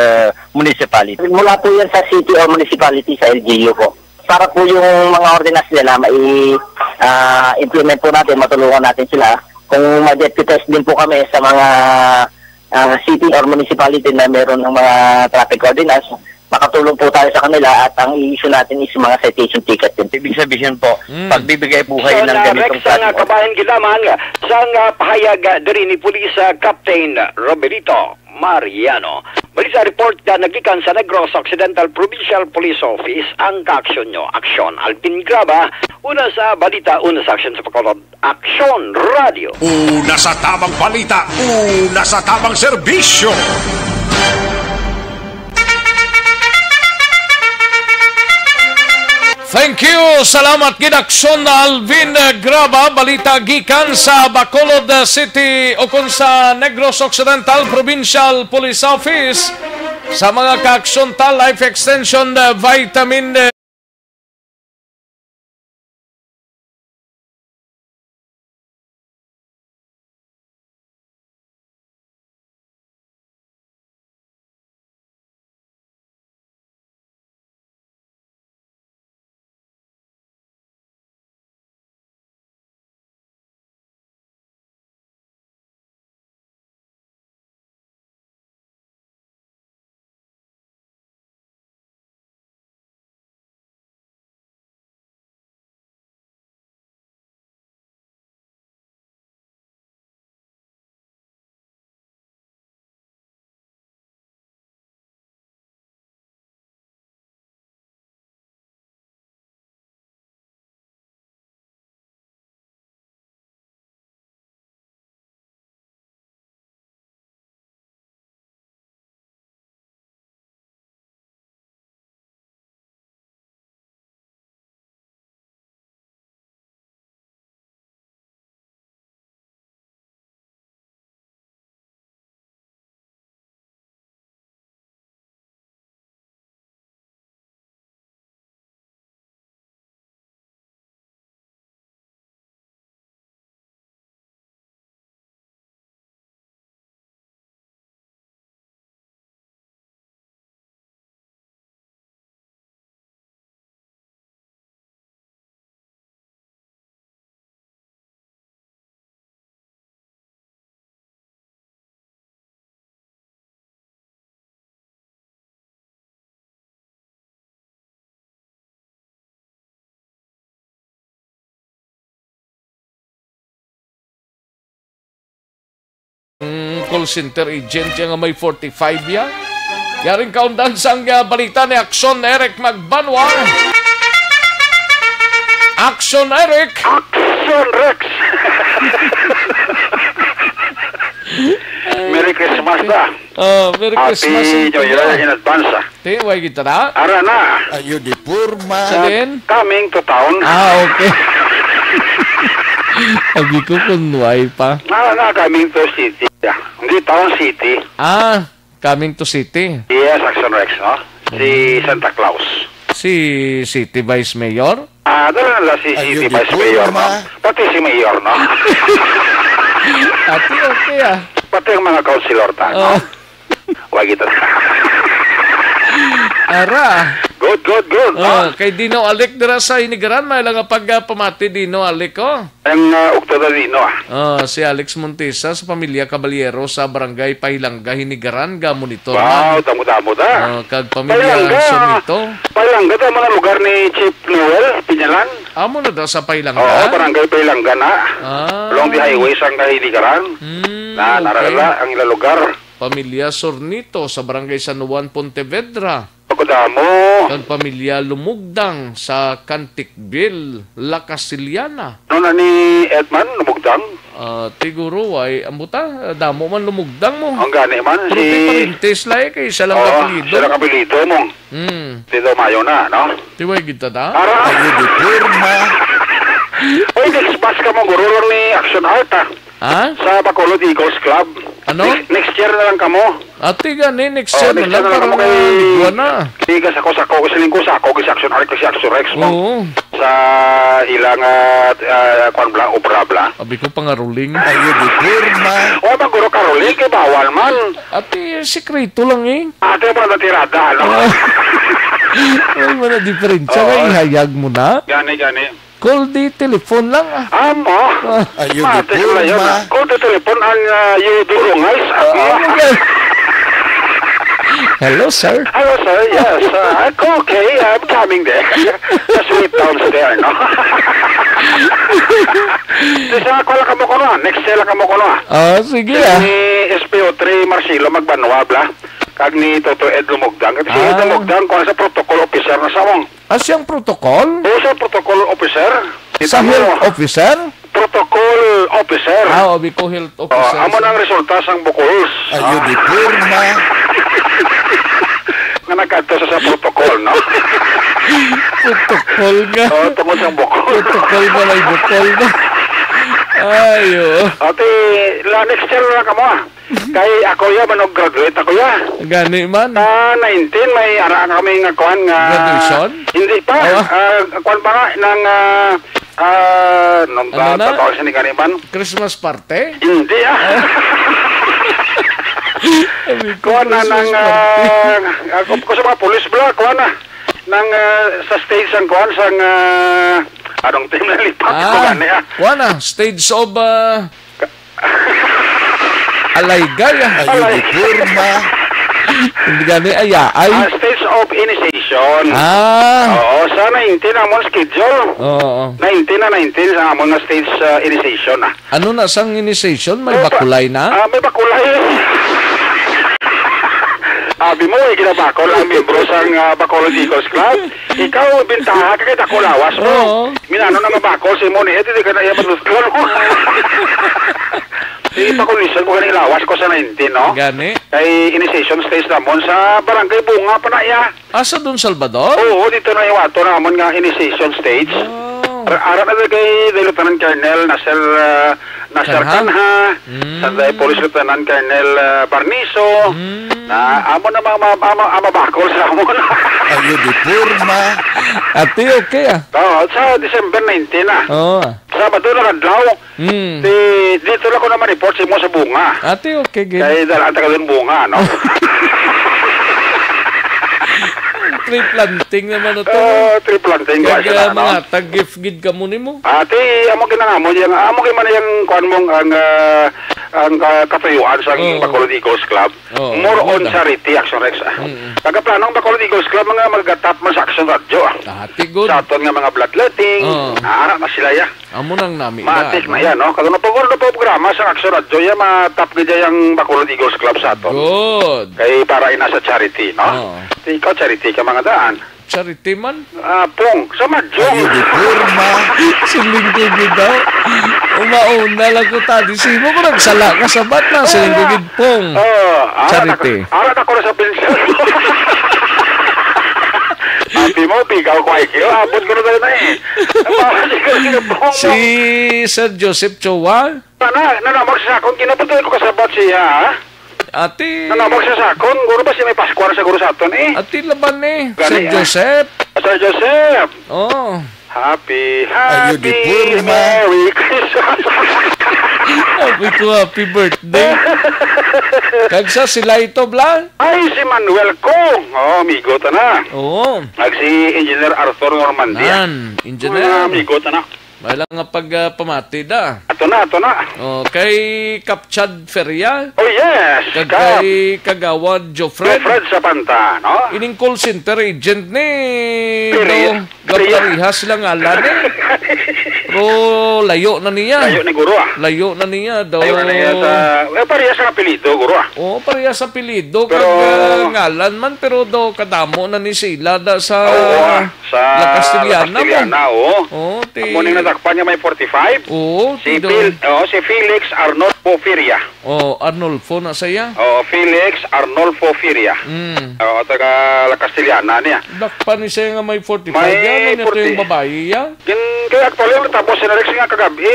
municipality? Mula po yan sa city or municipality, sa L G U po. Para po yung mga ordinance nila, mai, ah, implement po natin, matulungan natin sila. Kung ma-deputize din po kami sa mga, ah, city or municipality na meron ng mga traffic ordinance, makatulong po tayo sa kanila at ang i-issue natin is mga citation ticket din. Ibig sabihin po, Mm. pagbibigay buhay So, ng na ganitong Rex, ang, ah, kabahin gid lamang sang, ah, pahayag, ah, diri ni Police, ah, Captain Roberito Mariano. Bali sa report nga nagikan sa Negros Occidental Provincial Police Office, ang kaaksyon nyo, Aksyon Alvin Graba, una sa balita, una sa aksyon sa Bacolod, Aksyon Radio. Una sa tamang balita, una sa tamang serbisyo. Thank you. Salamat gid, Aksyon Alvin Graba. Balita gikan sa Bacolod City o kon sa Negros Occidental Provincial Police Office. Sa mga kaaksyon ta, Life Extension, uh, Vitamin, uh, call center agent ya nga may forty-five ya. Yaring kaundan sang, ah, balita ni Action Eric Magbanwa. Action Eric! Action Rex! Merry Christmas na. Oh, Merry Christmas Happy and New Year Kuya. In advance, ah. Ti, way kita na? Ara na. Ayo di purma. Sa Again? Coming to town. Ah, okay. Sabi ko kung way pa. Na, na, coming to city. Yeah. Hindi town, city. Ah, coming to city. Yes, Action Rex, no? Si Mm. Santa Claus. Si City Vice Mayor? Ah, dala na si Ayo, City di Vice Mayor, no? Pati si Mayor, no? Ati, okay, ah. Pati ang mga councilor ta, no? Oh. Wag ito. Ara. Good, good, good, Oh, no? Kay Dino Alec dira sa Hinigaran, may lang nga pagpamati, Dino Alec, oh. Ang, ah, ukto na Dino, ah. Oh, si Alex Montesa sa pamilya Caballero sa Barangay Pahilanga, Hinigaran, ga monitor Wow, man. Damo-damo ta. Oh, kag pamilya Pahilanga, Sumito. Pahilanga, tama na lugar ni Chief Noel Pinyalan. Amo na daw sa Pahilanga? Oo, Barangay Pahilanga na. Ah. Along the highway sang Kahinigaran. Hmm, Na, okay. Narala ang ilang lugar. Pamilya Sornito sa Barangay San Juan, Pontevedra. Pagkadamo. Kag pamilya Lumugdang sa Canticville, La Casiliana. Ano na ni Edman, Lumugdang? Ah, tiguro, ay, ang buta, damo man Lumugdang mo. Ang gani man, Pero si di parintes, like, eh, siya lang Oo, apelyido. Siya lang apelyido mo. Hmm. Dito mayo na, no? Tiway gid ta, da? Ara. Ayo di purma. Uy, next batch ka mo, guro lang ni Action Art, ah. Ha? Sa Bacolod Eagles Club. Ano? Next, next year na lang kamo. Ati gani, next Oh, year na next lang year na lang para kamo mga kay ligwa na. Tigas ako, sako, siling ko, sako, si Action Art, si Action Rex, mo. Oo. Sa ilang, ah, ah, kwan bla, obra bla. Abi ko, pangaruling. Ayo di purma. O, maguro karuling, kay bawal man. Ati, sikreto lang eh. Ate, pa na tirada, ano? Ah. Ay, wala diferensya. Oo. Kay ihayag mo na. Gani, gani. Call di telephone lang, ah. Amo. Ah. Ayo, Mate, di wala yun, purma. Ah. Call di telephone ang, ah, you do wrong eyes. Ah, Ah, okay. Hello, sir. Hello, sir. Yes, uh, I'm okay. I'm coming there. Just wait downstairs, no? Di sa ako lang kamo kuno, ah. Next year lang kamo kuno, ah. Ah, sige, ah. Ni S P O three Marcelo Magbanwa, bla. Kag ni Toto Ed Lumugdang. Kasi si Ed Ah. Lumugdang, kuwan sa protocol officer na sa mong. Ah, siyang protocol? Oo, siya protocol officer. Sa Kita mo? Health officer? Protocol officer. Ah, obi ko health Oh, officer. Amo nang resulta sang bukols. Ayo, Ah. di purma. Nga nagkadto sa, sa protocol, no? Protocol nga. Oh, tungod sang bukol. Protocol nga may bukol, no? Ayo. Ate, la, next year na lang kamo, ah. Kay ako ya, manog graduate ako ya. Gani man. Sa nineteen, may ara kami nga kuan nga Graduation? Hindi pa. Oh. Ah, kuan pa nga, nang, ah, ah, nung Ano ta-, na? Tatawag siya ni gani man? Christmas party? Hindi, ah. Sabi ko, Kuan na Christmas nang, party. Ah, ako ko sa mga pulis bla, kuan na. Nang, ah, sa stage ang kuan, sang, ah, anong team na lipat ko Ah, gani, ah. Kuan na, stage of, ah, Alaygay, ah. Ayo, Alay. Di purma. Hindi gani, ay, ah, ay. Ah, stage of initiation. Ah. Oo, sa nineteen ang amon schedule. Oo. Nineteen na nineteen sa amon nga stage, ah, initiation, ah. Ano na sang initiation? May May ba-, bakulay na? Ah, may bakulay. Abi mo, eh, ginabakol ang membro sang, ah, Bacolod Eagles Club. Ikaw, bintaha ka kay dako lawas mo. Oo. Minano na mabakol si mo ni, eh, di ka na iya matutlo. Di pa ko lisan ko ganing lawas ko sa nineteen, no? Gani? Kay initiation stage namon sa Barangay Bunga pa na iya. Ah, sa Don Salvador? Oo, dito na yung ato namon nga initiation stage. Oh. Ara, ara na kay the Lieutenant Colonel Nasir, ah, Nasir Canha? Canha, Mm. Sanday Police Lieutenant Colonel, ah, Barniso, Mm. na amo na mga, mga, mga, mga bakol sa amon. Ayo, di purma. Ate, okay, ah. Oo, sa December nineteen na. Oo. Sabado na kadlaw. Mm. Di, dito lang ko naman report sa imo sa Bunga. Ate, okay, gid. Kay dala ang taga doon Bunga, no? Tree planting naman ito, no? Oo, tree planting, Kaya wa sila, no? Mga tag-gift gid ka mo nimo. Ate, amo ginanamo, yung, amo gid man yung kuan mong ang, ah, ang, ah, katuyuan sang Oo. Bacolod Eagles Club. Oo, More on good, ah. charity, Action Rex, ah. Mm. Nagaplano ang Bacolod Eagles Club nga magatap man sa Action Radyo, ah. Ah, ti good. Sa aton nga mga bloodletting, Oo. ah, na sila, ya. Amo nang nami Matik na, na, no? Kag ano pa, ano pa programa sa Action Radyo, ya, matap gid ya ang Bacolod Eagles Club sa aton. Good. Kay para ina sa charity, no? Oo. Ti ikaw, charity ka mga daan. Charity man. Ah, Pong, sa Madyong. Ayo, di porma. Siling ko gid daw. Umauna lang ko tadi. Simo ko nagsala ka sa bata. Siling ko gid, Pong. Oh, ara na, Charity. ara na ko na sa pensyon. Abi mo, pigaw ko I Q. Abot ko na tayo na eh. Ang mga sigaw, sigaw, Pong, Si Pong. Sir Joseph Chowa. Ana, nanamag sa sakon, kinabutan ko kasabat siya, ha? Ati. Nanamag sa sakon, guro ba siya may Paskuhan sa guro sa aton, eh? Ati laban ni Gani, Sir ah. Joseph. Sir Joseph. Oh. Happy, Ayo, di happy, porma. Merry Christmas. Happy ko, happy birthday. Kag sa sila ito, bla? Ay, si Manuel Kong. Oh, amigo ta na. Oo. Ag si Engineer Arthur Normandia. Nan, Engineer. Mga amigo ta na. May lang nga pag, ah, pamati da. Ato na, ato na. Oh, kay Kapchad Feria. Oh, yes. Kag Kap. kay Kagawad Jofred. Jofred Sapanta, no? Ining call center agent ni Feria. daw Feria. gaparehas lang ngalan eh. Pero layo na niya. Layo ni Guro, ah. Layo na niya daw. Layo na niya sa, eh, parehas ang apelyido, Guro, ah. Oo, parehas sa apelyido. Pero Kag, ah, ngalan man, pero daw kadamo na ni sila da sa Oo, ah. Sa La Castellana, La Castellana, man. Oo. Oo, ti- Amo ning nadakpan niya may forty-five. Oo, Si ti do- Phil, oh, si Felix Arnolfo Firia. Oh, Arnolfo na saya. Oh, Felix Arnolfo Firia. Mm. Oh, taga La Castellana niya. Dakpan ni siya nga may forty-five May yan, ano forty. yung babae yan? Gin, kaya actually, tapos si Rex nga kagabi,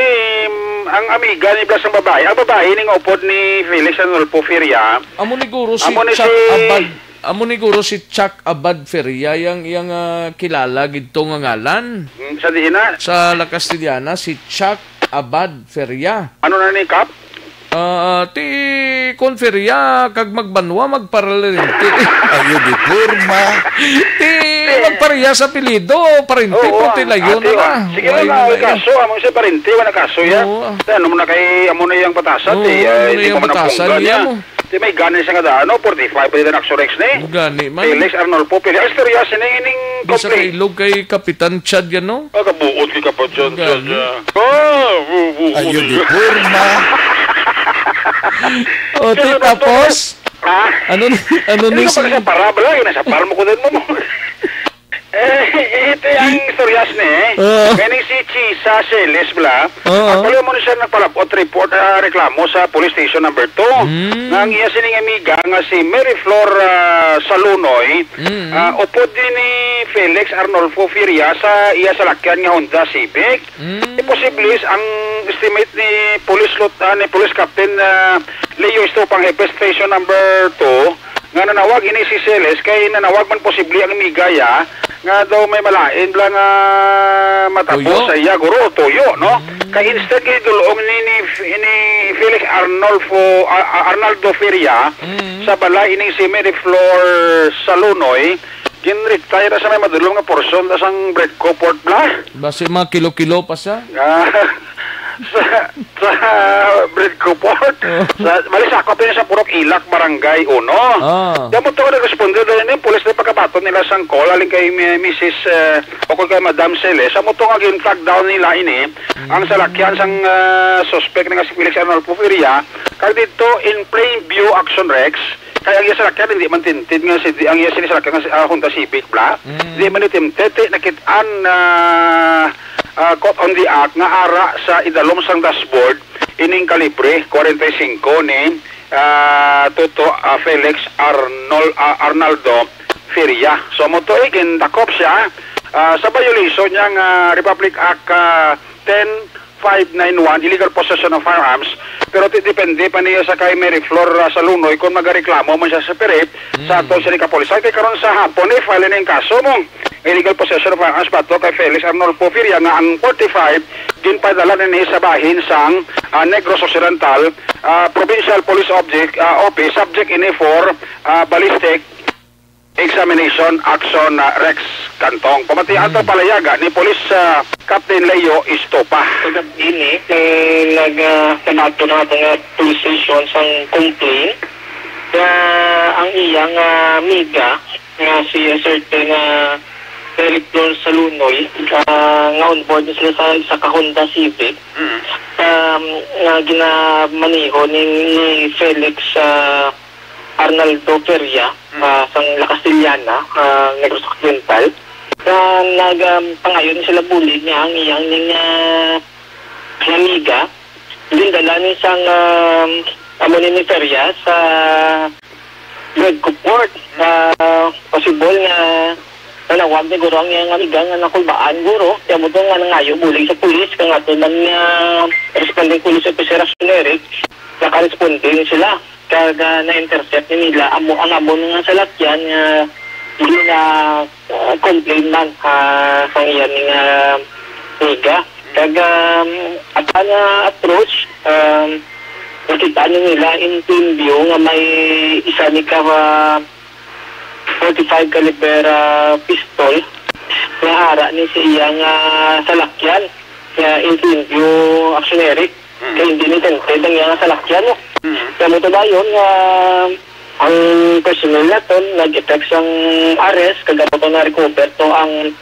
mm, ang amiga ni Blas ang babae. Ang babae ning upod ni Felix Arnolfo Firia. Amo ni guro si Amo ni Chuck si Abad. Amo ni guro si Chuck Abad Feria, yang, yang, ah, kilala gid to nga ngalan. Mm, sa diin na? Sa La Castellana, si Chuck Abad Feria. Ano na ni, Kap? Ah, ti kon Feria, kag magbanwa, magparalerinti. Ayo, di porma. Ti magpareha sa apelyido, parente Oo, po, ti ah, layo ate, na na. ah. Sige Layo na na, na, kaso, amo siya parente, wala kaso ya. Oo, ah. Ti, ano mo na kay, amo na yung batasan, Oo, ti, ah, amo na hindi yung mo man ang batasan punggan niya niya. mo. Di may gani siya nga daan, no? Forty-five pa din ang Axorex ni. Gani man. Felix Arnolfo, Felix. Ay, istorya siya ning ining Di sa complaint. kailog kay Kapitan Chad yan, no? Ah, kabuot kay Kapitan Chad, Gani. ah. Ah, bu-, bu-, Ayo, bu-, di porma. O, ti, Pero, tapos? Ha? Ano ni, ano Hindi ni ko si pa sa para, bala, yun, nasa para mo ko din mo. Eh, ito ang istoryas ni, eh. Oo. Kani si Chisa Celes, bala. Oo. Actually, mo ni siya nagpalabot report, ah, reklamo sa police station number two. Mm. Nga ang iya sining amiga nga si Mary Flor, ah, Salunoy, Mm. ah, upod din ni Felix Arnolfo Firia sa iya salakyan nga Honda Civic. Mm. Imposible ang estimate ni Police Lut-, ah, ni Police Captain, ah, Leo Estopang, Hepe Station number two, nga nanawag ini si Celes kay nanawag man posible ang amiga ya nga daw may malain bala nga matabo Tuyo? sa iya, guro, o tuyo, no? Mm. Kay instead gidulong ni, ni, ni Felix Arnolfo, ah, ah, Arnaldo Feria Mm. sa balay ining si Mary Flor Salunoy, ginrektay ra sa may madulom nga porsyon ta sang Bredco Port, bla. Basi mga kilo-kilo pa siya. Ah, sa, sa Bredco Port. Oh. Sa, bali, sakop yun sa Purok Ilak, Barangay Uno. Ah. Kaya mo to, nag-responde dahil yung pulis na pagkabaton nila sang call, aling kay mi-, Missus, eh, o kung kay Madam Celes. Sa mo to nga gin-flag down nila ini, Mm. ang salakyan sang, ah, suspect na nga si Felix Arnolfo Feria, kag dito in plain view, Action Rex, kaya ang iya salakyan, hindi man tinted nga si, ang iya sini salakyan nga si, ah, Honda Civic, bla. Mm. Hindi man tinted, ti, nakit-an, ah, ah, caught on the act nga ara sa idalom sang dashboard ining kalibre forty-five ni, ah, Toto, ah, Felix Arnol-, ah, Arnaldo Feria. So, mo to, eh, gindakop siya, ah, sa violation niya nga Republic Act, ah, ten five nine one, illegal possession of firearms. Pero ti-, depende pa niya sa kay Mary Flor, ah, Salunoy kung magareklamo man siya sa pirit sa Mm. aton sini kapulisan. Kay karon sa hapon, eh, file ning kaso mo. Illegal possession of firearms batok kay Felix Arnolfo Firia nga ang forty-five ginpadala na ni sa bahin sang, ah, Negros Occidental, ah, Provincial Police Object, ah, Office, subject ini for, ah, ballistic Examination Action, ah, Rex Cantong. Pamati ato Hmm. palayaga ni Police, ah, Captain Leo Estopa. Kagab-i ni, eh, nag, ah, namato na ato nga police station sang complaint nga ang iyang, ah, amiga nga si certain, ah, Eric Flor Salunoy, ah, nga on board na sila sa isa ka Honda Civic, Mm. um, nga ginamaneho ni, ni Felix, ah, Arnaldo Feria, Mm. ah, sang La Castellana, ah, Negros Occidental. Nga nag, um, pangayo ni sila bulig nga ang iyang ning, ah, amiga, gindala ni sang, um, amo ni, ni Feria sa Red Court. Ah, possible nga nanawag ni guro ang iyang amiga nga nakulbaan guro. Kaya mo to nga nangayo bulig sa pulis, kang ato man nga responding police officer, Action Eric, nakaresponde ni sila. Kag, ah, na-intercept ni nila amo ang amo nga salakyan nga hindi na, ah, complain man, ah, sang iya ning, ah, amiga. Kag, um, apan nga approach, um, nakita ni nila in plain view nga may isa ni ka, ah, forty-five caliber, ah, pistol nga ara ni sa iya nga salakyan nga in plain view, Action Eric. Mm. Kay hindi ni tinted ang iyang salakyan, no? Mm. Kaya mo to dayon nga ang personnel naton nag-effect sang arrest, kag amo to na-recover to ang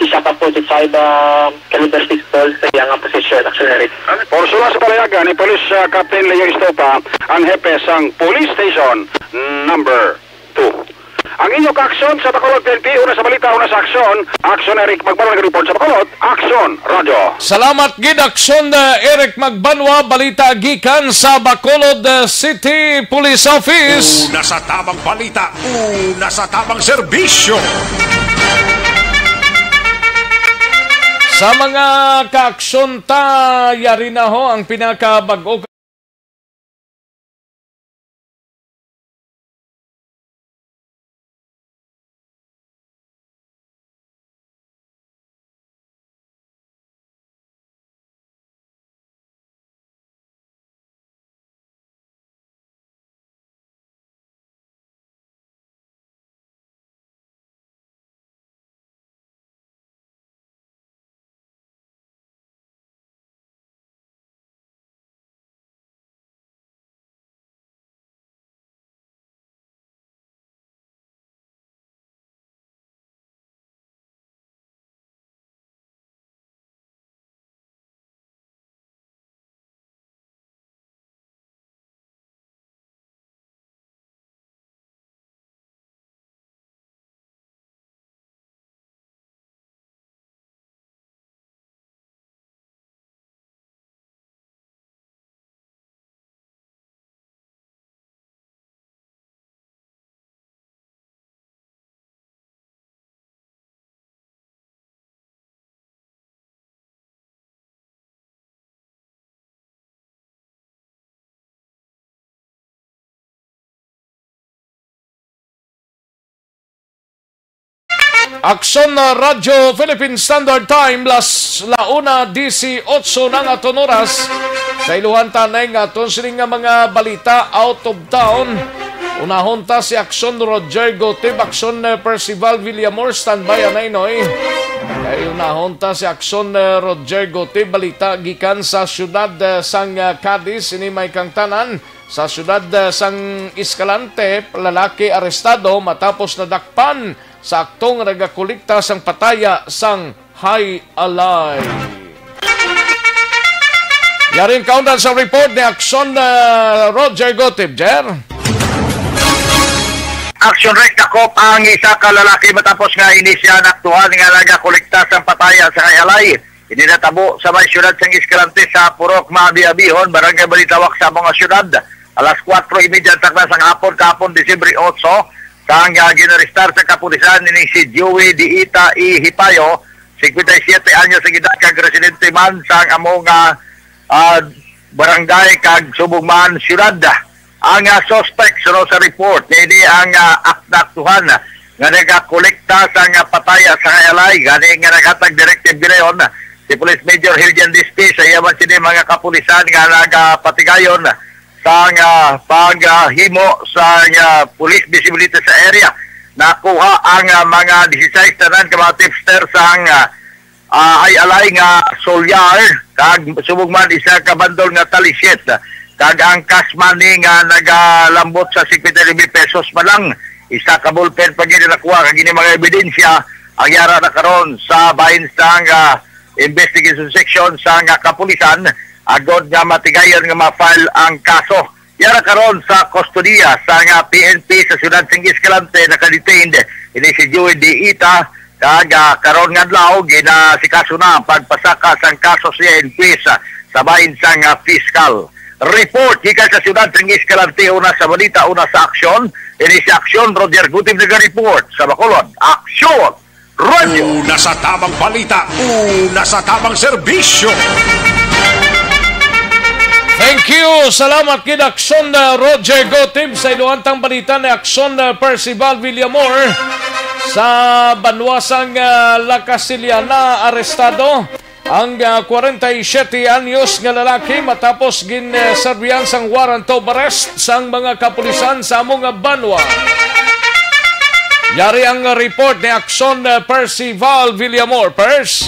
isa ka forty-five, ah, caliber pistol sa iya nga posisyon, Action Eric. Porsola sa palayaga ni Police, ah, Captain Leo Estopa, ang hepe sang Police Station Number Two. Ang inyo kaaksyon sa Bacolod P N P, una sa balita, una sa aksyon. Action Eric Magbanwa nag-report sa Bacolod. Action Radio. Salamat gid, Action, uh, Eric Magbanwa. Balita gikan sa Bacolod, uh, City Police Office. Una sa tamang balita, una sa tamang serbisyo. Sa mga kaaksyon ta, yari na ho ang pinakabag-o. Aksyon na Radyo Philippine Standard Time, las la una dieciocho na nga aton oras. Sa iluhan tanay nga aton sini nga mga balita out of town. Unahon ta si Aksyon Roger Gotib, Aksyon, eh, Percival Villamor, standby anay, Noy. Kay unahon ta si Aksyon, eh, Roger Gotib, balita gikan sa siyudad, eh, sang, eh, Cadiz, ini may kang tanan. Sa siyudad, eh, sang Escalante, lalaki arestado matapos nadakpan sa akto nga nagakolekta sang pataya sang Jai Alai. Yari ang kaundan sa report ni Aksyon, eh, Roger Gotib, Jer. Action Rec, dakop ang isa ka lalaki matapos nga ini siya naaktuhan nga nagakolekta sang pataya sa Jai Alai. Ini natabo sa may siyudad sang Escalante sa Purok Maabi-abihon, Barangay Balitawak sa amo nga siyudad. Alas kuwatro y media takna sang hapon kahapon, Disyembre otso, sang, ah, ginarestar sa kapulisan ini si Joey Diita E. Hipayo, singkwenta y siyete anyos ang edad, kag residente man sang amo nga, ah, barangay kag subong man siyudad. Ang, ah, suspect, suno sa report, ini ang, ah, ak-, naaktuhan nga nagakolekta sang, ah, pataya sa Jai Alai, gani nga naghatag directive gilayon si Police Major Hildian Dispe sa iya man sini mga kapulisan nga nagapatigayon sang, ah, paghimo sang, ah, police visibility sa area. Nakuha ang, ah, mga disisais tanan ka mga tipster sang, ah, ah, Ay-alay nga Solyar, kag subong man isa ka bandol nga talisyet, kag ang cash money nga nagalambot sa singkwenta mil pesos pa lang. Isa ka ballpen pa gid nakuha, kag ini mga ebidensya ang yara na karon sa bahin sang, ah, investigation section sang, ah, kapulisan, agod nga matigayon nga ma-file ang kaso. Yara karon sa kustodiya sang, ah, P N P sa siyudad sang Escalante. Naka-detained ini si Joey Diita, kag, ah, karon nga adlaw ginasikaso na ang pagpasaka sang kaso sa iya inquest, ah, sa bahin sang, ah, piskal. Report gikan sa siyudad sang Escalante, una sa balita, una sa aksyon. Ini si Aksyon, Roger Gutib naga-report sa Bacolod. Aksyon! Radyo. Una sa tamang balita, una sa tamang serbisyo. Thank you. Salamat kid Aksyon, uh, Roger Gotib. Sa iluhantang balita ni Aksyon, uh, Percival Villamor. Sa banwa sang, uh, La Castellana, arestado ang, ah, kwarenta y siyete anyos nga lalaki matapos ginserbihan sang warrant of arrest sang mga kapulisan sa amo nga banwa. Yari ang report ni Aksyon, ah, Percival Villamor. Pers.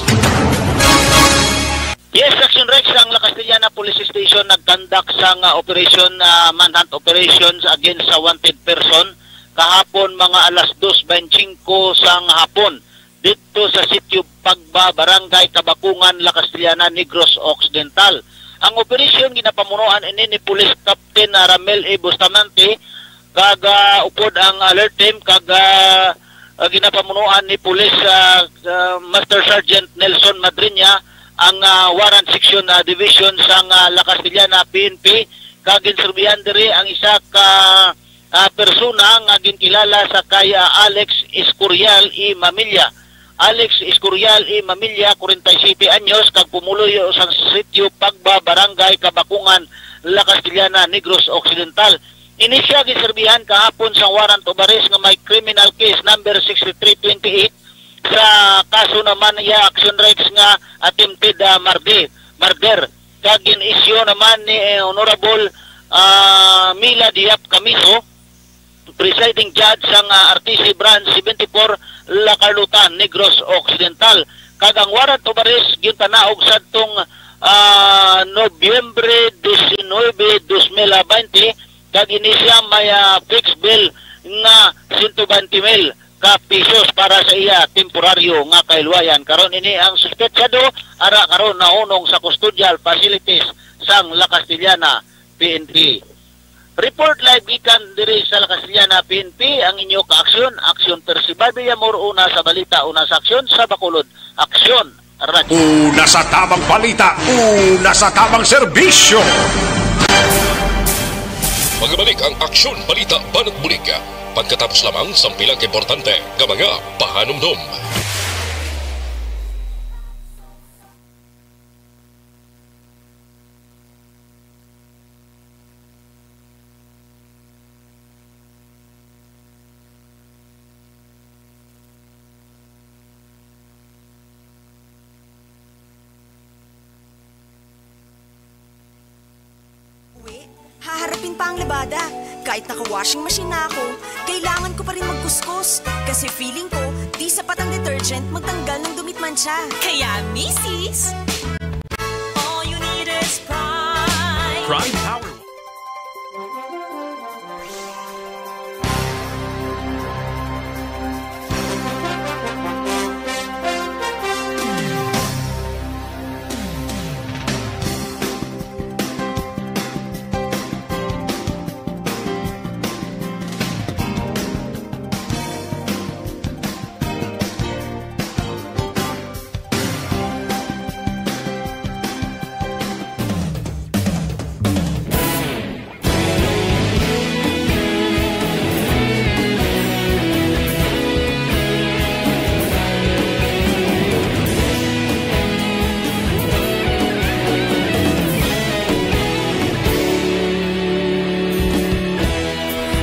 Yes, Action Rex, ang La Castellana Police Station nagkandak sang, ah, operation, ah, manhunt operations against sa wanted person kahapon mga alas dos beintisinko sang hapon didto sa sitio Pagba, Barangay Kabakungan, La Castellana, Negros Occidental. Ang operasyon ginapamunuan ini ni Police Captain, ah, Ramel A. Bustamante, kag, ah, upod ang alert team, kag, ah, ah, ginapamunuan ni Police, ah, ah, Master Sergeant Nelson Madriña, ang, ah, Warrant Section, ah, Division sang, ah, La Castellana P N P, kag ginserbihan diri ang isa ka ah, persona nga ginkilala sa kay, ah, Alex Escorial E. Mamilla. Alex Escorial E. Mamilla, kwarenta y siyete anyos, kag pumuluyo sa sitio Pagba, Barangay Kabakungan, La Castellana, Negros Occidental. Ini siya ginserbihan kahapon sa warrant of arrest nga may criminal case number six three twenty eight sa kaso naman iya, Action Rex, nga attempted, ah, murder, murder. Kag gin-issue naman ni, eh, Honorable, ah, Mila Diap Camiso, presiding judge sang, ah, R T C Branch seventy-four, La Carlota, Negros Occidental. Kag ang warrant of arrest ginpanaog sadtong, ah, Nobyembre diecinuebe, dos mil baynte, kag ini siya may, ah, fixed bail nga sento baynte mil ka pisos para sa iya temporaryo nga kahilwayan. Karon ini ang suspetsado ara karon nahunong sa custodial facilities sang La Castellana P N P. Report live gikan diri sa La Castellana P N P, ang inyo kaaksyon, Aksyon Percival Villamor, una sa balita, una sa aksyon, sa Bacolod, Aksyon Radyo. Una sa tamang balita, una sa tamang serbisyo. Magbalik ang Aksyon Balita Banat Bulig, pagkatapos lamang sang pila ka importante nga mga pahanumdom. Uwi, haharapin pa ang labada. Kahit naka-washing machine na ako, kailangan ko pa rin magkuskus. Kasi feeling ko, di sapat ang detergent magtanggal ng dumi't mantsa. Kaya, misis, all you need is Pride. Pride Power.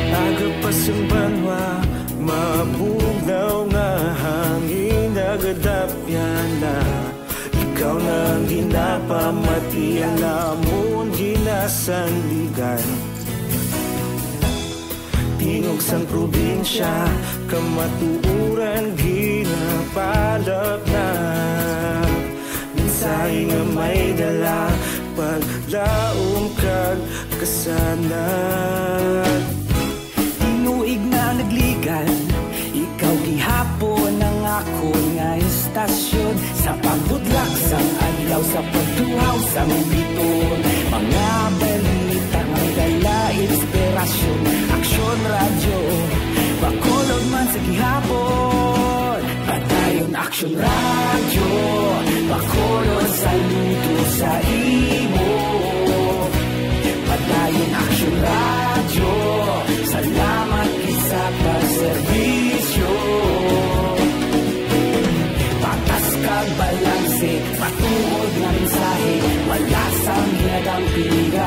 Aga pa sang banwa, mabugnaw nga hangin, nagadapyan na. Ikaw na ang ginapamati, ang lamon ginasandigan. Tingog sang probinsya, Kamatuoran ginapalapnap, mensahe nga may dala, paglaom kag kasanag. Tinuig na nagligan, ikaw gihapon ang akon nga istasyon. Sa pagbudlak sang adlaw, sa pagtuhaw sang biton, mga balita nga may dala inspirasyon. Aksyon Radyo, Bacolod man sa gihapon. Padayon Aksyon Radyo, Bacolod, saludo sa imo. Padayon Aksyon Radyo, salamat gid sa pagserbisyo. Patas kag balanse, matuod nga mensahe, wala sang ginadampigan.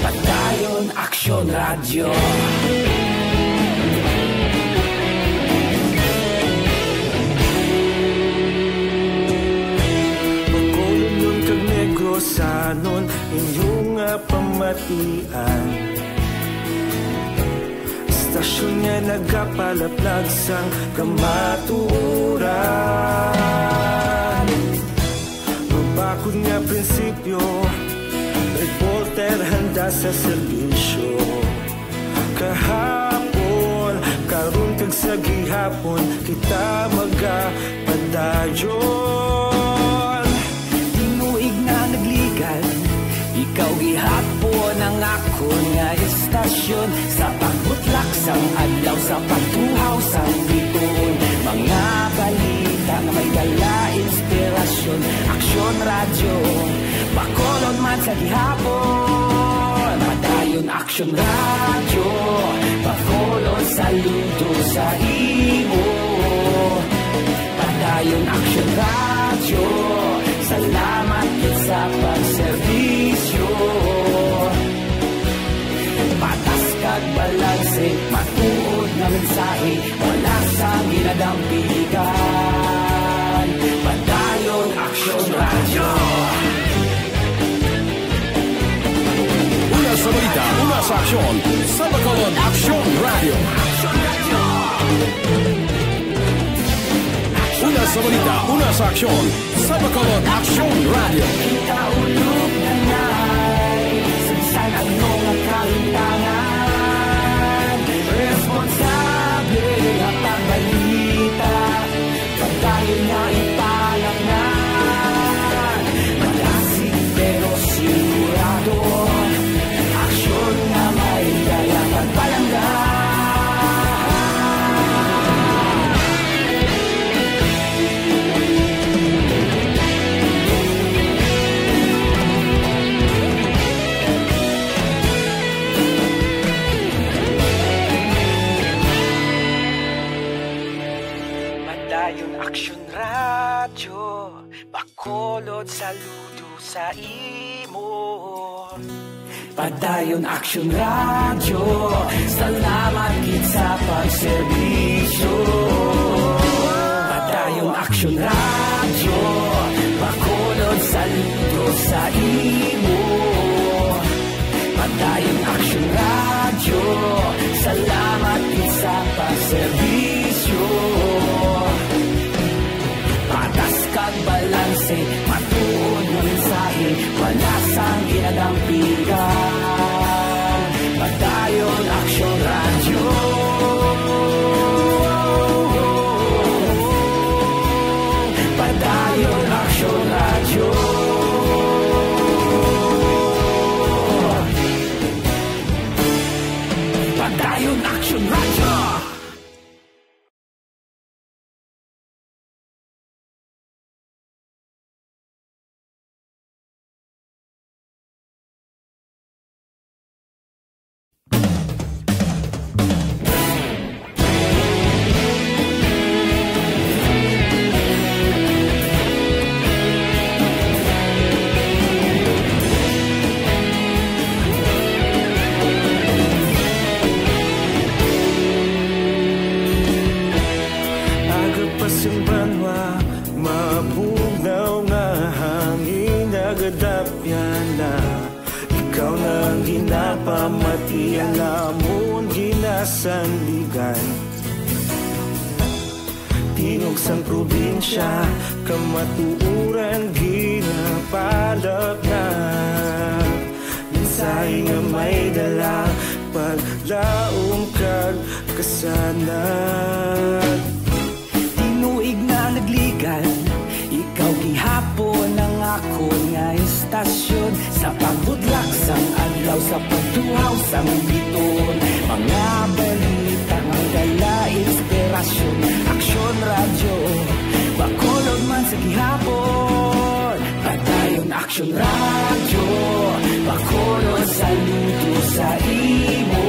Padayon Aksyon Radyo. Bacolodnon kag Negrosanon, inyo nga pamatian. Istasyon nga nagapalaplag sang kamatuoran. Mabakod nga prinsipyo, reporter handa sa serbisyo. Kahapon, karon kag sa gihapon, kita magapadayon. Tinuig na nagligan, ikaw gihapon ang akon nga istasyon. Sa pagbutlak sang adlaw, sa pagtuhaw sang biton, mga balita nga may dala inspirasyon. Aksyon Radyo, Bacolod man sa gihapon. Padayon Aksyon Radyo, Bacolod, saludo sa imo. Padayon Aksyon Radyo, salamat gid sa pagserbisyo. Patas kag balanse, matuod nga mensahe, wala sang ginadampigan. Padayon Aksyon Radyo. Una sa balita, una sa aksyon, sa Bacolod Aksyon Radyo. Una sa balita, una sa aksyon, sa Bacolod Aksyon Radyo. Kita ulog na nay, sa bisan ano nga kahimtangan, responsable nga pagbalita. Padayon nga ipalaknag, malasig pero sigurado, aksyon nga may dala pagpalangga. Padayon Aksyon Radyo, Bacolod, saludo sa imo. Padayon Aksyon Radyo, salamat gid sa pagserbisyo. Padayon Aksyon Radyo, Bacolod, saludo sa imo. Padayon Aksyon Radyo, salamat gid sa pagserbisyo. Patas kag balanse, matuod nga mensahe, wala sang ginadampigan. Padayon Aksyon Radyo. Padayon Aksyon Radyo. Padayon Aksyon Radyo. Aga pa sing banwa, mabugnaw nga hangin nagadapyan na. Ikaw na ang ginapamatian namon, gina- sandigan. Tingog sang probinsya, kamatuoran ginapalapnag. Mensahe nga may dala, paglaom kag kasanag. Tinuig na nagligan, ikaw gihapon ang akon nga istasyon. Sa pagbutlak sang adlaw, sa pagtuhaw sang biton, mga balita nga dala inspirasyon. Aksyon Radyo, Bacolod man sa gihapon. Padayon Aksyon Radyo, Bacolod, saludo sa imo.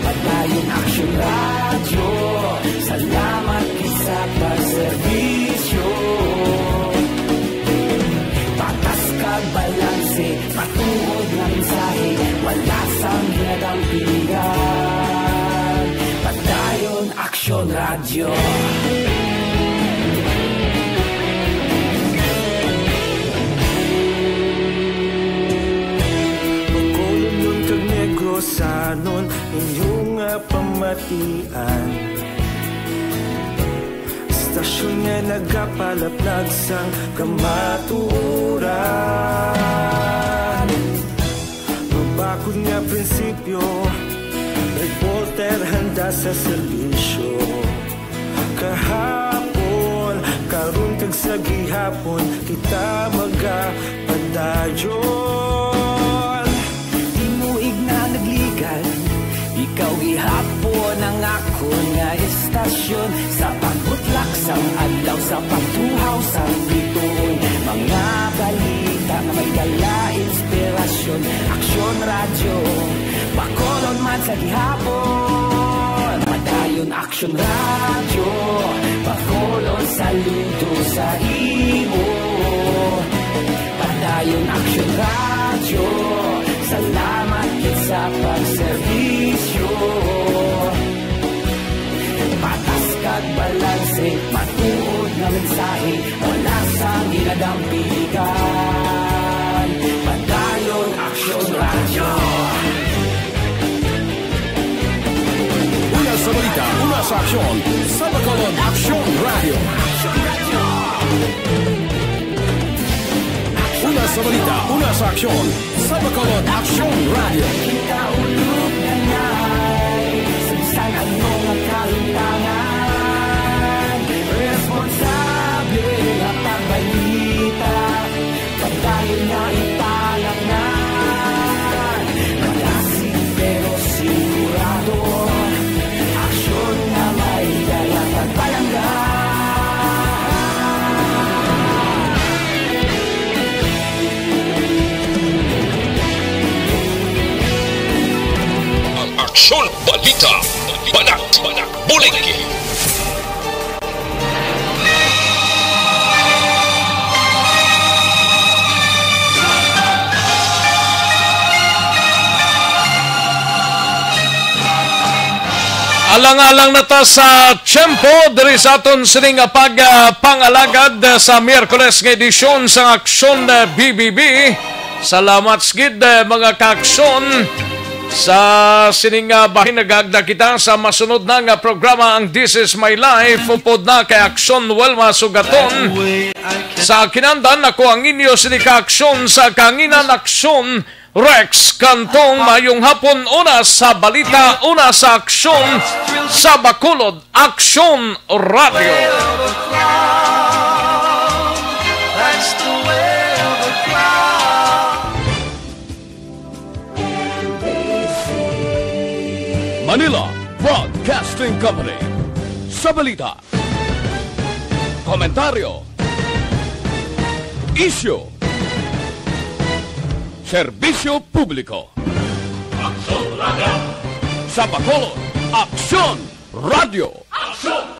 Padayon Aksyon Radyo, salamat gid sa pagserbisyo. Patas kag balanse, matuod nga mensahe, wala sang ginadampigan. Padayon Aksyon Radyo. Bacolodnon kag Negrosanon, inyo nga pamatian. Istasyon nga nagapalaplag sang kamatuoran. Mabakod nga prinsipyo, reporter handa sa serbisyo. Kahapon, karon kag sa gihapon, kita magapadayon. Tinuig na nagligan, ikaw gihapon ang akon nga istasyon. Sa pagbutlak sang adlaw, sa pagtuhaw sang bituon, mga balita nga may dala inspirasyon. Aksyon Radyo, Bacolod man sa gihapon. Padayon Aksyon Radyo, Bacolod, saludo sa imo. Padayon Aksyon Radyo, salamat gid sa pagserbisyo. Patas kag balanse, matuod nga mensahe, wala sang ginadampigan. Padayon Aksyon Radyo. Una sa balita, una sa aksyon, sa Bacolod Aksyon Radyo. Una sa balita, una sa aksyon, sa Bacolod Aksyon Radyo. Kita ulog na ngay, sa bisan ano nga kalutangan, responsable nga pagbalita. Padayon na italangnan, malasig pero sigurado. Aksyon nga may dala pagpalangga. Ang Aksyon Balita, Banat, Buligi. Alang-alang na ta sa tiyempo diri sa aton sining pag, ah, pangalagad, ah, sa Miyerkules nga edisyon sang Aksyon, ah, B B B. Salamat sa gid, eh, mga kaaksyon. Sa sining, ah, bahin, nagagda kita sa masunod na nga programa, ang This Is My Life, upod na kay Aksyon Wilma Sugaton. Sa kinandan, ako ang inyo sini kaaksyon sa kanginan, Aksyon Rex Cantong. Mayong hapon, una sa balita, una sa aksyon, sa Bacolod Aksyon Radio. Manila Broadcasting Company. Sa balita, komentaryo, isyu, serbisyo publiko. Aksyon Radio. Sa Bacolod, Aksyon Radio. Aksyon!